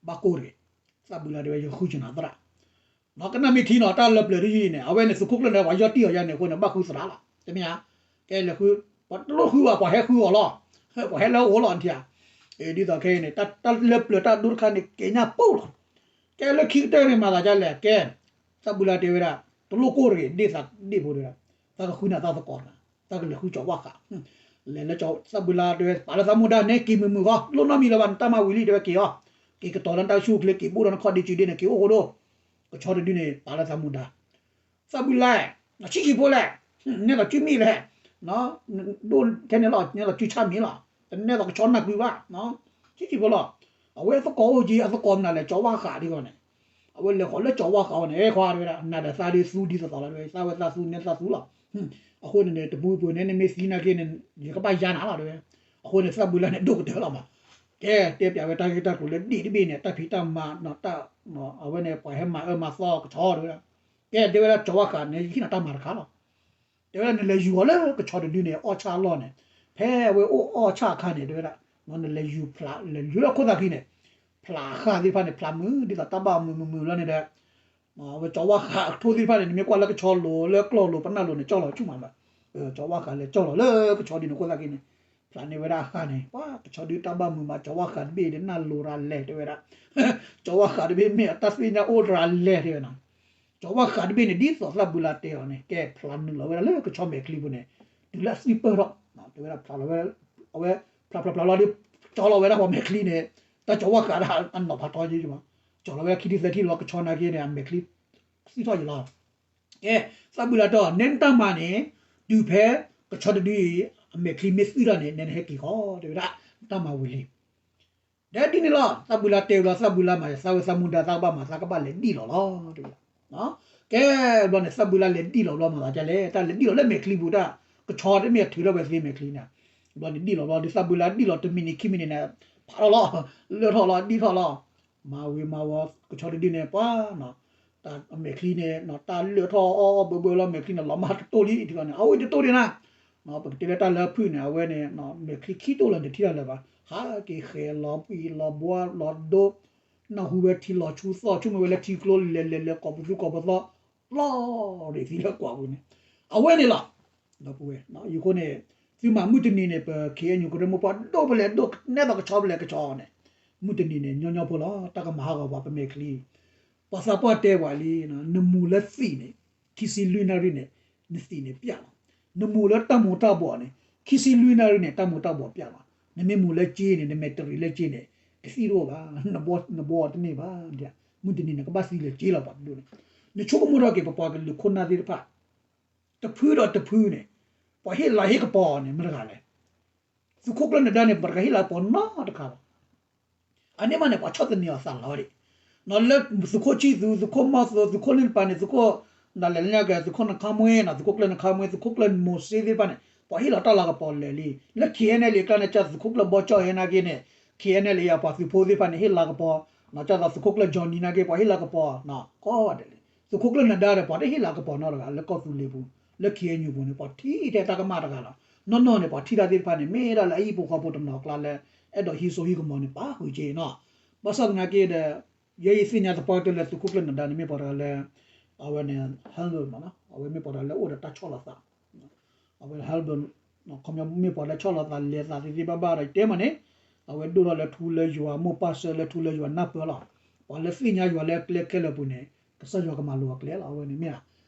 ဘၣ်ကိၢ်တဂ့ၤ သးဘုလါတဲဝဲ ယဃုကနၤသရၣ် ကနၣ်မ့ၢ်ထံနီၤ တၢ်လၢပျၢၤတယုၢ်အံၤန့ၣ် အဝဲန့ၣ် သုးခိၣ်ကျၢၢ်နၢၤဒါ ပှၤယီၢ်တံၢ်အီၤယါန့ၣ်အဃိန့ၣ် ဘၣ်ဃုသရၣ်လီၤ တမ့ၢ်ဧါ ကဲလဲၤဃု ပှၤတလိၣ်ဃုဘၣ် ပှၤဟဲဃုအီၤလီၤ ပှၤဟဲလၢအအိၣ်လီၤ နထံၣ်ဧါ ဒ်သိးခဲအံၤန့ၣ် တၢ်လၢပျၢၤတၢ်ဒိတခါန့ၣ် ကဲညါပူၤလီၤ ကဲလၢခံကတၢၢ်န့ၣ် မၤသးဒ်လဲၣ် ကဲ သးဘုလါတဲဝဲဒၣ် တလိၣ်ကိၢ်တဂ့ၤ ဒ့ၣ်သးဒ့ၣ်ဖိတဲဝဲဒၣ် သးကဃုနၤသးသကိးနၤ သးကလဲၤဃုကၠီၤဝၣ်ဃး လဲၤလၢကၠီသၣ်ဘုလါတဲဝဲ ပာ်လၢသးမူဒါ နဲက့ၤမုာ်မုာ်ဃီ လိၣ်နီတမံၤလၢၤဘၣ် နတၢ်မၤဝံၤလံ တဲဝဲက့ၤအီၤ, က့ၤကတီၤလၢနတၢ်ဆူၣ်အိၣ်ချ့ က့ၤဘိၣ်ဒီးနခီၣ်ဒ့စုဒ့န့ၣ် က့ၤအိၣ်ဃိဒိၣ်, ကဆီတဒုန့ၣ် ပာ်လၢသးမူဒါ သၣ်ဘုလါ, ဆံးဆံးဖိလဲၣ်, နဲသိးစုမ့ၢ်လဲၣ်, ဒိၣ်ထဲန့ၣ်လီၤ နဲသိးစုဆၣ်မ့ၢ်လီၤ, တနဲသိးကဆီနၢ်ကွံဘၣ်, ဆံးဆံးဖိလီၤ, အဝဲအသကိးအိၣ်က့ အသကိးမနုၤလဲၣ် ကၠီဝါဃးဒ်ဂီၢ်န့ၣ်, အဝဲလဲၤဃီၤလၢကၠီဝါဃးအီၤန့ၣ် အဲခွါတဲဝဲဒၣ် နၤဒီးသးဒ်သူဒ်သိးသိးလီၤ သးဝဲသးသူနဲသးသူလီၤ, အဃိန့ၣ်န့ၣ် တပူၤပူၤန့ၣ် နမ့ၢ်သံနာ်က့န့ၣ် ယကဘၣ်ယါနၤလီၤတဲဝဲ, အဃိန့ၣ် သၣ်ဘုလါန့ၣ် ဒိၣ်ကတၢၢ်လီၤမး, ကဲ တဲပျးဝဲတၢ်ဂ့ၢ်တၢ်ကျိၤလၢဒ့ၣ်တဘ့ၣ်န့ၣ် တၢ်ဖံးတၢ်မၤ အဝဲန့ၣ် ပှၤဟဲမၤအၢမၤသီကဆီတဲဝဲဒၣ်, ကဲ တဲဝဲဒၣ်ကၠီဝါဃးန့ၣ် ယဟ့ၣ်နၤတၢ်မၤတခါလီၤ, တဲဝဲဒၣ်နလဲၤယူၤအီၤလၢကဆီတဒုန့ၣ် အီၣ်ဆၣ်အလီၢ်န့ၣ်, ဖဲအဝဲအိၣ်အီၣ်ဆၣ်အခါန့ၣ် တဲဝဲဒၣ်, နလဲၤယူၤဖျး လဲၤယူၤလၢခိၣ်သၣ်ခံန့ၣ်, ဖျးဃာ်သ့ၣ်တဖၣ်န့ၣ် ဖျးမုာ် ဒ်သိးတၢ်ဘၣ်မုာ်မုာ်မုာ်လီၤန့ၣ်ဒီး အဝဲကၠီဝါဃးအကထိသ့ၣ်တဖၣ်န့ၣ် နမ့ၢ်ကွၢ်လၢကဆီလိၤ လၢကျီၢ်လိၤ ပနၢ်လိၤန့ၣ် ကၠီလီၤဆူၣ်မးဘၣ်, ကၠီဝါဃးလဲၤကၠီလီၤလၢကဆီဒုန့ၣ် ခိၣ်သၣ်ခံန့ၣ်, ဖျးန့ၢ်ဝဲဒၣ်ဃာ်န့ၣ် ပှၤကဆီဒုတၢ်ဘၣ်မုာ်မး ကၠီဝါဃးတဘ့ၣ်ဒီးနၢ်လိၤရၤလဲၤတဲဝဲဒၣ်, ကၠီဝါဃးတဘ့ၣ်မ့ၢ်အတၢ်သ့ၣ်ညါအိၣ်ရၤလဲၤတဲဝဲဒၣ်, ကၠီဝါဃးတဘ့ၣ်န့ၣ် ဒ်သိးသၣ်ဘုလါတဲအီၤန့ၣ် ကဲဖျးနုာ်လီၤဝဲဒၣ်လၢကဆီမဲာ်ချံပူၤန့ၣ်, တုၤလၢအသံပၢၢ်ထီၣ်, တဲဝဲဒၣ်ဖျးလီၤဝဲ, အဝဲဖျးဖျးဖျးလီၤဒီး ကၠီလီၤဝဲဒၣ်ပှၤမဲာ်ချံန့ၣ်, တၢ်ကၠီဝါဃးဒၣ်အနီၢ်ဖးထီယဲၢ်မး, ကၠီလီၤဝဲဒၣ်ခံထံသၢထံလီၤ ကဆီနာ်က့န့ၣ် အမဲာ်ချံ သံထီၣ်ယံၤလီၤ ကဲ, သၣ်ဘုလါတဲအီၤ နဲနတၢ်မၤန့ၣ်, တုၤဖဲကဆီတဒုအံၤ အမဲာ်ချံမ့ၢ်သံထီၣ်န့ၣ် နဲနဟဲက့ၤဃီ တဲဝဲဒၣ်, နတၢ်မၤဝံၤလံ, ဒီးဒ်န့ၣ်လီၤ သၣ်ဘုလါတဲဝဲလီၤ သၣ်ဘုလါမၤ သးဝဲသးမူဒါသးကဘၣ်မၤ သးကဘၣ်လဲၤဒံၣ်လီၤလီၤ တဲဝဲဒၣ်, ကဲ, ဘျီန့ၣ် သၣ်ဘုလါလဲၤဒံၣ်လီၤဘျီမၤသးဒ်လဲၣ် တၢ်လဲၤဒံၣ်လီၤလၢမဲာ်ချံပူၤ တၢ်ကဆီတမ့ၢ်ထုးထီၣ်ဝဲသ့မဲာ်ချံန့ၣ်, ဘျီန့ၣ်ဒံၣ်လီၤဘျီ ဒ်သၣ်ဘုလါဒံၣ်လီၤတမံးနံးခံမံးနံးန့ၣ်, ဖးထီၣ်လီၤ, လၢထီၣ်လီၤ ဒံၣ်ထီၣ်လီၤ, မၤဝံၤမၤဝီၤ ကဆီတဒုန့ၣ် ပှၤ အမဲာ်ချံန့ၣ် တၢ်လၢထီၣ်အီၣ်အီၣ်ဘၢဘၢလီၤ မဲာ်ချံန့ၣ် လီၤမၢ်တတိၢ်လံ ထံဂီၤန့ၣ် အအိၣ်တတိၢ်ဒံးနၤ, ပကတဲလၢတၢ်လၢဖုၣ်န့ၣ် အဝဲန့ၣ် မဲာ်ချံခံတိၢ်လီၤန့ၣ် ထံၣ်တၢ်လၢၤဘၣ် ဟးက့ၤဃဲၤလီၤပှံၤလီၤဘှါလီၤဒိ, နၢ်ဟူဝဲထံလီၤဆူသီၣ် ဆိကမိၣ်ဝဲလၢထံကျိလဲၤလဲၤလဲၤကိးပသူကိးပသီ, လီၤရ့းသံလၢကွၢ်ပူၤန့ၣ်, အဝဲန့ၣ်လီၤ, ဒီပုၢ်ဝဲၢ် ယဃိန့ၣ်, သုမၤမုၢ်တနံၤန့ၣ် ပ ခ့ၣ်အဲၣ်ယူၣ် ကရၢမိၢ်ပှၢ်ဒိၣ်ဖဲလဲၣ်ဒိၣ် နဲသိးကဆီဖဲလဲၣ်ကဆီန့ၣ်, မုၢ်တနံၤန့ၣ် ညီညီဖိလီၤ တၢ်ကမၤဟးဂီၤပှၤပမဲာ်ချံ ပှၤသးပှၢ်တဲပှၤလံ, နမူၤလၢသံးန့ၣ် ခံဆံလွံၢ်နၣ်ရံၣ်န့ၣ် နသံးန့ၣ်ပျၢ်လီၤ, နမူၤလၢတၢ်မူၤတၢ်ဘှီးန့ၣ် ခံဆံလွံၢ်နၣ်ရံၣ်န့ၣ် တၢ်မူၤတၢ်ဘှီးပျၢ်လီၤ, နမ့ၢ်မူၤလၢကၠ့န့ၣ် နမဲာ်တရံးလၢကၠ့န့ၣ် ကသံၣ်တအိၣ်ဘၣ်, နဘှီတန့ၢ်ဘၣ်, မုၢ်တနံၤန့ၣ် ကဘၣ်သံလၢကၠ့လီၤပှၤတဒိၣ်န့ၣ်, နဆိကမိၣ်ထီၣ်က့ၤပပှၤကလုာ်ခိၣ်နၢ်သ့ၣ်တဖၣ် တဖုဒီးတဖုန့ၣ်, ပှၤဟ့ၣ်လၤဟ့ၣ်ကပီၤန့ၣ် မတၤတဂၤလဲၣ်, သုးခိၣ်ကျၢၢ်နဒါန့ၣ် ပှၤတဂၤဟ့ၣ်လၤကပီၤနီတခါဘၣ်, အန့ၣ်မးန့ၣ် ပှၤဆီၣ်သနံးအီၤသးလီၤဒံး, လၢသုးခိၣ်ဆံၣ်သူ သုးခိၣ်မီၢ်သိ သုးခိၣ်လ့ၣ်တပၤန့ၣ် သုးခိၣ် နလဲၤလၢညါကဲ သုးခိၣ်နခါမှ့နီၤ သုးခိၣ်ကျၢၢ်နခါမှ့ သုးခိၣ်ကျၢၢ်မိၤၡ့သ့ၣ်တဖၣ်န့ၣ် ပှၤဟ့ၣ်လီၤတၢ်လၤကပီၤလၢာ်လံ, လၢ ခ့ၣ်အဲၣ်ယူၣ် အကျါန့ၣ် ကၢ်သုးခိၣ်ကျၢၢ်ဘီကၠီၣ်ဟဲနာ်က့န့ၣ် ခ့ၣ်အဲၣ်ယူၣ် အပှၤသုးဖိသ့ၣ်တဖၣ်န့ၣ် ဟ့ၣ်လၤကပီၤ, ကၢ်သိးသုးခိၣ်ကျၢၢ် Johnny နာ်က့ ပှၤဟ့ၣ်လၤကပီၤ, ကိးဂၤဒဲးလံ, သုးခိၣ်ကျၢၢ်နဒါဒီး ပှၤတဟ့ၣ်လၤကပီၤနီတဂၤ လၢကီၢ်သူလ့ၤပူၤ, လၢ ခ့ၣ်အဲၣ်ယူၣ် ပူၤန့ၣ် ပှၤထံၣ်ထဲတၢ်ကမၣ်တဂၤလီၤ, နီၢ်နီၢ်န့ၣ် ပှၤထံၣ်တၢ်သ့ၣ်တဖၣ်န့ၣ် မ့ၢ်ဒၣ်လၢအဟံၣ်ဖိဃီဖိတနီၤအကျါလၢ အဲၣ်ဒိးဟံးစိဟံးကမီၤန့ၣ် ပာ်ဃုာ်က့ၤနီၤ, ဘၣ်ဆၣ်သနာ်က့ဒီး ယဲယသ့ၣ်ညါသပှၢ်ကတၢၢ်လၢသုးခိၣ်ကျၢၢ်နဒါန့ၣ် မ့ၢ်ပှၤတဂၤလၢ အဝဲန့ၣ် humble မးနီၤ အဝဲမ့ၢ်ပှၤတဂၤလၢအိၣ်ဒီးတၢ်ဆီၣ်လီၤသး, အဝဲ humble ခီပညီမ့ၢ်ပှၤလၢဆီၣ်လီၤသးလဲၤသးသ့သ့ဘၣ်ဘၣ်ဒီး ယတဲမးန့ၣ်, အဝဲဒိၣ်ထီၣ်လၢထူလၢယွၤ မိၢ်ပၢ်ဆၢလၢထူလၢယွၤနၢ်ပၢၢ်လီၤ, ပှၤလၢသ့ၣ်ညါယွၤလၢကျဲခဲလၢာ်ပူၤန့ၣ် ကစၢ်ယွၤကမၤလိၤအကျဲလီၤ အဝဲန့ၣ်မ့ၢ်ဧါ,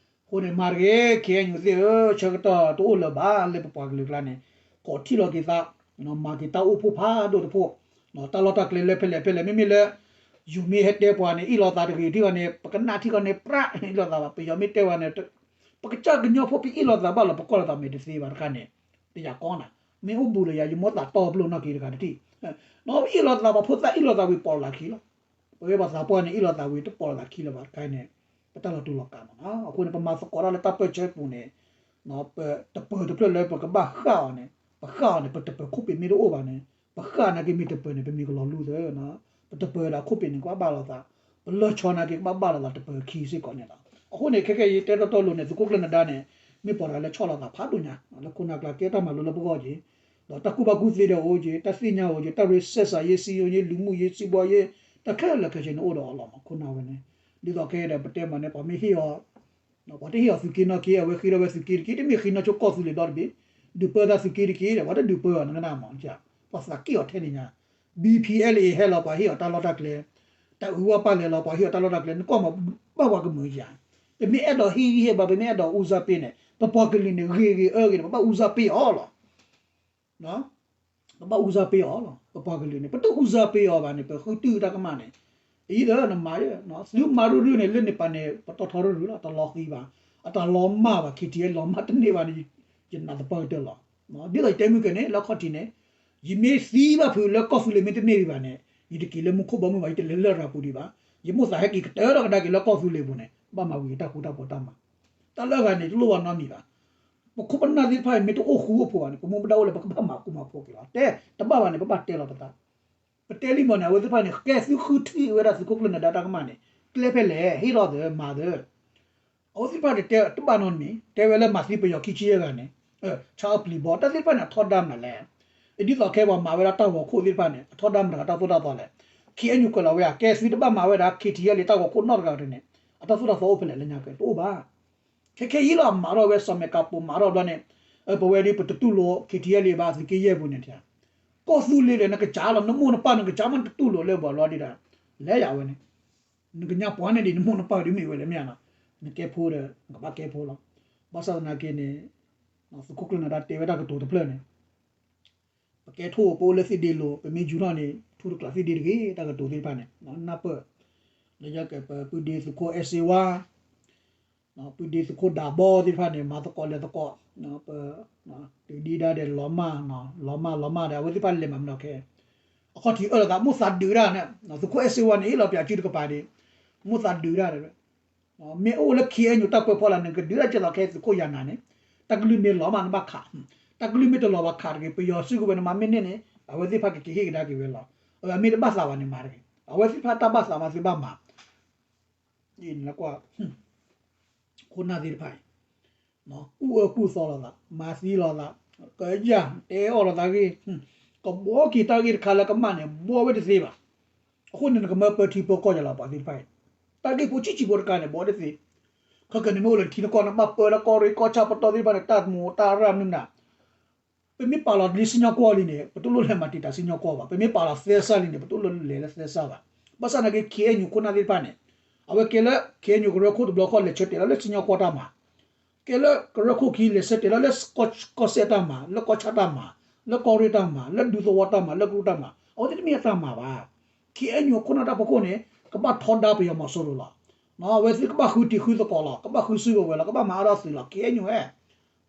အဃိန့ၣ် မၤတဂ့ၤ ခ့ၣ်အဲၣ်ယူၣ် သ့ၣ်ဧၢ ဆၢကတီၢ်တအိၣ်လၢၤဘၣ် လၢပပှၤကလုာ်ကျါန့ၣ်, ကိးထံၣ်လီၤက့ၤသး, မၤက့ၤတၢ်အိၣ်ဖှိၣ်ဖးဒိၣ်တဖှိၣ်, တၢ်လီၢ်တၢ်ကျဲလၢဖဲလဲၣ်ဖဲလဲၣ် မ့မ့ၢ်လၢ ယိၤမ့ၢ်ဟဲတဲပှၤန့ၣ် အ့ၣ်လိာ်သးတဂ့ၤ ထံၣ်ဂီၤန့ၣ် ပကနၣ်ထံၣ်ဂီၤန့ၣ် ပြး အ့ၣ်လိာ်သးဘၣ် ပယီၤမ့ၢ်တဲပှၤန့ၣ် ပကစၢ်ကညီဖိ ပအ့ၣ်လိာ်သးဘၣ်လီၤ ပကွၢ်လိာ်သးမဲာ်တသ့ဘၣ်တခါန့ၣ်, တယာ်ကီနၤ, မ့ၢ်အိၣ်ဘူးလၢယၤ ယမိၣ်သးတီပလိာ်နီၢ်က့တဂၤတထံၣ်, နအ့ၣ်လိာ်သးဘၣ် ဖိသၣ်အ့ၣ်လိာ်သးဝံၤ ပိာ်လိာ်သးခံလီၤ, ပဝဲပှၤသးပှၢ်န့ၣ် အ့ၣ်လိာ်သးဝံၤ တပိာ်လိာ်သးခံလၢၤဘၣ်တခါန့ၣ်, ပတၢ်လီၤတူာ်လီၤကာ်မးနီၤ အဃိန့ၣ် ပမၤသကိးတၢ်လၢတၢ်ပၢၢ်ဆၢပူၤန့ၣ် ပတပၢၤတဖျၢၣ်လၢပကဘၣ်ဃၣ်အီၤန့ၣ် ပဃၣ်အီၤန့ၣ် ပတပၢၤခိၣ်ပ့ၤမ့ၢ်တအိၣ်ဘၣ်န့ၣ် ပဃၣ်နာ်က့မ့ၢ်တပၢၤန့ၣ် ပမ့ၢ်ကလီၤလူသၢ, ပတပၢၤဒီးခိၣ်ပ့ၤန့ၣ် ကဘၣ်ဘၣ်လိာ်သး, ပလီၢ်ဆီနာ်က့ ကဘၣ်ဘၣ်လိာ်သးတပၢၤခံစ့ၢ်ကီးန့ၣ်လီၤ. အဃိန့ၣ် ခဲကဲအံၤ တဲတီတီလိၤန့ၣ် သုးခိၣ်ကျၢၢ်နဒါန့ၣ် မ့ၢ်ပှၤတဂၤလၢဆီၣ်လီၤသးဖးဒိၣ်ညါ လၢခိၣ်နၢ်ကျါကဲတၢ်မၤလိလၢပဂီၢ်က့ၤ, ဒီးတၢ်ကူၣ်ဘၣ်ကူၣ်သ့ဒီးအိၣ်က့ၤ, တၢ်သ့ၣ်ညါအိၣ်က့ၤ, တၢ်ရ့စဲးစးယ့ စံယိယ့ လူမှုရေး စီးပွားရေး တၢ်ခဲလၢာ်ခဲဆ့န့ၣ်အိၣ်ဒီးအီၤလီၤမး ခိၣ်နၢ်ဝဲန့ၣ်, ဒ်သိးခဲအံၤဒီးပတဲမးန့ၣ် ပှၤမ့ၢ်ဟ့ၣ်အီၤ ပှၤတဟ့ၣ်အီၤသုးက့နီၢ်က့ အဝဲဃ့ထီၣ်ဝဲသုးက့တက့ တမ့ၢ်ဃ့နီၢ်ဆိကီၢ်သူလ့ၤဒီတဘ့ၣ်, ဒုးပၢသးသုးက့တက့ဒီး ပှၤတဒုးပၢအီၤနကနၣ်မး, ပှၤသးက့ၣ်အီၤထဲန့ၣ်ညါ, B P L A ဟဲလီၤ ပှၤဟ့ၣ်အီၤတၢ်လီၢ်တၢ်ကျဲ, တၢ်အုးဝါပာ်လဲၤလီၤ ပှၤဟ့ၣ်အီၤတၢ်လီၢ်တၢ်ကျဲ, နကွၢ်မး ဘၣ်ပှၤကမုာ်ဧါ, ပမ့ၢ်အဲၣ်ဒိးဟ့ၣ်ဂံၢ်ဟ့ၣ်ဘါ ပမ့ၢ်အဲၣ်ဒိးအူစၢ်ပ့န့ၣ် ပပှၤကလုာ်န့ၣ် ဂ့ၤဂ့ၤအၢဂ့ၤန့ၣ် ပဘၣ်အူစၢ်ပ့အီၤလီၤ. ကဘၣ်အူစၢ်ပ့ၤအီၤလီၤ. ပပှၤကလုာ်န့ၣ် ပတအူစၢ်ပ့ၤအီၤဘၣ်န့ၣ် ပဃုတုၢ်တၢ်ကမၣ်န့ၣ် အံၤဒီးနမၤ သုမၤရုၢ်ရုၢ်န့ၣ် လၢန့ၣ်ပၤန့ၣ် ပတီၢ်ထီရုၢ်ရုၢ်လီၤ. တလီၤဃံဘၣ်, အတၢ်လီၤမၢ်ဘၣ်, ခ့ထံလီၤမၢ်တန့ၢ်ဘၣ်န့ၣ် ယနာ်သပှၢ်ကတၢၢ်လီၤ. ဒ်သိးယတဲမုၢ်ကဲန့ၣ် လၢခီၣ်ထံးန့ၣ် ယမ့ၢ်သံဘၣ်ဖုးလၢကီၢ်သူလ့ၤမ့ၢ်တန့ၢ်ဒံးဘၣ်န့ၣ် ယတက့ၤလၢမူခိၣ်ဘီမုၢ်ဘၣ်, ယတလဲၤလၢရၤပူၤဒံးဘၣ်. ယမိၣ်သးဟဲက့ၤကတၢၢ်ထီၣ်ကဒါက့ၤလၢကီၢ်သူလ့ၤပူၤန့ၣ် ဘၣ်မၤဝံၤတၢ်ဃူတၢ်ဖိးတၢ်မၤ တၢ်လၢအဂၤန့ၣ် တလိၣ်ဘၣ်နီတမံၤဘၣ်. ပခိၣ်ပနၢ်သ့ၣ်တဖၣ်အံၤ မ့ၢ်တအိၣ်ဃူအိၣ်ဖိးဘၣ်န့ၣ် ပမူပဒါအိၣ်လၢပကဘၣ်မၤကူမၤဖိးက့ၤလီၤ. တဲတဘၣ်ဘၣ်န့ၣ် ပဘၣ်တဲလီၤပသး. ပတဲလံမီၢ်န့ၣ် အဝဲသ့ၣ်တဖၣ်န့ၣ် ကဲသုဃုထံၣ်ဝဲဒၣ်သုးခိၣ်ကျၢၢ်နၢၤဒါတၢ်ကမၣ်န့ၣ် ကျဲဖဲလဲၣ်, ဟ့ၣ်လီၤသၢမၤသၢ အဝဲသ့ၣ်တဖၣ်န့ၣ် တဲတဘၣ်နီတမံၤ, တဲဝဲလၢမၤသံပယီၤခံဆံယဲၢ်ဂၤန့ၣ် ဆါအပျံၤဘီ တၢ်သ့ၣ်တဖၣ်န့ၣ် အထီဒါမနုၤလဲၣ်. ဒ်သိးခဲပှၤမၤဝဲဒၣ်တၢ်ဂီၤခိၣ်သ့ၣ်တဖၣ်န့ၣ် အထီဒါမတၤဂၤတၢ်သိၣ်တၢ်သီလဲၣ်. ခ့အဲညူကွဲးလီၤဝဲ ကဲသုတဘၣ်မၤဝဲဒၣ် ခ့ထံအဲလ့ တၢ်ဂီၤခိၣ်နီတဂၤန့ၣ် အတၢ်သိၣ်တၢ်သီအိၣ်ဖဲလဲၣ်လၢညါကဲ တအိၣ်ဘၣ်. ခဲခဲအံၤလီၤ မၤထီၣ်ဝဲစီၤမဲာ်ကးပိာ် မၤထီၣ်ဘျီန့ၣ် ပဝဲဒၣ်ပတတူၢ်လိာ် ခ့ထံအဲလ့ ဘၣ်သုးက့ယဲၢ်ပူၤန့ၣ် ကီၢ်သူလ့ၤဒီး နကစၢ်လီၤ နမိၢ်နပၢ်နကစၢ်မး နတတူၢ်လိာ်လၢပှၤဘျီဒံးဒီး လဲၤယၤဝဲန့ၣ် နကညါပှၤန့ၣ်ဒံး နမိၢ်နပၢ်ဒ်မ့ၢ်ဝဲလဲၣ်မ့ၢ်ဧါနီၤ, နကဲဖိဒီး နကဘၣ်ကဲဖိလီၤ. ဘၣ်ဆၣ်သနာ်က့န့ၣ် သုးခိၣ်ကျၢၢ်နၢၤဒါတဲဝဲတၢ်ကတိၤတဖျၢၣ်န့ၣ် ပကဲထိၣ် ပအိၣ်လၢသ့ၣ်ဒ့လိၤ ပမ့ၢ်ယူၤထီၣ်န့ၣ် ထူတကျးသ့ၣ်ဒ့တဂ့ၤ တၢ်ကတိၤသ့ၣ်တဖၣ်န့ၣ် နၢ်ပၢၢ် လၢယကပပုၢ်ဒ့သုးခိၣ်အဲၣ်စ့ဝါ ပုၢ်ဒ့သုးခိၣ်ဒးဘီသ့ၣ်တဖၣ်န့ၣ် မၤသကိးလဲၤသကိး ပ တုၤဒံဒါဒီးလီၤမၢ် လီၤမၢ်လီၤမၢ်ဒီး အဝဲသ့ၣ်တဖၣ်လဲၤမၤမနီၤခဲ အခီၣ်ထံးအၢၣ်လီၤသး မိၢ်သးဒုးတၢ်န့ၣ် သုးခိၣ်အဲၣ်စ့ဝါန့ၣ် ဟ့ၣ်လီၤပၠးစုတကပၤဒံး မိၢ်သးဒုးတၢ် မ့ၢ်အိၣ်လၢ ခ့အဲညူ တၢ်ကွဲးဖီလာ် နကဒုးတၢ်ကဲသိးခဲသုးခိၣ်ယၤနၤန့ၣ် တၢ်ကလုၢ်မ့ၢ်လီၤမးနဘၣ်ခး တၢ်ကလုၢ်မ့ၢ်တလီၤဘၣ်ခးတဂ့ၤ ပယီၤစုကဝဲၤနမၤမ့ၢ်န့ၢ်န့ၣ် အဝဲသ့ၣ်တဖၣ်ကက့ၤဟ့ၣ်ကဒါက့ၤဝဲလီၤ. အမ့ၢ်တဘၣ်သးဘၣ်န့ၣ်မၤတဂ့ၤ အဝဲသ့ၣ်တဖၣ်တၢ်ဘၣ်သးမးသုဘၣ်မၤ ကွၢ် ခိၣ်နၢ်သ့ၣ်တဖၣ်အံၤ ကူၣ်အၢကူၣ်သီလိာ်သး မၤသံလိာ်သး ကယၢ် တဲအီၣ်လိာ်သးဂ့ၢ် ကဘှီက့ၤတၢ်ဂ့ၢ်တခါလၢကမၣ်န့ၣ် ဘှီဝဲတသ့ဘၣ်. အဃိန့ၣ် နကမၢပၢထံဖိကီၢ်ဖိလီၤ ပှၤသ့ၣ်တဖၣ်အံၤ တၢ်ဂ့ၢ်ဖိဆံးဆံးဖိတခါန့ၣ် ဘှီတသ့ ခဲကနံၣ်မ့ၢ်အိၣ်လၢထံနကီၢ် နဘၣ်ပၢလၢကီၢ်ရ့ၣ်ကီၢ်ဆၣ်ပတီၢ်သ့ၣ်တဖၣ်န့ၣ် တၢ်မူးတၢ်ရၣ်မနုၤမနုၤ ပမ့ၢ်ပာ်လီၤလံစံၣ်ညီၣ်ကွီၢ်လံန့ၣ် ပတလိၣ်လဲၤမၤတံာ်တာ်စံၣ်ညီၣ်ကွီၢ်ဘၣ်. ပမ့ၢ်ပာ်လီၤသဲစးလံန့ၣ် ပတလိၣ်လဲၤလၢသဲစးဘၣ်. ဘၣ်ဆၣ်သနာ်က့ ခ့အဲညူ ခိၣ်နၢ်သ့ၣ်တဖၣ်န့ၣ် အဝဲကဲလၢ ခ့အဲညူ ကရၢခိၣ်တဘျီဃီ လဲၤဆၢတဲာ်လီၤလၢစံၣ်ညီၣ်ကွီၢ်တၢ်မၤ ကဲလၢကရၢခိၣ်ခံ လဲၤဆၢတဲာ်လီၤလၢ ကီၢ်စဲၣ်တၢ်မၤ လၢကီၢ်ဆၣ်တၢ်မၤ လၢကီၢ်ရ့ၣ်တၢ်မၤ လၢဒူသဝီတၢ်မၤ လၢကရူၢ်တၢ်မၤ အဝဲသ့ၣ်တမ့ၢ်အတၢ်မၤဘၣ်. ခ့အဲညူ ခိၣ်နၢ်တၢ်ဖီခိၣ်န့ၣ် ကဘၣ်ထီဒါပယီၤမီၤစိရိၤလီၤ. အဝဲသ့ၣ်ကဘၣ်ဃုတံၤဃုသကိးလီၤ ကဘၣ်ဃုစုကဝဲၤလီၤ ကဘၣ်မၤအါထီၣ်သုးလီၤ ခ့အဲညူဧၢ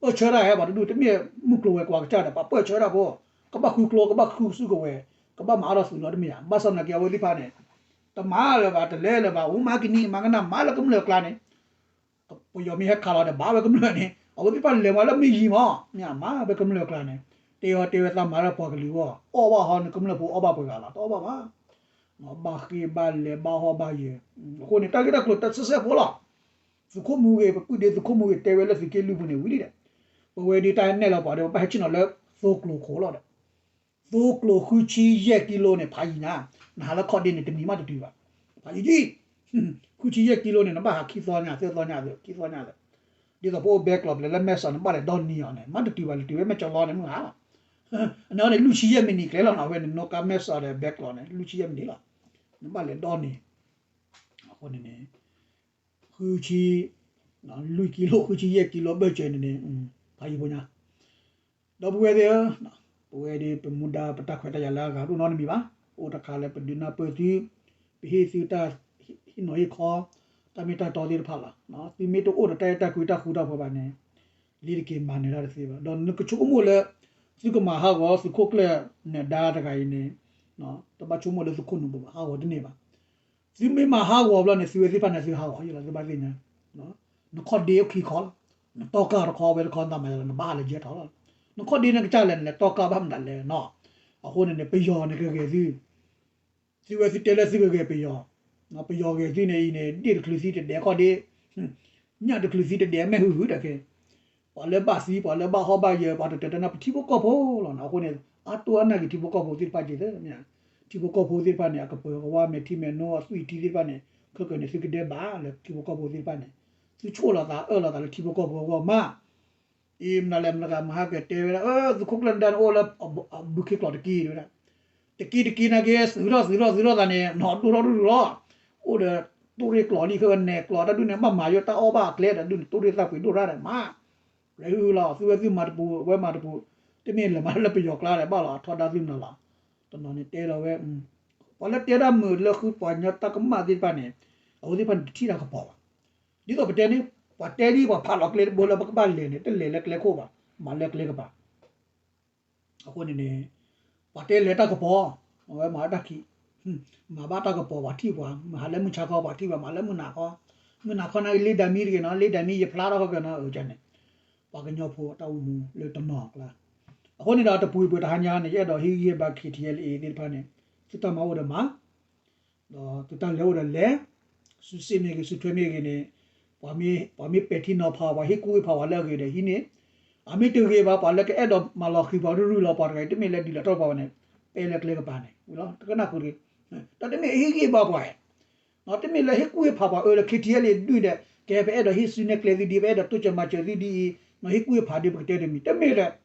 ပၢၢ်ဆၢတၢ်ဟဲဘၣ်တဒူၣ် တမ့ၢ်မုၢ်ကျိၤဝဲၤကွာ်ကစၢ်ဒီး ပှၤပၢၢ်ဆၢတၢ်ဖိ ကဘၣ်ဃုကျိ ကဘၣ်ဃုစုကဝဲၤ ကဘၣ်မၤအါထီၣ်သုးလီၤတမ့ၢ်ဧါ. ဘၣ်ဆၣ်သနာ်က့ အဝဲသ့ၣ်တဖၣ်န့ၣ် တမၤလၢၤဘၣ် တလဲၤလၢၤဘၣ် အိၣ်မၤကနံၤမၤကနၣ် မၤလၢကမျၢၢ်အကျါန့ၣ် ပယီၤမ့ၢ်ဟဲခးလီၤဒီး ဘၣ်ဝဲကမျၢၢ်န့ၣ် အဝဲသ့ၣ်တဖၣ်လဲၤမၤလၢမ့ၢ်ယံၤမး မ့ၢ်မၤဝဲကမျၢၢ်အကျါန့ၣ် တဲအီၤတဲဝဲသးမၤလၢပှၤကလုာ်အဂီၢ် အီၣ်ဘၣ်ဟီန့ၣ် ကမျၢၢ်ဖိအီၣ်ဘၣ်ပှဲၤဂၤလီၤ တအီၣ်ဘၣ်ဘၣ် ဘၣ်ဃ့ဘၣ်လဲၤဘၣ်ဟီၣ်ဘၣ်ယၢၤ အဃိန့ၣ် တၢ်ဂ့ၢ်တၢ်ကျိၤတၢ်ဆဲးစဲးဖိလီၤ. သုးခိၣ်မူဂ့ၤ ပပုၢ်ဒ့သုးခိၣ်မူဂ့ၤ တဲဝဲလၢသုးက့လွံၢ်ပူၤန့ၣ်ဝံၤလံဒီး ပဝဲဒၣ်တၢ်နဲၣ်လီၤပှၤဒီး ပဘၣ်ဟဲဆ့ၣ်နီၤလၢသိကျိၤခိၣ်လီၤဒီး သိကျိၤဃုဆံယဲၢ်ကံလိန့ၣ် ဖးယံၤနၤ နဟးလၢခီၣ်ဒ့န့ၣ် တနံၤမးတတုၤဘၣ် ဖးယံၤယံၤ ဃုဆံယဲၢ်ကံလိန့ၣ် နဘၣ်ဟးခံသီညါ သၢသီညါ ခံသီညါလၢ ဒ်သိးပအိၣ်ဘဲကျိးပျဲၤလၢမဲၢ်စီးန့ၣ် ဘၣ်လဲၤဒီနံၤအီၤန့ၣ် မးတတုၤဘၣ် လဲၤတုၤဝဲမဲၢ်ကၠီလီန့ၣ် မုၢ်ဟါလီၤ အန့ၣ်န့ၣ် လွံၢ်ဆံယဲၢ်မံးနံးကျဲလီၤနီၤ အဝဲန့ၣ် နီၣ်ကါမဲၢ်စီးဒီးဘဲကျိးန့ၣ် လွံၢ်ဆံယဲၢ်မံးနံးလီၤ နဘၣ်လဲၤဒီနံၤ အဃိန့ၣ်န့ၣ် ဃုဆံ လွံၢ်ကံလိ ဃုဆံယဲၢ်ကံလိဘၢၣ်စၢၤန့ၣ်န့ၣ် ဖးယံၤဖိညါ ဒီပုၢ်ဝဲၢ်သ့ၣ်ဧၢ, ပဝဲဒၣ်ပမူဒါပတၢ်ခွဲးတၢ်ယာ်လၢအဂၤတအိၣ်နီတမံၤဘၣ်. အိၣ်တခါလၢပဒုးနၢ်ပၢၢ်သု, ပဟ့ၣ်သုတၢ်ဟ့ၣ်နီၤဟ့ၣ်ခီ, တၢ်မ့ၢ်တၢ်တီသ့ၣ်တဖၣ်လီၤ. သုမ့ၢ်တအိၣ်ဒီးတၢ်အဲၣ်တၢ်ကွံတၢ်ဃူတၢ်ဖိးဘၣ်န့ၣ်, လ့ၤတက့ၤမၤနၢၤတၢ်တသ့ဘၣ်. ဒီးနကဆိကမိၣ်လၢ သုကမၤဟးဂီၤသုးခိၣ်ကျၢၢ်နၢၤဒါတဂၤအံၤန့ၣ်, တဘၣ်ဆိကမိၣ်လၢသုခိၣ်နူာ်ဘၣ် ဟးဂီၤတန့ၢ်ဘၣ်. သုမ့ၢ်မၤဟးဂီၤဘျီန့ၣ် သုဝဲသ့ၣ်တဖၣ်န့ၣ် သုဟးဂီၤယလီၤ သုဘၣ်သ့ၣ်ညါ, နခီၣ်ဒ့အိၣ်ခံခီလီၤ. နတီၢ်ကၢ်တခီဝဲတခီ နတၢ်မၤယလီၤ နဘၣ်ဟးလၢယဲၢ်ထီၣ်လီၤ. နခီၣ်ဒ့န့ၣ်ကစၢ်လဲၣ် နလဲၤတီၢ်ကၢ်ဘၣ်မတၤလဲၣ်နီၤ. အဃိန့ၣ်န့ၣ် ပယီၤန့ၣ်ကဂဲၤသု, သုဝဲသုတဲလၢသုကဂဲၤပယီၤ, ပယီၤဂဲၤသုန့ၣ်အံၤန့ၣ် ဒ့ၣ်တချုးသံတဒဲးခီၣ်ဒ့, ညၣ်တချုးသံတဒဲးမဲာ်ဟုၣ်ဟုၣ်ဒီးက့ၤ ပှၤလၢဘၣ်သံ ပှၤလၢဘၣ်ဟီၣ်ဘၣ်ယၢၤ ပှၤတတၢတနၢ်ပထံဖိကီၢ်ဖိလီၤနီၤ. အဃိန့ၣ် အါတိၢ်အါနာ်က့ၤထံဖိကီၢ်ဖိသ့ၣ်တဖၣ်က့ၤသ့ၣ်, ထံဖိကီၢ်ဖိသ့ၣ်တဖၣ်န့ၣ် အကပၢၤကဝါမဲာ်ထံမဲာ်နိ အသွံၣ်ထံသ့ၣ်တဖၣ်န့ၣ် ခဲကနံၣ်န့ၣ် သုကဒဲးဘၣ်လၢထံဖိကီၢ်ဖိသ့ၣ်တဖၣ်န့ၣ်, သုဆိၣ်လီၤသးအၢၣ်လီၤသးလၢထံဖိကီၢ်ဖိအဂီၢ်မး အံၤမနုၤလဲၣ် မတၤဂၤမဟါကတဲဝဲဒၣ် သုးခိၣ်ကျၢၢ်နၢၤဒါန့ၣ်အိၣ်လၢ ဘုခ့ကျိာ်တက့ၢ်တဲဝဲဒၣ်, တက့ၢ်တက့ၢ်နာ်က့ၤ သုးထီၣ်သုးထီၣ်သုးထီၣ်သးန့ၣ် နီၢ်ဒိၣ်ထီၣ်ဒိၣ်ထီၣ်လီၤ. အိၣ်ဒီးတိၢ်ရ့ၣ်ကျိာ်လံ ခဲဝဲနဲၣ်ကျိာ်တၢ်ဒုးန့ၣ် ဘၣ်မၤယိၣ်တၢ်အီၣ်ဘၣ်အကျဲဒီးဒုးန့ၣ် တိၢ်ရ့ၣ်သၣ်ပှ့ၤဒိၣ်ရၣ်ဒီးမး, ရဲၣ်ဟုၣ်လီၤ သုဝဲသုမၤတပူၤ ဝဲမၤတပူၤ တမ့ၢ်လဲၤမၤလၢပယီၤကျါဒီး ဘၣ်လီၤအထီဒါသုမနုၤလီၤ. တနီၤန့ၣ်တဲဒီးဝဲ ပှၤလၢတဲဒၣ်မုာ်လၢဃုပှၤကညီတၢ်ကမၣ်သ့ၣ်တဖၣ်န့ၣ် အဝဲသ့ၣ်တဖၣ်န့ၣ် တထံၣ်တၢ်ကပီၤဘၣ်. ဒ်သိးပတဲန့ၣ် ပှၤတဲဒ်ပှၤဖးလီၤကျဲတဘိလၢပကဘၣ်လဲၤန့ၣ် တလဲၤလၢကျဲခိၣ်ဘၣ်, မၤလၢကျဲကပၤ အဃိန့ၣ်န့ၣ် ပှၤတဲလဲၤတၢ်ကပီၤ, အဝဲမၤတၢ်ခံး, မၤဘၣ်တၢ်ကပီၤပှၤထံၣ်ပှၤ, မၤဟးလၢမုၢ်ဆါခီပှၤထံၣ်ပှၤ, မၤလၢမုၢ်နၤခီ, မုၢ်နၤခီန့ၣ်လ့ဒၤမံတဂ့ၤနီၤ, လ့ဒၤမံယဖျါထီၣ်ခီကနီၤ အကန့ၣ် ပှၤကညီဖိတၢ်အိၣ်မူလၢတနီၤကျါ, အဃိန့ၣ်ဒီးတပူၤပူၤတဟါညါန့ၣ် ယအဲၣ်ဒိးဟ့ၣ်ဂံၢ်ဟ့ၣ်ဘါ K T L A သ့ၣ်တဖၣ်န့ၣ် သုတၢ်မၤအိၣ်ဒီးမၤ ဒီးသုတၢ်လဲၤအိၣ်ဒီးလဲၤ, စုစ့ၣ်မ့ၢ်ဂ့ၤ စုထွဲမ့ၢ်ဂ့ၤန့ၣ်, ပှၤမ့ၢ်ပဲာ်ထံနီၤဖး ပှၤဟ့ၣ်ကူၣ်ဟ့ၣ်ဖးပှၤလၢအဂ့ၤဒီးဟံးန့ၢ်, အမ့ၢ်တဂ့ၤဘၣ် ပှၤလၢကအဲၣ်ဒိးမၤလီၤဃံၤပှၤရုၢ်ရုၢ်လီၤ ပှၤတဂၤအံၤ တမ့ၢ်လၢဒုးလီၤထီၣ်ပှၤဘၣ်န့ၣ် ပဲလၢကျဲကပၤန့ၣ်ဝံၤလီၤ တကနၣ်ဃုာ်တဂ့ၤ. ဒီးတမ့ၢ်ဟ့ၣ်ဂံၢ်ဘါပှၤဧါ တမ့ၢ်လၢဟ့ၣ်ကူၣ်ဟ့ၣ်ဖးပှၤအၢလၢ K T L A ဒုးဒီး ကဲပအဲၣ်ဒိးဟ့ၣ်စုနဲၣ်ကျဲသုဒ် ပအဲၣ်ဒိးတိစၢၤမၤစၢၤသုဒ်အံၤ ဟ့ၣ်ကူၣ်ဟ့ၣ်ဖးဒ်ပကတဲတမံၤ တမ့ၢ်ဒီး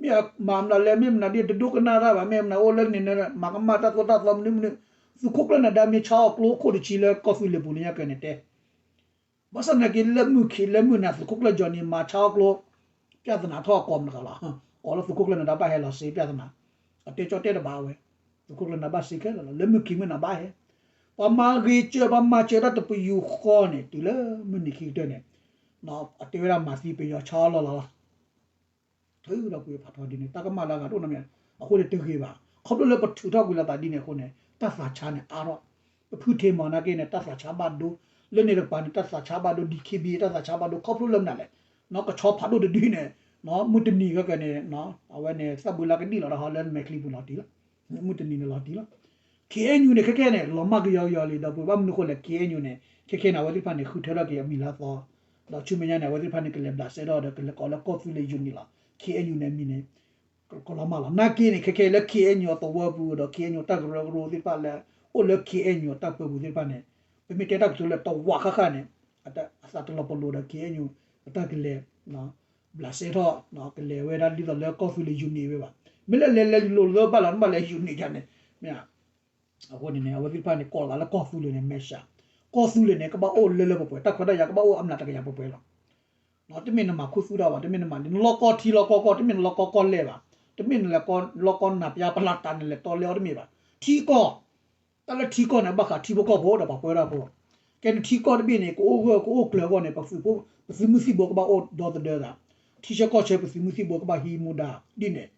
မ့ၢ်မၤမနုၤလဲၣ် မ့ၢ်မနုၤဒ်တဒိကနၣ်တၢ်ဘၣ် မ့ၢ်မနုၤအိၣ်လၢန့ၣ် မၤကမၣ်တၢ်သိၣ်တၢ်သီမနုၤမနုၤ, သုးခိၣ်ကျၢၢ်နဒါမ့ၢ်ဆါအီၣ်ကျိခိၣ်တဆံလၢကီၢ်သူလ့ၤပူၤလၢညါကဲန့ၣ်တဲ, ဘၣ်ဆၣ်သနာ်က့လၢမုၢ်ခံးလၢမုၢ်နၤ သုးခိၣ်ကျၢၢ် Johnny မၤဆါအီၣ်ကျိ ပြဿနာထီၣ်အကိးမတၤတဂၤလီၤ, ကိးလၢသုးခိၣ်ကျၢၢ်နဒါဘၣ်ဟဲလီၤစ့ ပြဿနာ, အတဲကၠီတဲတဘၣ်ဝဲ, သုးခိၣ်ကျၢၢ်နဒါဘၣ်စ့ခဲလၢာ်လီၤ လၢမုၢ်ခံးမုၢ်နၤဘၣ်ဟဲ, ပှၤမၤဂ့ၤစၢၤ ပှၤမၤစၢၤတၢ်တပယူာ်ဃီန့ၣ် တုၤလၢမုၢ်နံၤခံကတၢၢ်န့ၣ်, အတဲဝဲဒၣ်မၤသံပယီၤဆါအီၣ်လီၢ်လီၤလီၤ ထုးဒီးကွံာ်ဖးထီဒ်န့ၣ် တၢ်ကမၣ်လၢအဂၤတအိၣ်နီတမံၤ, အဃိန့ၣ်တဂ့ၤဘၣ်, ခီဖျိလၢပထုးထီၣ်ကွံာ်လိာ်သးဒ်န့ၣ်အဃိန့ၣ် တၢ်သးဆါန့ၣ်အါထီၣ်, ပဖုထံမီၤနာ်က့န့ၣ် တၢ်သးဆါဘၣ်ဒိ, လၢန့ၣ်တကပၤန့ၣ် တၢ်သးဆါဘၣ်ဒိ DKBA တၢ်သးဆါဘၣ်ဒိ ခီဖျိလၢမနုၤလဲၣ်, ကဆီဖးဒိၣ်တဒုန့ၣ်, မုၢ်တနံၤခဲကနံၣ်န့ၣ်, အဝဲန့ၣ် သၣ်ဘုလါကနံၣ်လီၤဒီးဟီလၢမဲာ်ချံပူၤလီၤတံၢ်လီၤ, မုၢ်တနံၤန့ၣ်လီၤတံၢ်လီၤ K N U န့ၣ် ခဲခဲန့ၣ် လီၤမၢ်ကယီကယီလံ ဒီပုၢ်ဝဲၢ်ဘၣ်မနုၤဃိလဲၣ် K N U န့ၣ် ခဲခဲန့ၣ် အဝဲသ့ၣ်တဖၣ်န့ၣ် ဃုထၢထီၣ်က့ၤအမံၤလၢအသီ, ဒီးဆူမဲာ်ညါန့ၣ် အဝဲသ့ၣ်တဖၣ်န့ၣ် ကလဲၤဘျးစဲထီၣ်ဒီး ကလဲၤကိးလၢကီၢ်သူလ့ၤ unit လီၤ. K N U န့ၣ် အမံၤန့ၣ် ကလီၤမၢ်လီၤ. နာ်က့န့ၣ် ခဲခဲလၢ K N U အသဝီပူၤဒီး K N U တၢ်ကရၢကရိသ့ၣ်တဖၣ်လၢ အိၣ်လၢ K N U အတၢ်ပၢပူၤသ့ၣ်တဖၣ်န့ၣ် ပမ့ၢ်တဲတၢ်ကတိၤလၢတဝးဃၣ်ဃၣ်န့ၣ် အသးတလီၤပလိာ်ဒီး K N U အတၢ်ကလဲၤ ဘျးစဲထီၣ် ကလဲၤဝဲဒၣ်ဒ်သိးလၢကီၢ်သူလ့ၤ unit ဝဲဘၣ်. မ့ၢ်လၢလဲၤလဲၤလိၤလၢဘၣ်လီၤ နဘၣ်လဲၤ unit ယါန့ၣ် မ့ၢ် အဃိန့ၣ်န့ၣ် အဝဲသ့ၣ်တဖၣ်န့ၣ် ကိးလီၤသးလၢကီၢ်သူလ့ၤန့ၣ် မဲာ်ဆှး, ကီၢ်သူလ့ၤန့ၣ် ကဘၣ်အိၣ်လၢလၢပှဲၤပှဲၤ, တၢ်ခွဲးတၢ်ယာ်ကဘၣ်အိၣ်အမျးတကယၤပှဲၤပှဲၤလီၤ. တမ့ၢ်နမၤခူသူၣ်တၢ်ဘၣ်, တမ့ၢ်နမၤလၢနလီၢ်ကီၢ်ထံလီၢ်ကီၢ်ကီၢ်, တမ့ၢ်နလီၢ်ကီၢ်ကီၢ်လဲၢ်ဘၣ်, တမ့ၢ်နလီၢ်ကီၢ်နၢ်ပျါပလၢ်တၢ်န့ၣ် လဲၤတီလဲအီၤတမ့ၢ်ဘၣ်. ထံကီၢ်, တၢ်လၢထံကီၢ်န့ၣ် ဘၣ်ဃးထံဖိကီၢ်ဖိဒီးပှၤပၢတၢ်ဖိ, ကဲန့ၣ်ထံကီၢ်တဘ့ၣ်န့ၣ် ကအိၣ်ဂၢၢ်ကအိၣ်ကျၢၤအဂီၢ်န့ၣ် ပသုးမုၢ်သံၣ်ဘိကဘၣ်အိၣ်ဒီသဒၢသး, ထံဆၢကီၢ်ဆၢပသုးမုၢ်သံၣ်ဘိကဘၣ်ဟံးမူဒါဒ်န့ၣ်,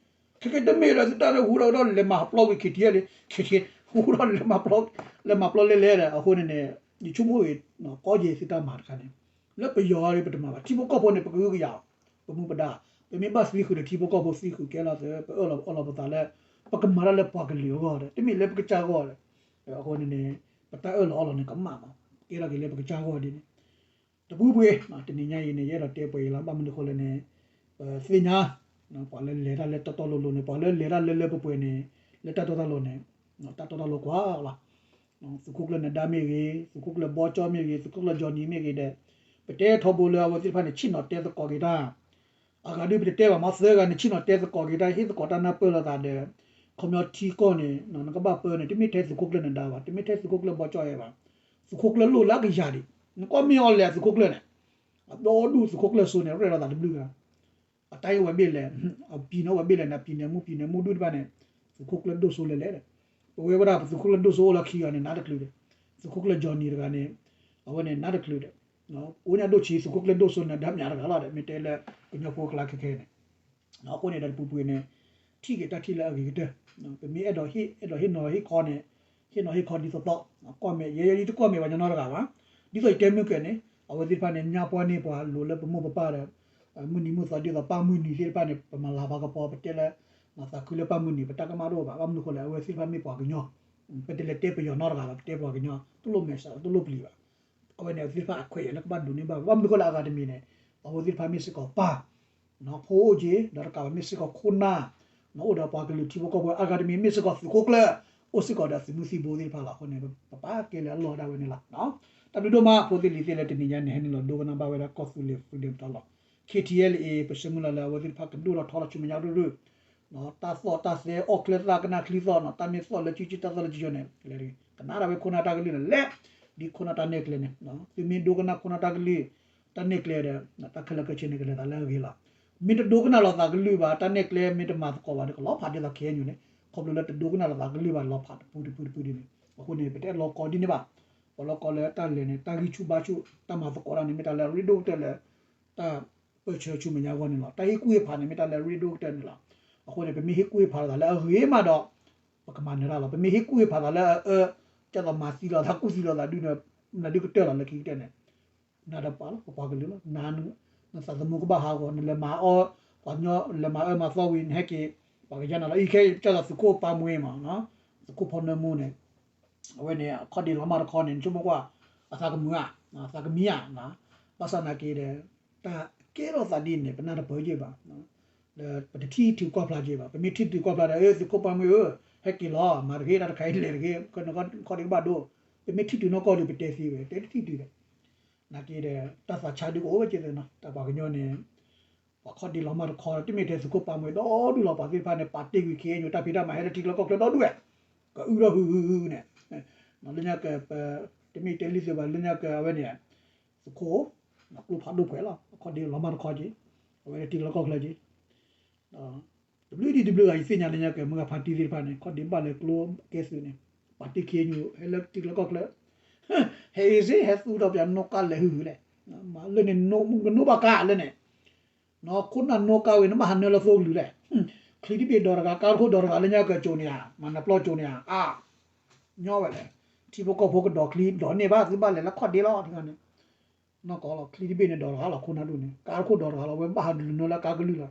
ခဲကဲတမ့ၢ်လၢသုတၢ်ဟူထီၣ်ကဒီးလဲၤမၤပျီကွံာ် K T L လံ, ခဲကဲ ဟူထီၣ် လဲၤမၤပျီလဲၣ်လဲၣ်ဒီး အဃိန့ၣ်န့ၣ် ယဆိကမိၣ်ဂ့ၤ ကီၢ်ယဲၢ်သုတၢ်မၤတခါန့ၣ် လၢပယီၤဒီးပတမၤဘၣ်, ထံဖိကီၢ်ဖိန့ၣ် ပကဟုကယာ်အီၤ, ပမူပဒါ, ပမ့ၢ်ဘၣ်သံဃုာ်ဒီးထံဖိကီၢ်ဖိသံဃုာ်ကဲလီၤသး ပအၢၣ်လီၤအီလီၤပသးလၢ ပကမၤတၢ်လၢပှၤကလုာ်အဂီၢ်ဒီး တမ့ၢ်လၢပကစၢ်ဂီၢ်ဒီး, အဃိန့ၣ်န့ၣ် ပတၢ်အၢၣ်လီၤအီလီၤန့ၣ် ကမၣ်မး ကဲထီၣ်က့ၤလၢပကစၢ်ဂီၢ်ဒ်န့ၣ် တပူၤပှ့ၤ တနံၤညါအံၤန့ၣ် ယအဲၣ်ဒိးတဲပှဲၤအံၤလီၤ. ဘၣ်မနုၤဃိလဲၣ်န့ၣ် ပသ့ၣ်ညါ ပှၤလၢလဲၤတၢ်လၢတီတီလိၤလိၤန့ၣ် ပှၤလၢလဲၤတၢ်လၢလၢပှဲၤပှဲၤန့ၣ် လၢတၢ်တီတၢ်လိၤန့ၣ် တၢ်တီတၢ်လိၤကွၢ်လီၤ. သုးခိၣ်ကျၢၢ်နဒါမ့ၢ်ဂ့ၤ, သုးခိၣ်ကျၢၢ်ဘီကၠီမ့ၢ်ဂ့ၤ, သုးခိၣ်ကျၢၢ်ကၠီနံၤမ့ၢ်ဂ့ၤဒီး ပတဲထီဘိလၢအဝဲသ့ၣ်တဖၣ်န့ၣ် ဆ့ၣ်နီၤတဲသကိးက့ၤတၢ် အဂၤဒုးပတတဲဘၣ်မ့ၢ်သၢဂၤန့ၣ် ဆ့ၣ်နီၤတဲသကိးက့ၤတၢ် ဟ့ၣ်သကိးတၢ်နၢ်ပၢၢ်လိာ်သးဒီး ခီပညီထံကီၢ်န့ၣ် နကဘၣ်ပၢန့ၣ် တမ့ၢ်ထဲသုးခိၣ်ကျၢၢ်နဒါဘၣ်, တမ့ၢ်ထဲသုးခိၣ်ကျၢၢ်ဘီကၠီအဲၣ်ဘၣ်, သုးခိၣ်ကျၢၢ်လိၣ်လၢအကယၤဒံး, နကွၢ်မ့ၢ်အီၤလဲၤသုးခိၣ်ကျၢၢ်န့ၣ် အဒီဒူၣ်သုးခိၣ်ကျၢၢ်စိန့ၣ် ရဲၣ်လိာ်သးတဘျုးဂၤ အတၢ်အံၤဝဲဘ့ၣ်လဲၣ်, အပံၤန့ၣ်ဝဲဘ့ၣ်လဲၣ်န့ၣ် အပံၤန့ၣ်မူပံၤန့ၣ်မူဒူၣ်တဖၣ်န့ၣ် သုးခိၣ်ကျၢၢ်ဒိၣ်စိလဲၤလဲၣ်ဒီး ပဝဲဝဲဒၣ်ပသုးခိၣ်ကျၢၢ်ဒိၣ်စိအိၣ်လၢခံဂၤန့ၣ် နါတချုးဒီး သုးခိၣ်ကျၢၢ်ကၠီနံၤတဂၤန့ၣ် အဝဲန့ၣ်နါတချုးဒီး ကိးညါဒိၣ်ဆံး သုးခိၣ်ကျၢၢ်ဒိၣ်စိန့ၣ် ဒၣ်မၠးတဂၤလီၤဒီး မ့ၢ်တဲလၢကညီဖိကျါခဲခဲန့ၣ် အဃိန့ၣ်ဒီး တပူၤပူၤန့ၣ် ထံၣ်က့ၤတၢ်ထံၣ်လၢအဂ့ၤကတၢၢ်, ပမ့ၢ်အဲၣ်ဒိးဟ့ၣ် အဲၣ်ဒိးဟ့ၣ်နီၤဟ့ၣ်ခီန့ၣ် ဟ့ၣ်နီၤဟ့ၣ်ခီဒ်သိးသိး ကွၢ်မဲာ် ယဲယဲယတကွၢ်မဲာ်ပှၤညီနီတဂၤဘၣ်, ဒ်သိးယတဲမုၢ်ကၢၤန့ၣ် အဝဲသ့ၣ်တဖၣ်န့ၣ် ညါပှၢ်န့ၢ်ပှၤလိၤလၢပမိၢ်ပပၢ်ဒီး မုၢ်နံၤမုၢ်သီဒ်သိးပၢ်မုၢ်နံၤသ့ၣ်တဖၣ်န့ၣ် ပမၤလၤပှၤကပီၤ ပတဲလၢ သးခုလၢပၢ်မုၢ်နံၤ ပတၢ်ကမၣ်တအိၣ်ဘၣ်, ဘၣ်မနုၤဃိလဲၣ် အဝဲသ့ၣ်တဖၣ်မ့ၢ်ပှၤကညီ, ပတလဲၤတဲပယီၤနီတဂၤဘၣ်, ပတဲပှၤကညီ တလိၣ်မဲာ်ဆှး တလိၣ်ပျံၤဘၣ်. အဝဲန့ၣ် အဝဲသ့ၣ်တဖၣ်အခွဲးယာ်လၢကဘၣ်ဒိးန့ၢ်ဘၣ်, ဘၣ်မနုၤဃိလဲၣ် အဂၤတမံၤန့ၣ် အဝဲသ့ၣ်တဖၣ်မ့ၢ်စ့ၢ်ကီးပၢ် ဖိအိၣ်က့ၤ ဒီးတကးဘၣ်မ့ၢ်စ့ၢ်ကီးခိၣ်နၢ် အိၣ်ဒီးပှၤကလုာ်ထံဖိကီၢ်ဖိ အဂၤတမံၤမ့ၢ်စ့ၢ်ကီးသုးခိၣ်ကျၢၢ် အိၣ်စ့ၢ်ကီးဒီးသုးမုၢ်သံၣ်ဘိသ့ၣ်တဖၣ်လီၤ. အဃိန့ၣ် ပပာ်ကဲလၢအလီၢ်ဒၣ်ဝဲန့ၣ်လီၤ. တၢ်ဘျုးဒိၣ်မး ဖိသ့ၣ်လံၤသ့ၣ်လၢတနံၤညါန့ၣ် ဟဲနုာ်လီၤဒိကနၣ်ဘၣ်ဝဲဒၣ်ကီၢ်သူလ့ၤ Freedom Talk လီၤ. K T L A ပဆၢမုၢ်လၢ်လၢအဝဲသ့ၣ်တဖၣ်ကဒိၣ်ထီၣ်ထီထီၣ်ဆူမဲာ်ညါရုၢ်ရုၢ် တၢ်သီၣ်တၢ်သဲ အီၣ်ချၢသၣ်ကနၣ်ချံသီၣ်နီၤ, တၢ်မ့ၢ်သီၣ်လၢစုစု တၢ်သီၣ်လၢစုစုန့ၣ် ကနၣ်ဒၣ်ဝဲခိၣ်နၢ်တၢ်ကလုၢ်န့ၣ်လဲၣ်, ဒ်ခိၣ်နၢ်တၢ်နဲၣ်ကျဲန့ၣ် သုမ့ၢ်ဒိကနၣ်ခိၣ်နၢ်တၢ်ကလုၢ် တၢ်နဲၣ်ကျဲဒီး တၢ်ခဲလၢာ်ခဲဆ့န့ၣ် ကလဲၤသးလၢအဂ့ၤလီၤ. မ့ၢ်တဒိကနၣ်လိာ်သးကလုၢ်ဘၣ်, တၢ်နဲၣ်ကျဲမ့ၢ်တမၤသကိးဘၣ်ဒီး ကလီၤဖးဒ်သိး ခ့ၣ်အဲၣ်ယူၣ်န့ၣ်, ခီဖျိလၢတဒိကနၣ်လိာ်သးကလုၢ်ဘၣ် လီၤဖးတပူၤတပူၤတပူၤဒ်န့ၣ်. အဃိန့ၣ် ပတအဲၣ်လီၤကီဒ်န့ၣ်ဘၣ်. ပလီၤကီလၢတၢ်လဲၤန့ၣ် တၢ်ဂံၢ်ဆူၣ်ဘါဆူၣ် တၢ်မၤသကိးတၢ်န့ၣ် မ့ၢ်တၢ်လၢအရ့ဒိၣ်ကတၢၢ်လၢ တၢ်ပၢၢ်ဆၢဆူမဲာ်ညါအဂီၢ်န့ၣ်လီၤ. တၢ်ဟ့ၣ်ကူၣ်ဟ့ၣ်ဖးန့ၣ် မ့ၢ်တၢ်လၢအရ့ဒိၣ်ကတၢၢ်န့ၣ်လီၤ. အဃိန့ၣ် ပမ့ၢ်ဟ့ၣ်ကူၣ်ဟ့ၣ်ဖးလိာ်သးလၢအဂ့ၤမးဒီး ပကမၤနၢၤတၢ်လီၤ. ပမ့ၢ်ဟ့ၣ်ကူၣ်ဟ့ၣ်ဖးသးလၢအအၢ ကၢ်သိးမၤသံလိာ်သး ကူၣ်သံလိာ်သးဒုး နဒုးကတၢၢ်လီၤလၢခံကတၢၢ်န့ၣ် နၤဒီးပှၤလီၤ ပပှၤကလုာ်လီၤ. နသးသမူကဘၣ်ဟးဂီၤ နလဲၤမၤအီ ပှၤကညီလဲၤမၤအၢမၤသီဝံၤ နဟဲက့ၤ ပှၤကယါနၤလီၤ. အံၤခဲအံၤ ကၢ်သိးသုးခိၣ်ပၢ်မှဲမး သုးခိၣ်ဖီနၢမူန့ၣ် အဝဲန့ၣ် အခီၣ်ဒ့လီၤမၢ်တခီန့ၣ် နဆိကမိၣ်ကွၢ် အသးကမုာ်ဧါ, အသးကမံဧါ, ဘၣ်ဆၣ်နာ်က့ဒီး တၢ်ကဲထီၣ်သးဒ်န့ၣ် ပနၢ်တပၢၢ်က့ၤဘၣ်, ဒီးပတထံၣ်တုၤကွၢ်ဖျါက့ၤဘၣ်. ပမ့ၢ်ထံၣ်တုၤကွၢ်ဖျါဒီး သုးခိၣ်ပၢ်မှဲဧၢ ဟဲက့ၤလီၤ မၤတဂ့ၤ တၢ်တခါအံၤလဲၤတဂ့ၤ ခီၣ်ဒ့ကဘၣ်ဒိ, ပမ့ၢ်ထံၣ်တုၤနီၢ်ကီၢ်ဒီး ပတဲသ့ဝဲ တဲတထံၣ်တုၤဒီး နာ်က့ဒီး တၢ်သးဆါဒုးကအိၣ်ဝဲကဲသ့နီၤ တၢ်ပှၤကညီန့ၣ် ပှၤခီၣ်ဒ့လီၤမၢ်တခီ တမ့ၢ်ထဲသုးခိၣ်ပၢ်မှဲဒီဒူၣ်လီၤ ပှၤသ့ၣ်တဖၣ်န့ၣ် ပာ်တ့ၢ်ကွံာ် ခ့ၣ်အဲၣ်ယူၣ် တၢ်ဖံးတၢ်မၤဟဲလၢထံကျါကီၢ်ကျါဒီဒူၣ်ဝဲ, ကအုဒီးဟုဟုဟုန့ၣ်, လၢညါက တမ့ၢ်တဲလံသုးဘၣ် လၢညါက အဝဲန့ၣ် သုးခိၣ် ကျိဖးဒိၣ်ပှဲၤလီၤ အခီၣ်ဒ့လီၤမၢ်တခီက့ၤ, အဝဲလၢထံကျါကီၢ်ကျါက့ၤ တဘျုးဒံတဘျုးဂၤ ယသ့ၣ်ညါလၢညါက မုၢ်ဂၤဖါတံၢ်သ့ၣ်တဖၣ်န့ၣ် ခီၣ်ဒ့ဘၣ်လဲၤကျိကဲသုးန့ၣ် ပာ်တ့ၢ်ခ့ၣ်အဲၣ်ယူၣ် ဟဲလၢထံကျါကီၢ်ကျါ ဟဲအ့ၣ်စ့ ဟဲသူဒီးပျးနီၣ်ကါလဲၤဟုဟုလဲၣ်, မၤလၢန့ၣ် ကနိးဘၣ်ကါလၢန့ၣ်, ခိၣ်နၢ်နီၣ်ကါဝဲ နဘၣ်ဟးနၢလၢသိကလုာ်လဲၣ်, ချံတဘ့ၣ်ဒိးတဂၤ ကါတခိၣ်ဒိးတဂၤ လၢညါကၠိၤန့ၣ်ဧါ မၤနၢပျီကၠိၤန့ၣ်ဧါ, အါ ညီဝဲလဲၣ်, ထံဖိကီၢ်ဖိကဒိးချံဒိးန့ၢ်ဘၣ် သုဘၣ်လဲၤလၢခီၣ်ဒ့လီၤ တဂၤန့ၣ် နီၢ်ကီၢ်လီၤ ချံတဘ့ၣ်န့ၣ်ဒိးတဂၤလီၤ ခိၣ်နၢ်ဒိၣ်န့ၣ် ကါတခိၣ်ဒိးတဂၤလီၤ ဝဲဘၣ်ဟးလူၤနၢလၢကါကလုၢ်လီၤ,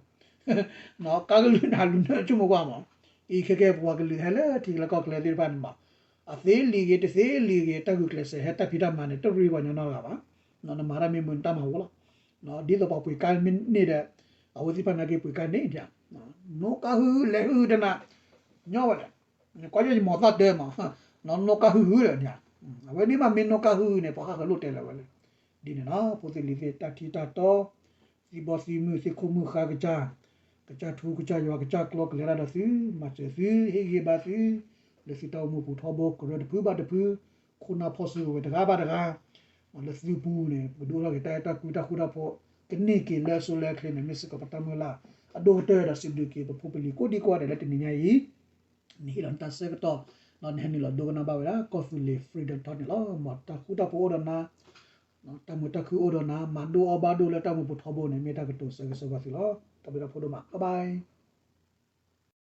ကါကလုၢ်န့ၣ် လူၤနၢဆိကမိၣ်ကွၢ်မး, အံၤခဲကဲ ပပှၤကလုာ်ဟဲလၢထံကျါကီၢ်ကျါသ့ၣ်တဖၣ်န့ၣ်မး, အသ့လံၤဂ့ၤ တသ့လံၤဂ့ၤ တၢ်ဂုာ်ကျဲးစၢးဟဲတၢ်ဖံးတၢ်မၤန့ၣ် တရံးပှၤညီနီတဂၤဘၣ်, နမၤတၢ်မ့ၢ်မုာ်နတၢ်မၤဝဲလီၤ, ဒ်သိးပှၤပှ့ၤကါမ့ၢ်န့ၢ်ဒီး အဝဲသ့ၣ်တဖၣ်နာ်က့ပှ့ၤကါန့ၢ်ဒံး, နီၣ်ကါဟုလဲၤဟုတနၤ, ညီဝဲလဲၣ်, ကွၢ်ယဲယမီၤသၣ်တၢမး, နီၣ်ကါဟုဟုဒီးန့ၣ်, အဝဲန့ၣ်မးမ့ၢ်နီၣ်ကါဟုန့ၣ် ပှၤဃၣ်ဃၢၤလိၣ်တဲလၢၤဝဲလဲၣ်, ဒ်န့ၣ်လီၤ ဖိသ့ၣ်လံၤသ့ၣ် တၢ်ထံတၢ်တီ သံဘီသံမုၢ် သ့ၣ်ခိၣ်မုၢ်ဃါကစၢ်, ကစၢ်ထူကစၢ်ယွၤကစၢ်ကျီကလဲၤတၢ်ဒီးသု မၤစၢၤသု ဟ့ၣ်ဂံၢ်ဘါသု, လၢသုတၢ်အိၣ်မူပူၤထီဘိ ကရၢတဖုဘၣ်တဖု, ခိၣ်နၢ်ဖီၣ်စုကဝဲၤတဂၤဘၣ်တဂၤ, လၢသုပူၤန့ၣ် ပကဒုးအိၣ်ထီၣ်က့ၤတၢ်အဲၣ်တၢ်ကွံတၢ်ဃူတၢ်ဖိး, ကန့ၢ်က့ၤလၢအဆိလၢအချ့န့ၣ် မ့ၢ်စ့ၢ်ကီးပတၢ်မုၢ်လၢ်အဒိၣ်ကတၢၢ်ဒီးစံးဘျုးက့ၤပဖိပလံၤကိးဒံကိးဂၤဒဲးလၢတနံၤညါအံၤ နဟ့ၣ်လီၤနတၢ်ဆၢကတီၢ်, ဒီးနဟဲနုာ်လီၤဒိကနၣ်ဘၣ်ဝဲဒၣ် ကီၢ်သူလ့ၤ Freedom Talk န့ၣ်လီၤ. မ်တၢ်ဃူတၢ်ဖိးအိၣ်ဒီးနၤ, တၢ်မုာ်တၢ်ခုအိၣ်ဒီးနၤ, မၤဒိၣ်အီၣ်ဘၣ်ဒိၣ်လၢတၢ်မူပူၤထီဘိန့ၣ် မ့ၢ်တၢ်ကတိၤဆၢဂ့ၤဆၢဝါသုလီၤ. တၢ်ဘျုးတၢ်ဖှိၣ်ဒိၣ်မး, bye bye.